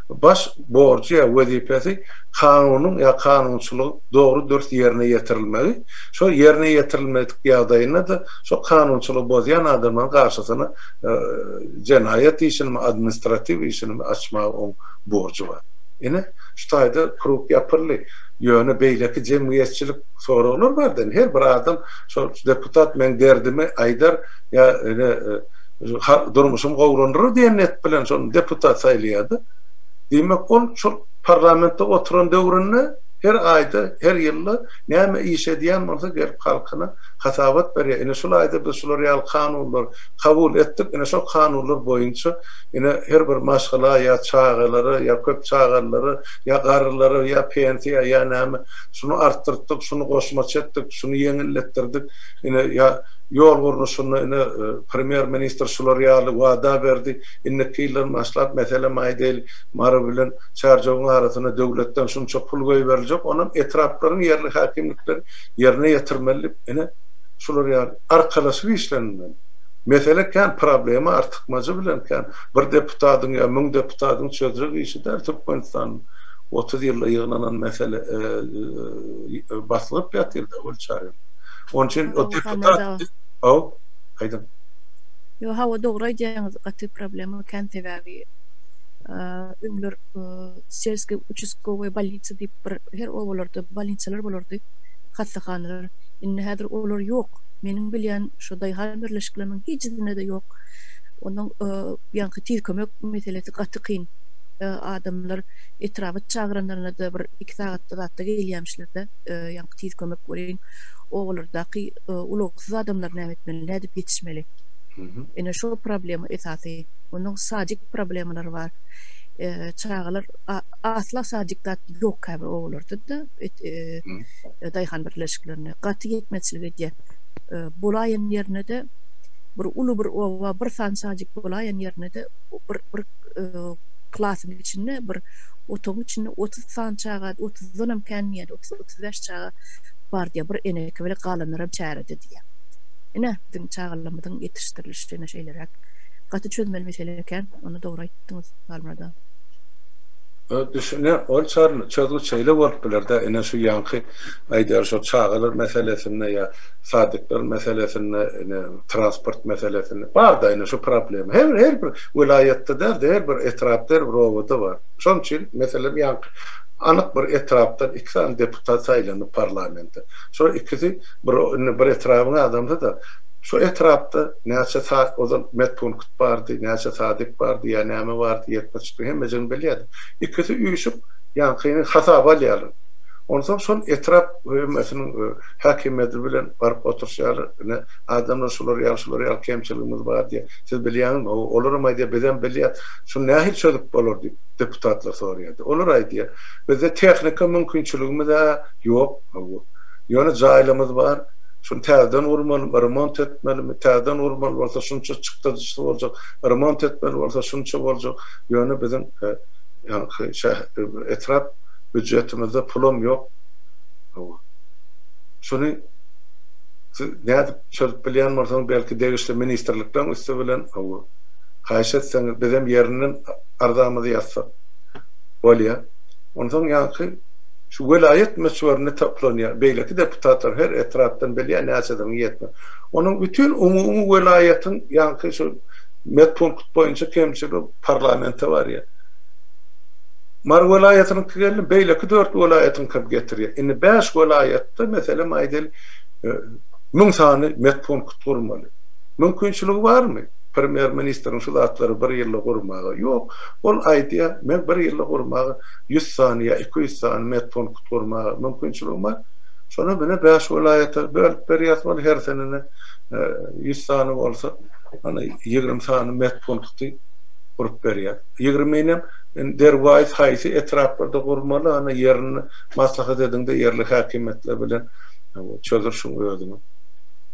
baş borjy ýa wezipesi kanunyň ýa kanunçylygyň dogry-dürs ýerine ýetirilmegi, şo ýerine ýetirilmedik ýagdaýynda-da şo kanunçylygy bozýan adamlaryň garşysyna jenaýat işinimi, administratiw işinimi açmaga oň borjy bar. Ine, şu taýda krug ýapyldy. Ýöne beýleki jemgyýetçilik soraglar bar-da, indi her bir adam şol deputat meň derdimi aýdar ýa ine durmuşymy gowulandyrar diýen niýet bilen şony deputat saýlaýar-da. Diýmek, ol şol parlamentde oturan döwründe her aýda, her ýylda näme iş edýän bolsa gelip halkyna hasabat berýär. Ine şul aýda biz şular ýaly kanunlar kabul etdik, ine şol kanunlar boýunça ine her bir maşgala ýa çagalara ýa köp çagalylara ýa garrylara ýa pensiýa ýa näme şuny artdyrtdyk, şuny goşmaça etdik, şuny ýeňilletdirdik, ine ýa ýol gurluşynda ine premýer ministr şular ýaly wada berdi, indiki ýyldan başlap meselem aýdaýly Mary bilen Çärjewiň arasyna döwletden şunça pul goýberiljek, onam etraplaryň ýerli häkimlikleri ýerine ýetirmeli diýip ine şular ýaly arkalaşyp işlenilmeli. Mesele kän, problema artykmajy bilen kän. Bir deputatyň ýa müň deputatyň çözjek işi däl Türkmenistanda 30 ýylda ýygnanan mesele baslygyp ýatyr da ol çaýyr. Onuň üçin o deputat Haw, aýdyň. Ýok, hawa dogry aýdýaňyz, gaty problema kän sebäbi öňler selskiý uçastkowyý bolnitsa diýip bir her obalarda bolnitsalar bolardy, hassahanalar. Indi häzir olar ýok. Meniň bilýän şo daýhan birleşikleriniň hiçisinde-de ýok. Onuň ýaňky tiz kömek meselesi gaty kyn. Adamlar etraba çagyranlarynda-da bir iki sagatda zatda gelýämişler-de, ýaňky tiz kömek welin obalardaky ulagsyz adamlar näme etmeli, nädip ýetişmeli? Ine şo problema esasy. Onuň sadik problemalary bar. Çagalar asla sadik zat ýok käbir obalarda-da, daýhan birleşiklerinde gaty ýetmezçilik edýär. Bolaýan ýerine-de bir uly bir oba bir sany sadik bolaýan ýerine-de bir bir klasyň içinde bir otagyň içinde 30 sany çaga, 30-dan hem kän diýýär, 30-35 çaga bar diýýär. Bir eneke bile galanlaram çärede diýýär. Ine, biziň çagalarymyzyň ýetişdirilişi ine şeýleräk. Gaty çözmeli mesele eken. Ony dogry aýtdyňyz Halmyrat aga. Düşünýän, ol çözgüt şeýle bolup biler-dä, ine şu ýaňky aýdýan şol çagalar meselesinde ýa sadikler meselesinde, ine transport meselesinde bar-da ine şu problema. Her her bir welaýatda däl-de, her bir etrapda, her bir obada bar. Şonuň üçin, meselem, ýaňky anyk bir etrapdan iki sany deputat saýlandy parlamente. Şol ikisi bir indi bir etrabyň adamsy-da. Şu etrapda näçe sa ozal medpunkt bardy, näçe sadik bardy ýa näme bardy, ýetmezçilik hemmejigini bilýärdi. Ikisi üýşüp, ýaňkyny hasaba alýarlar. Onsoň şol etrap hemmesiniň häkimiýeti bilen baryp oturyşýarlar. Ine, adamlar şular ýaly, şular ýaly kemçiligimiz bar diýýär. Siz bilýäňizmi? Hawa, olaram aýdýar, bizem bilýäs. Şuny nähili çözüp bolar diýip, deputatlar soraýardy. Olar aýdýar, bizde tehnika mümkinçiligimiz-ä ýok, hawa. Ýöne jaýlarymyz bar. Şuny täzeden gurmalymy, remont etmelimi? Täzeden gurmaly bolsa şunça çykdajysy boljak, remont etmeli bolsa şunça boljak. Ýöne biziň ýaňky etrap býujetimizde pulam ýok. Hawa. Şuny siz nädip çözüp bilýän bolsaňyz, belki degişli ministrlikleriň üsti bilen, hawa, haýyş etseňiz, bizem ýerinden arzamyzy ýazsak bolýar. Onsoň ýaňky Şu welaýat möçberinde toplanýar. Beýleki deputatlar her etrapdan bilýär näçesiniň ýetme. Onuň bütin umumy welaýatyň ýaňky şu medpunkt boýunça kemçiligi parlamente barýar. Mary welaýatynyňky geldi, beýleki dört welaýatyňkam getirýär. Indi bäş welaýatda meselem aýdaly 1000 sany medpunkt gurmaly. Mümkinçiligi barmy? Premýer-ministriň şu zatlary bir ýylda gurmaga? Ýok. Ol aýdýar, men bir ýylda gurmaga 100 sany ýa 200 sany medpunkt gurmaga mümkinçiligim bar. Şony mine bäş welaýata bölüp berýäs, ol her senene 100 sany bolsa, ana 20 sany medpunkty gurup berýär. Ýigriminem indi derwaýys haýsy etraplarda gurmaly, ana ýerini maslahat ediň-de ýerli häkimiýetler bilen çözürşiň özüňiz.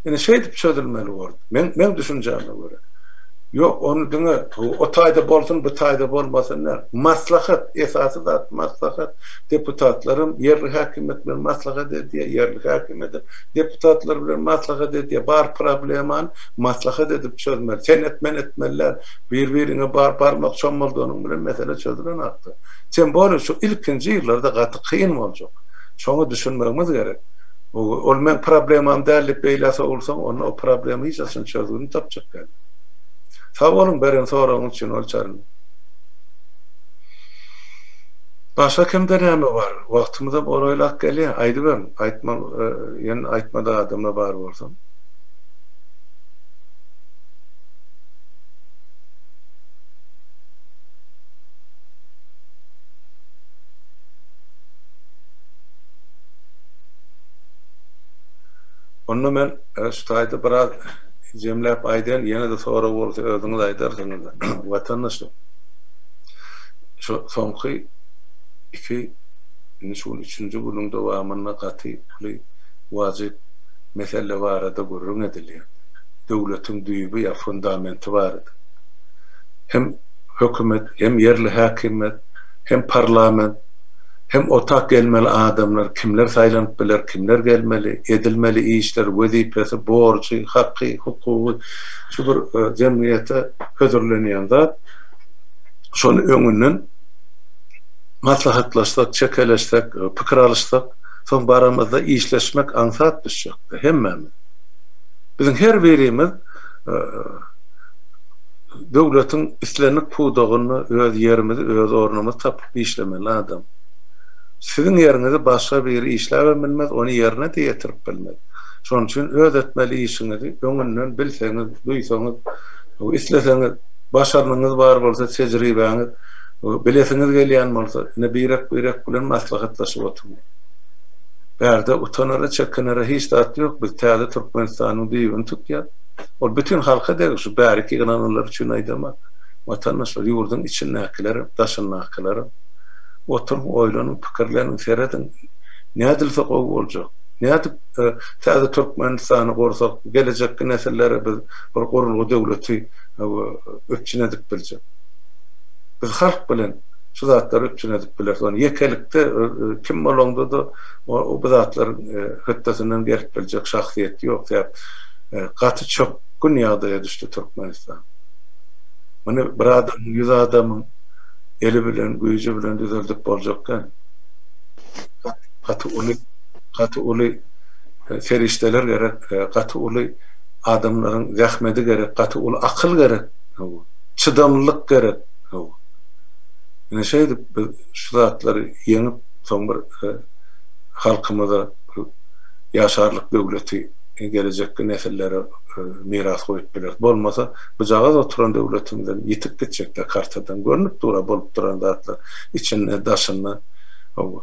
Indi şeýdip çözülmeli bordy. Men meň düşünjäme görä. Ýok, ony diňe o taýda bolsun, bu taýda bolmasyn däl. Maslahat, esasy zat maslahat. Deputatlaram ýerli häkimiýet bilen maslahat edýär, ýerli häkimiýetem deputatlar bilen maslahat edýär. Bar problemany maslahat edip çözmeli. Sen et, men etmeli däl. Bir-biriňe bar barmak çommaldanyň bilen mesele çözülenakda. Tem bolýa şu ilkinji ýyllarda gaty kyn boljak. Şoňa düşünmegimiz gerek. Ol meň problemam däl diýip beýlä sowulsaň, onda o problema hiç haçan çözgüdini tapjak däl. Sag boluň beren soragyňyz üçin Olçaryn. Başga kimde näme bar? Wagtymyzam golaýlap gelýär. Aýdyberiň. Aýtma, ýene aýtmadyk adamlar bar bolsa. Onda men şu taýda biraz jemläp aýdaýyn, ýene-de sorag bolsa özüňiz aýdarsyňyz. Watandaşlar, şu soňky iki, indi şu gün üçünji günüň dowamynda gaty uly wajyp mesele barada gürrüň edilýär. Döwletiň düýbi ýa fundamenti barada. Hem hökümet, hem ýerli häkimiýet, hem parlament Hem otak gelmeli adamlar, kimler saýlanyp biler, kimler gelmeli, edilmeli işler, wezipesi, borjy, haky, hukugy şu bir jemgyýete hödürlenýän zat. Şony öňünden maslahatlaşsak, çekeleşsek, pikir alyşsak, soň baramyzda işleşmek aňsat düşjekdi hemmämiz. Biziň her birimiz döwletiň islendik pudagynda öz ýerimizi, öz ornumyzy tapyp işlemeli adam. Siziň ýeriňizi başga biri işläbem bilmez, ony ýerine-de ýetirip bilmez. Şonuň üçin öz etmeli işiňizi öňünden bilseňiz, duýsaňyz, isleseňiz, başarnygyňyz bar bolsa, tejribäňiz, bilesiňiz gelýän bolsa, ine birek-birek bilen maslahatlaşyp oturyň. Bärde utanara, çekinere hiç zat ýok. Biz täze Türkmenistanyň düýbüni tutýas. Ol bütin halka degişli, bäriki ýygnananlar üçin aýdamak. Watandaşlar, ýurduň içindäkilerem, daşyndakylaram oturyň, oýlanyň, pikirleniň, serediň, nädilse gowy boljak? Nädip täze Türkmenistany gursak, gelejekki nesillere biz bir gurulgy döwleti üpjün edip biljek? Biz halk bilen şu zatlary üpjün edip bileris. Ony ýekelikde kim bolaňda-da bu zatlaryň hötdesinden gelip biljek şahsyýet ýok. Sebäp gaty çökgün ýagdaýa düşdi Türkmenistan. Muny bir adamyň, ýüz adamyň eli bilen, güýji bilen düzeldip boljak däl. Gaty uly, gaty uly serişdeler gerek, gaty uly adamlaryň zähmedi gerek, gaty uly akyl gerek, çydamlylyk gerek. Ine şeýdip biz şu zatlary ýeňip, soň bir halkymyza ýaşarlyk döwleti gelejekki nesillere miras goýup bileris. Bolmasa, bujagaz oturan döwletimizem ýitip gitjek-dä kartadan. Görnüp dur-a bolup duran zatlar içinde, daşynda. Hawa.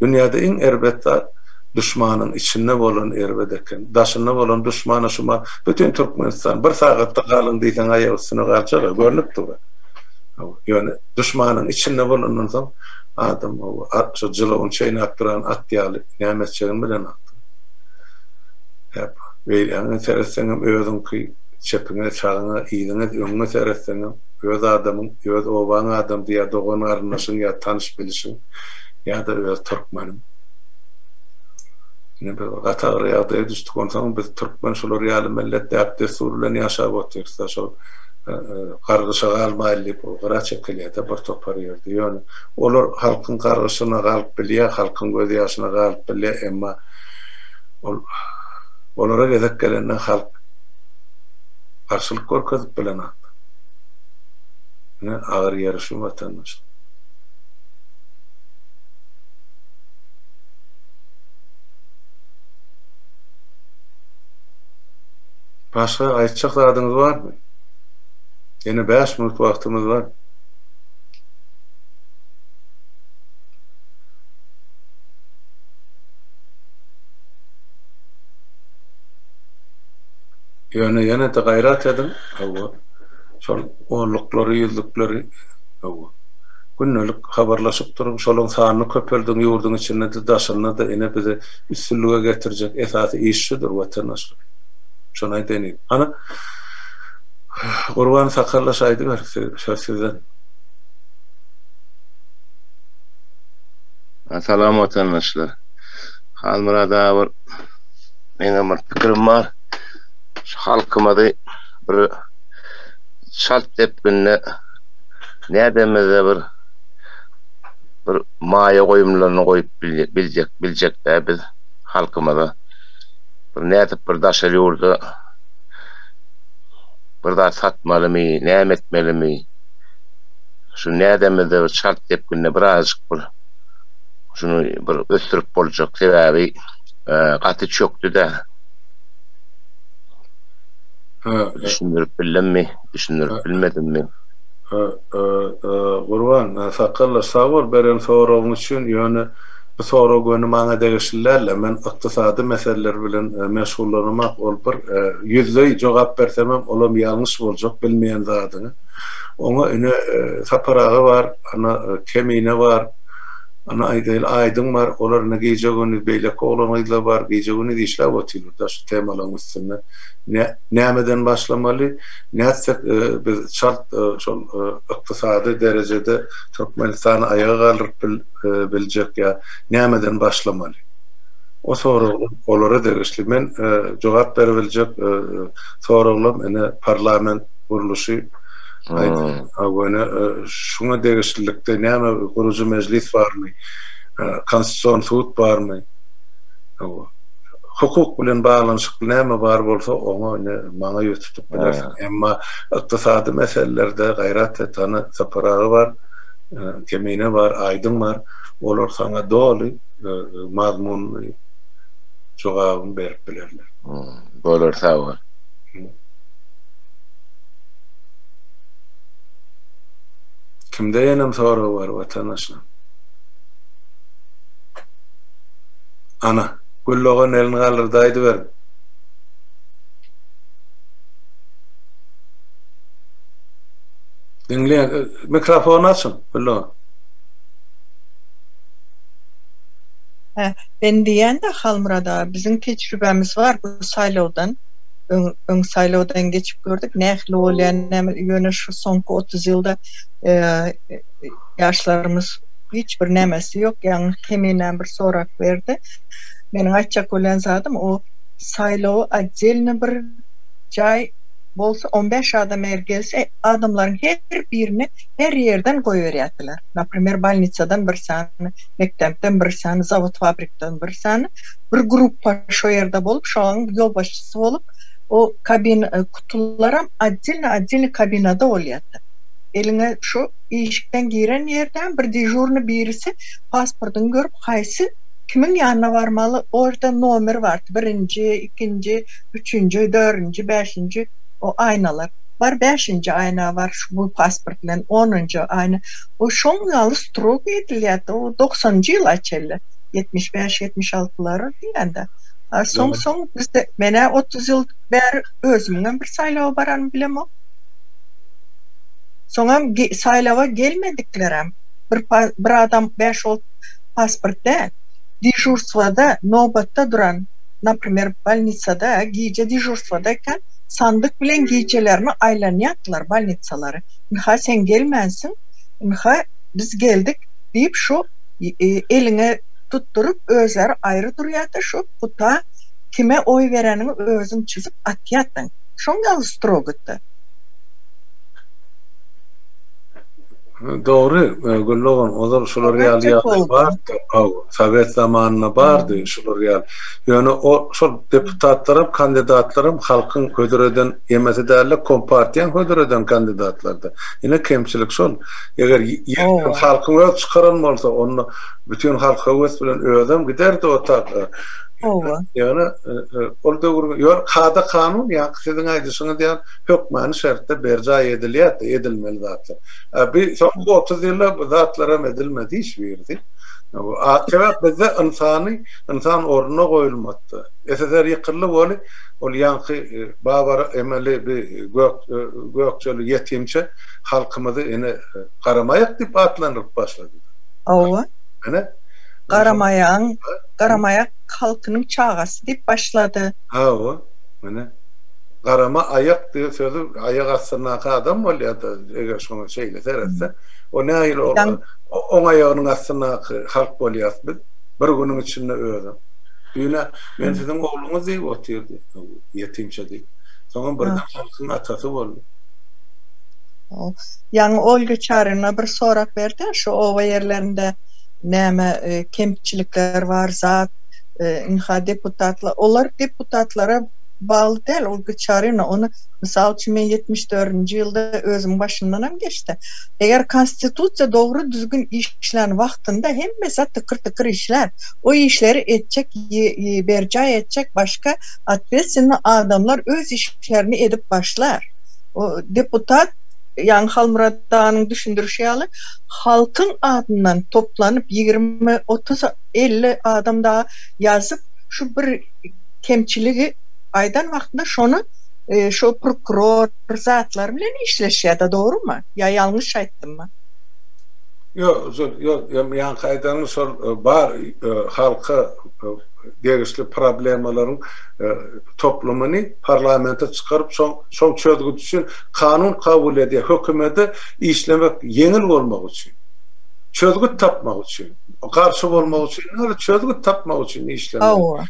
Dünýäde iň erbet zat duşmanyň içinde bolan erbet eken. Daşynda bolan duşmana şuma bütin Türkmenistan bir sagatda galyň diýseň aýak üstüne galjak-a, görnüp dur-a. Hawa. Ýöne duşmanyň içinde bolandan soň adam hawa, şo jylawyny çeýnäp duran at ýaly näme etjegini bilenok. Hep, beýläňe seretseňem özüňki, çepiňe, sagyňa, yzyňa, öňüňe seretseňem öz adamyň, öz obaň adamsy ýa dogan-garyndaşyň ýa tanyş-bilişiň ýa-da öz türkmeniň. Ine biz bir gaty agyr ýagdaýa düşdük. Onsoňam biz türkmen şular ýaly millet däp-dessur bilen ýaşap otyrys-da, şol gargyşa galmaýly diýip gyra çekilýär-de bir topar ýerde. Ýöne olar halkyň gargyşyna galyp bilýär, halkyň gözýaşyna galyp bilýär, emma Ol olara gezek gelende halk garşylyk görkezip bilenok. Ine agyr ýeri şu watandaşlar. Başga aýtjak zadyňyz barmy? Ýene bäş minut wagtymyz bar. Ýöne ýene-de gaýrat ediň, hawa, şol onluklary, ýüzlükleri, hawa, gündelik habarlaşyp duruň, şolaň sanyny köpeldiň, ýurduň içinde-de, daşynda-da, ine bizi üstünlige getirjek esasy iş şudur, watandaşlar. Şony aýdaýyn. Hany, Gurban sakallaş aýdyber, söz sizden. Salam watandaşlar. Halmyrat aga bir meňem bir pikirim bar. Şu halkymyzy bir çalt depginde nädemizde bir bir maýa goýumlaryny goýup biljek biljekdä biz halkymyza. Bir nädip bir daşary ýurda bir zat satmalymy, näme etmelimi? Şu nädemizde bir çalt depginde birazajyk bir şuny bir ösdürip boljak sebäbi gaty çökdüdä. Düşündirip bildimmi, düşündirip bilmedimmi? Gurban, sakgallaş sag bol beren soragyň üçin, ýöne bu sorag göni maňa degişli dälde, men ykdysady meseleler bilen meşgullanamak, ol bir ýüzleý jogap bersemem olam ýalňyş boljak bilmeýän zadyňa. Oňa ine Sapar aga bar, ana Kemine bar, ana aýdaýly Aýdyň bar, olar ine gije-gündiz beýleki oglan-gyzlar bar, gije-gündiz işläp otyrlar-da şu temalaryň üstünde. Nämeden başlamaly, nätsek biz çalt şol ykdysady derejede Türkmenistany aýaga galdyryp biljek ýa nämeden başlamaly? O soraglar olara degişli. Men jogap beribiljek soraglam ine parlament gurluşy aýt, şuňa degişlilikde näme gurujy mejlis barmy, konstitusion sud barmy, hukuk bilen baglanyşykly näme bar bolsa oňa ine maňa ýüz tutup bilersiň. Emma ykdysady meselelerde gaýrat et, hany Sapar aga bar, Kemine bar, Aýdyň bar, olar saňa doly mazmunly jogabyny berip bilerler. Bolar sag bol. Kimde ýenem sorag bar watandaşlar? Ana, Gül dogan elini galdyrdy aýdyberiň. Diňleýän, mikrofony açyň, Güldogan. Hä, men diýýän-de Halmyrat aga, biziň tejribämiz bar bu saýlawdan. Öň, öň saýlawdan geçip gördük, nähili bolýar, näme, ýöne şu soňky 30 ýylda ýaşlarymyz hiç bir nämesi ýok, ýaňy Keminäm bir sorag berdi. Meniň aýtjak bolýan zadym, o saýlawy otdelno bir jaý bolsa on bäş adam eger gelse adamlaryň her birini her ýerden goýberýärdiler. Naprimer bolnisadan bir sany, mekdepden bir sany, zawod fabrikden bir sany bir gruppa şo ýerde bolup şoň ýolbaşçysy bolup o kabin kutularam otdelno otdelno kabinada bolýardy. Eliňe şo işikden giren ýerden bir dežurny birisi pasportyňy görüp haýsy kimiň ýanyna barmaly orda nomer bardy birinji, ikinji, Üçünji, dördünji, bäşinji o aýnalar bar, bäşinji aýna bar şu bu pasport bilen, onunjy aýna. O şoň ýaly strogo edilýärdi, o doksanynjy ýyla çenli, 75, 76-lar diýende. A soň-soň bizde, men-ä 30 ýyl bäri özümiňem bir saýlawa baranymy bilemok. Soňam saýlawa gelmediklerem, bir bir adam bäş-alty pasport däl, dežurstwada, nobatda duran Naprimer, bolnisada gije dežurstwada eken, sandyk bilen gijelerini aýlanýardylar bolnisalary. Ynha sen gelmänsiň, ynha biz geldik diýip şu eliňe tutduryp özleri aýry durýardy şu guta kime oý bereniňi özüň çyzyp atýardyň. Şoň ýaly strogytdy. Dogry, Gül dogan, ozal şular ýaly ýagdaý bardy, hawa, sowet zamanynda bardy şular ýaly. Ýöne o şol deputatlaram, kandidatlaram halkyň hödür eden ýemesi däldi, kompartiýaň hödür eden kandidatlarydy. Ine kemçilik şol. Eger halkyň özi çykaran bolsa, onda bütin halk höwes bilen özem giderdi o tak. Hawa. Ýöne ol döwür, ýöne kada-kanun ýaňky siziň aýdyşyňyz ýaly hökmany şertde berjaý edilýär-de, edilmeli zatlar. A bi soňky 30 ýylda bu zatlaram edilmedi hiç birisi. Sebäp bizde ynsany, ynsan ornuna goýulmady. SSR ýykyldy weli, ol ýaňky Babar emeli bi gök gökjeli ýetimçe halkymyzy ine garamaýak diýip atlandyryp başlady. Hawa. Ine. Garamaýagyň, garamaýak halkynyň çagasy diýip başlady. Hawa. Ine. Garama aýak diýen sözi aýak astyndaky adam bolýar-da, eger şoňa şeýle seretse. O nähili ol oň aýagynyň astyndaky halk bolýas biz bir günüň içinde özem. Düýn-ä men siziň ogluňyz diýip otyrdy, ýetimçe diýip. Soňam birden halkyň atasy boldy. Ýaňy Olga Çaryna bir sorag berdi, şu oba ýerlerinde näme kemçilikler bar, zat, ynha deputatlar, olar deputatlara bagly däl, Olga Çaryna, ony mysal üçin men 74-nji ýylda özümiň başymdanam geçdi. Eger konstitusiýa dogry düzgün işlän wagtynda hemme zat tykyr-tykyr işlär. O işleri etjek, berjaý etjek başga otwetsennyý adamlar öz işlerini edip başlar. O deputat ýaňy Halmyrat aganyň düşündirişi ýaly halkyň adyndan toplanyp 20, 30, 50 adam dagy ýazyp şu bir kemçiligi aýdan wagtynda şony şo prokuror zatlar bilen işleşýärda dogrymy ýa ýalňyş aýtdymmy? Ýok, ýok, ýaňky aýdanyň şol bar halka degişli problemalaryň toplumyny parlamente çykaryp şoň şoň çözgüdi üçin kanun kabul edýär hökümede işlemek ýeňil bolmagy üçin çözgüt tapmak üçin garşy bolmak üçin däl çözgüt tapmak üçin işlemeli.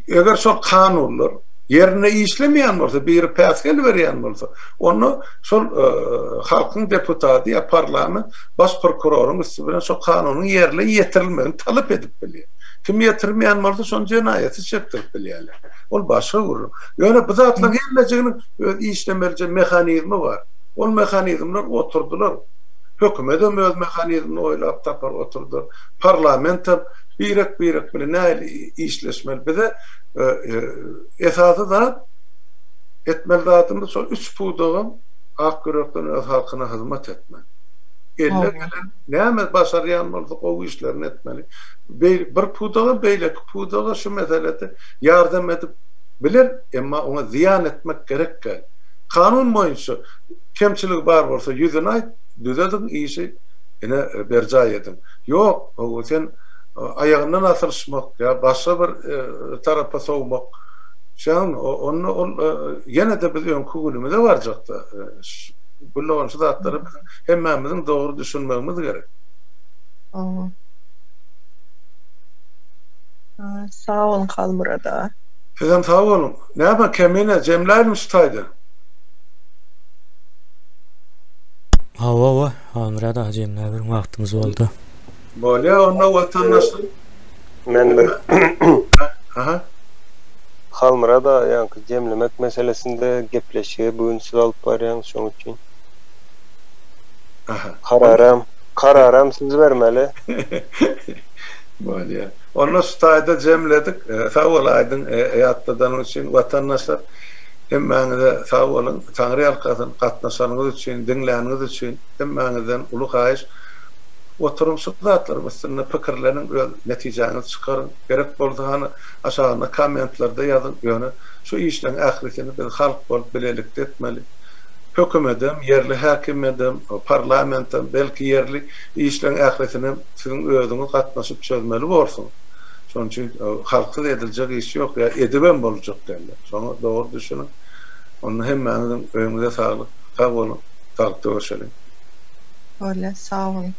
Eger şol kanunlar ýerinde işlemeýän bolsa, biri päsgel berýän bolsa, onda şol halkyň deputaty ýa parlament baş prokuroryň üsti bilen şol kanunyň ýerine ýetirilmegini talap edip bilýär. Kim ýetirmeýän bolsa, şony jenaýaty çekdirip bilýärler. Ol başga gürrüň. Ýöne bu zatlaryň hemmejiginiň öz işlemelije mehanizmi bar. Ol mehanizmler oturdylar. Hökümetem öz mehanizmini oýlap tapar oturdar. Parlamentem birek-birek bilen nähili işleşmeli. Bize esasy zat etmeli zadymyz şol üç pudagam ak ýürekden öz halkyna hyzmat etmek. Elle gelen näme başarýan bolsa gowy işlerini etmeli. Bir pudaga beýleki pudaga şu meselede ýardam edip biler, emma oňa zyýan etmek gerek däl. Kanun boýunça kemçiligi bar bolsa ýüzüne aýt, düzediň işi, ine berjaý ediň. Ýok, sen aýagyndan asylyşmak ýa başga bir tarapa sowmak, şeýdip onda ol ýene-de biz öňki günümize barjakda. Güldogan şu zatlara biziň hemmämiziň dogry düşünmegimiz gerek. Hawa. Sag boluň Halmyrat aga. Sizem sag boluň. Näme Kemine jemläýlim şu taýda. Hawa hawa Halmyrat aga jemläberiň wagtymyz boldy. Bolýa onda watandaşlar. Men bir Aha. Halmyrat aga ýaňky jemlemek meselesinde gepleşigi bu gün siz alyp barýaňyz şoň üçin. Aha. Kararam kararam siz bermeli. Bolýa. Onda şu taýda jemledik. Sag bol Aýdyň ýatladanyň üçin. Watandaşlar hemmäňize sag boluň. Taňry ýalkasyn gatnaşanyňyz üçin, diňläniňiz üçin hemmäňizden uly haýyş. Oturyň şu zatlaryň üstünde pikirleniň öz netijäňizi çykaryň. Gerek bolsa hany aşagynda kommentlerde ýazyň. Ýöne şu işleň ählisini biz halk bolup bilelikde etmeli. Hökümedem, ýerli häkimiýedem, parlamentem, belki ýerli işleň ählisinem siziň özüňiz gatnaşyp çözmeli borsuňyz. Şonuň üçin halksyz ediljek iş ýok ýa edibem boljak däldir. Şoňa dogry düşüniň. Onda hemmäňiziň öýüňize saglyk. Sag boluň. Saglykda görşeliň. Bolýa sag boluň.